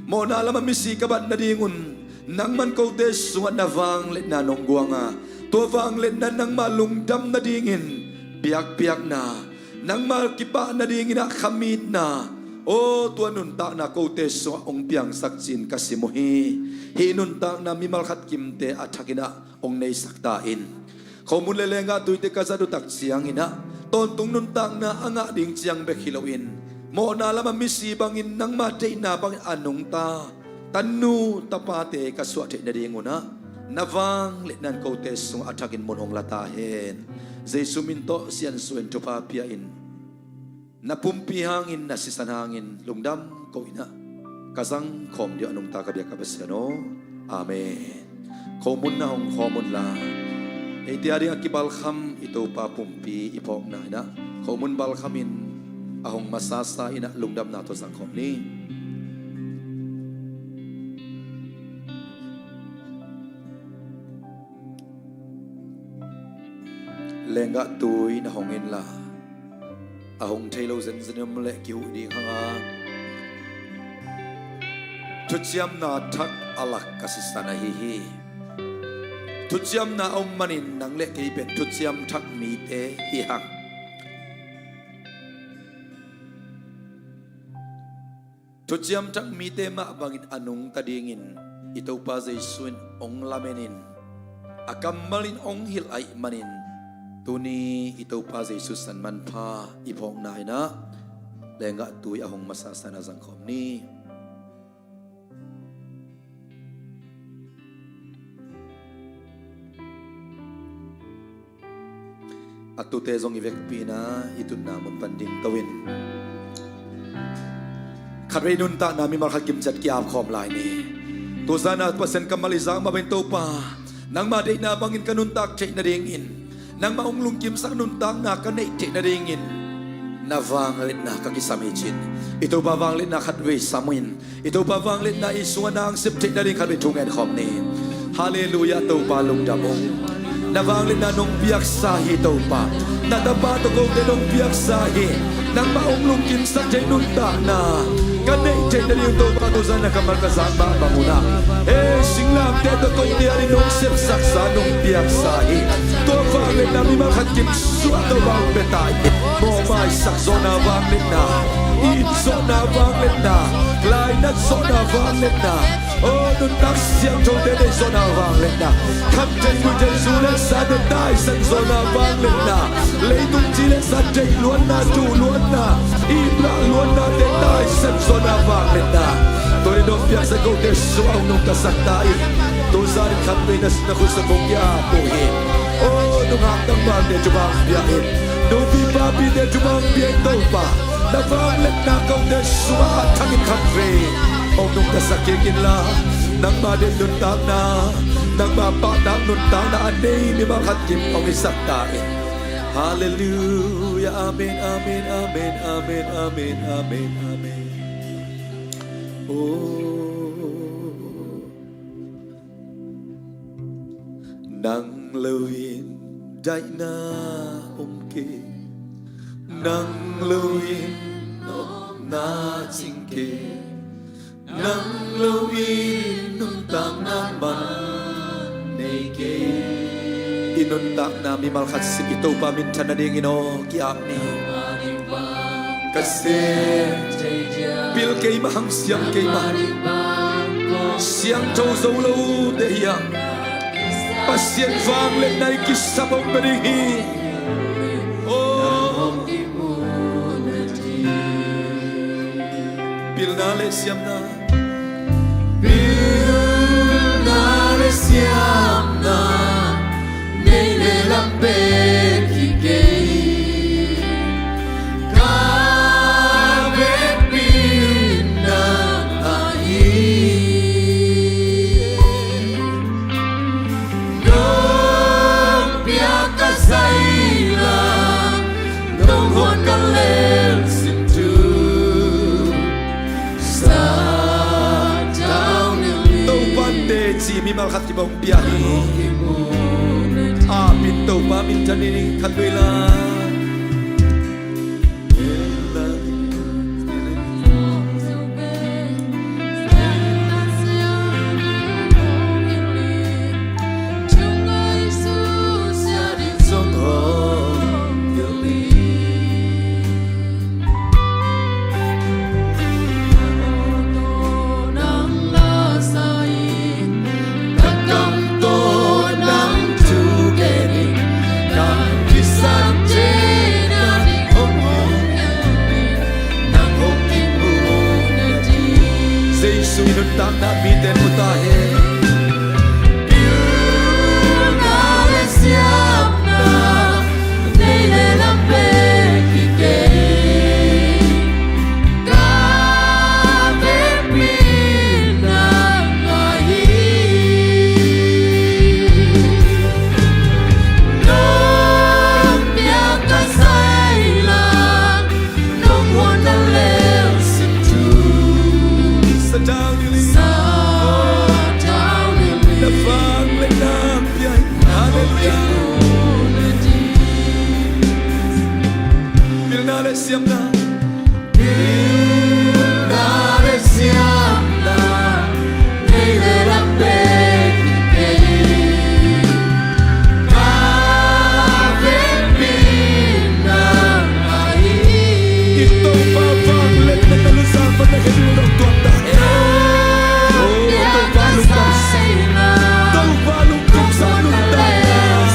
Mawhna lamah misi ka bat nadingun nangman kote sungah na vangliatna nong guang a, tua vangliatna nangmah lungdam nadingin piakpiakna, nangmah kipah nadingin ah khamitna, aw tua nuntakna kote sungah hong piangsak ci-in ka sim uh hi. Hih nuntakna mimal khat kimte a thakin ah hong neisak ta in. Khomun le lenggah tuite ka zat uh tak ciangin ah tawntung nuntakna a ngah ding ciang bek hi loin, mawhna lamah misi bangin nangma deihna bangin a nungta tanu tapate ka suah theih nadingun ah na vangliatna in kote sungah a thakin mun hong la ta hen. Jesu min tawh siansuah in thupha pia in, na pumpi hangin, na sisan hangin lungdam ko in ah ka zangkhawm ding uh a nungta ka biak ka Pasian aw. Amen. Khomun na hong khawm unla, eite ading a kibalkham i Topa pumpi i phawkna in ah khomun balkhamin a hong masasa in ah lungdamna tawh zangkhawm ni. Lenggah tui na hong inla, a hong thei lo zenzen om leh kihuh ding hang a, thuciamna thak a lak ka sisan ahi hi. Thuciamna a om manin nang le kei pen thuciam thak mite hi hang. Thuciam thak mite mah bangin a nungta dingin i Topa Jesu in hong lamenin, a kammal in hong hilh ahih manin, tuni i Topa Jesu san manpha i phawkna in ah lenggah tui a hong masasa in ah zangkhawm ni. A tute zong i vekpi in ah i tutna mun pan dingto in, khatvei nuntakna mimal khat kimciat ki-apkhawm lai ni. Tuzan a Pasian kammal i zak mah bangin, Topa, nangma deihna bangin ka nuntak theih nadingin, nangmah hong lungkimsak nuntakna ka neih theih nadingin na vangliatna ka kisam hi ci-in i Topa vangliatna khatvei sam uh in, i Topa vangliatna i sungah na hong sep theih nading khatvei thungen khawm ni. Halleluiah, Topa lungdam ung. Na vangliatna nong piaksa hi Topa. Na Tapa tawh kote nong piaksa hi. Nangmah hong lungkimsak theih nuntakna ka neih theih nading Topa tuzan na kammal ka zak mah bang un ah, ei singlamteh tawh kote ading nong sepsaksa nong piaksa hi. Tua vangliatna mimal khat kim suah Topa hong pia ta in. Mawhmaisak zawhna vangliatna, it zawhna vangliatna, lainat zawhna vangliatna, aw nuntak siangthote deih zawhna vangliatna, kham thei gui thei zu le sate taisan zawhna vangliatna, leitung ci le sa deih luatna, tuh luatna, iplah luatnate taisan zawhna vangliatna, tuni nong piaksak kote sungah hong nungtasak ta in. Tuzan in khatvei na khutsa kong ki-ap uh hi. Aw nungak tangvalte thupha hong pia in, nupi papite thupha hong pia in Topa. Na vangliatna kote sungah a thangin khatvei hong nungtasak kik inla, nangma deih nuntakna, nangma pahtak nuntakna a nei mimal khat kim hong hisak ta in. Halleluiah. Amen, amen, amen, amen, amen, amen, amen. Oh. Nang lo in daihna om kei, nang lo in nopna cing kei, nang lo in nuntakna man nei kei. I nuntakna mimal khat sim i Topa minthan nadingin aw ki-ap ni. Ka sem pil keimah hang siam keimah, siangtho zo lo deih hiam? Pasian vangliatna i kisap hong pia ding hi. Oh. Pilna le siamna, pilna le siamna, nei le lam bek hi kei. Ka vekpi in nang ahi. Nong piak ka zaila, nong huat ka lel sin thu. Topa'n teci mimal khat kibang pia hi. A min Topa minthan ni khat vei la. Nuntakna mite mu ta hen. Pilna le siamna nei le lam pek hi kei. Ka vekpi nangmah hi. Nong piak ka sai la, nong huan na lel sin thu. Sathau ni li. Sathau ni li. Na vangliatna pia hi. Halleluiah. Pilna le siamna. Pilna le siamna. Nei le lam pek hi kei. Ka vekpi nangmah hi. I Topa vangliatna na lungsim pan na khen ding dong tuak ta. Oh, Topa lungdam sa. Topa lungdam sa, lungdam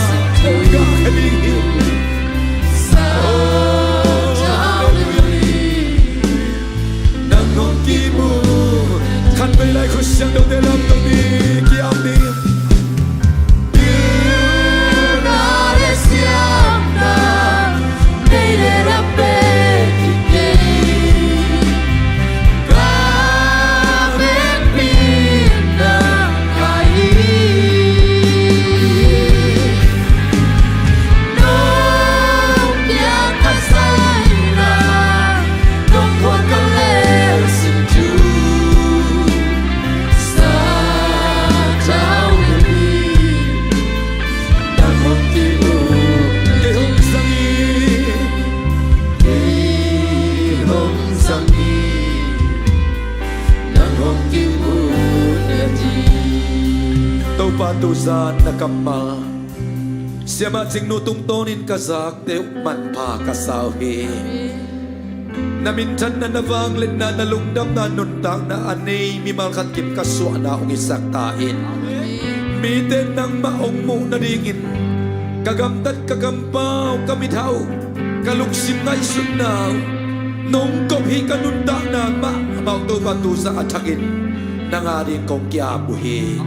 sa. Oh, ka khen ding hi. Oh, hallelujah. Nang hong kimu. Khatvei lai khut siangthote lam tawh mi ki-ap ni. Pilna le siamna nei le lam pek hi kei. Ka vekpi nangmah hi. Nong piak ka sai la, nong huan ka lel sin thu. Sathau ni li. Nang hong kimu. Kei hong zang hi. Kei hong zang hi. Nang hong kimu na hi. Topa tuzan na kammal Siamah Cingnu tungtawnin ka zakte uh manpha ka sa uh hi. Na minthanna, na vangliatna, na lungdamna, nuntakna a nei mimal khat kim ka suahna hong hisak ta in. Mite nangmah hong muh nadingin ka gamtat, ka kampau, ka mithau, ka lungsim ngaihsutna uh nong kop hi. Ka nuntakna mahmah uh Topa tuzan a thakin nang ading kong ki-ap uh hi.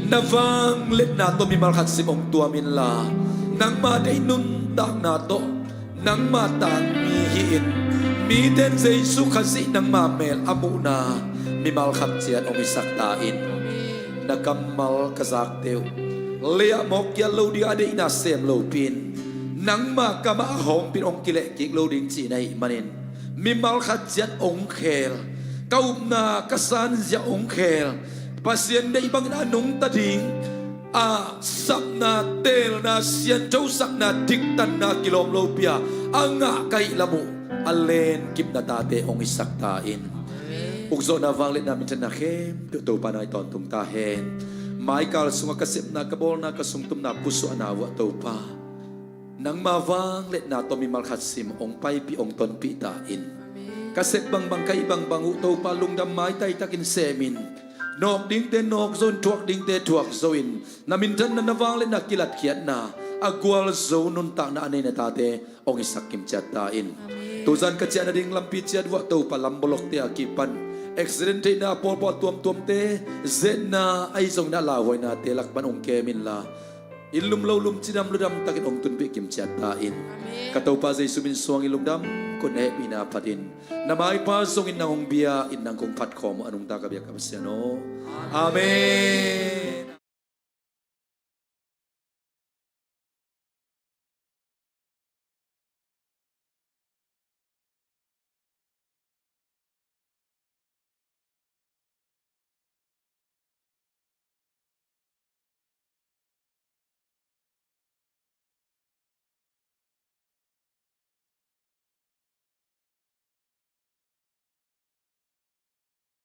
Na vangliatna tawh mimal khat sim hong tuam inla, nangma deih nuntakna tawh nangma tang mi hi-in, mite in Jesu Khazih nangma mel a muhna mimal khat ciat hong hisak ta in. Na kammal ka zakte uh lei-ah mawk kial lo ding a deihna sem lopi-in, nangma kamah a hawmpin hong kileh kik lo ding cihna ahih manin, mimal khat ciat hong khel, ka upna ka sanzia hong khel, Pasian deih bangin a nungta ding a sapna, teelna, sianthosakna, diktanna kilawm lopi-a a ngah ka hih lam uh a lenkipna tate hong hisak ta in. Ukzawhna, vangliatna, minthanna khempeuh Topa nang ahi tawntung ta hen. Maikal sungah ka sepna, ka bawlna, ka sungtumna pusuahna uh ah Topa, nangma vangliatna tawh mimal khat sim hong paipih, hong tonpih ta in. Ka sep bangbang, ka hih bangbang uh Topa lungdam maitai takin semin, nawk dingte nawk zo in, thuak dingte thuak zo in, na minthanna, na vangliatna kilatkhiatna a gualzo nuntakna a nei na tate hong hisak kimciat ta in. Tuzan ka ciah nading lampi ciat uh ah Topa lam bolokte a kipan accident theihna pawlpawh tuamtuamte, zetna ahi zongin a lauhuainate lak pan hong kem inla, inn lumlo lum, cidam ludam takin hong tunpih kimciat ta in. Ka Topa Jesu min suangin lungdam, kut na hehpihna phatin, na maipha zongin nang hong bia in, nang kong phatkhawm uh a nungta ka biak ka Pasian aw. Amen.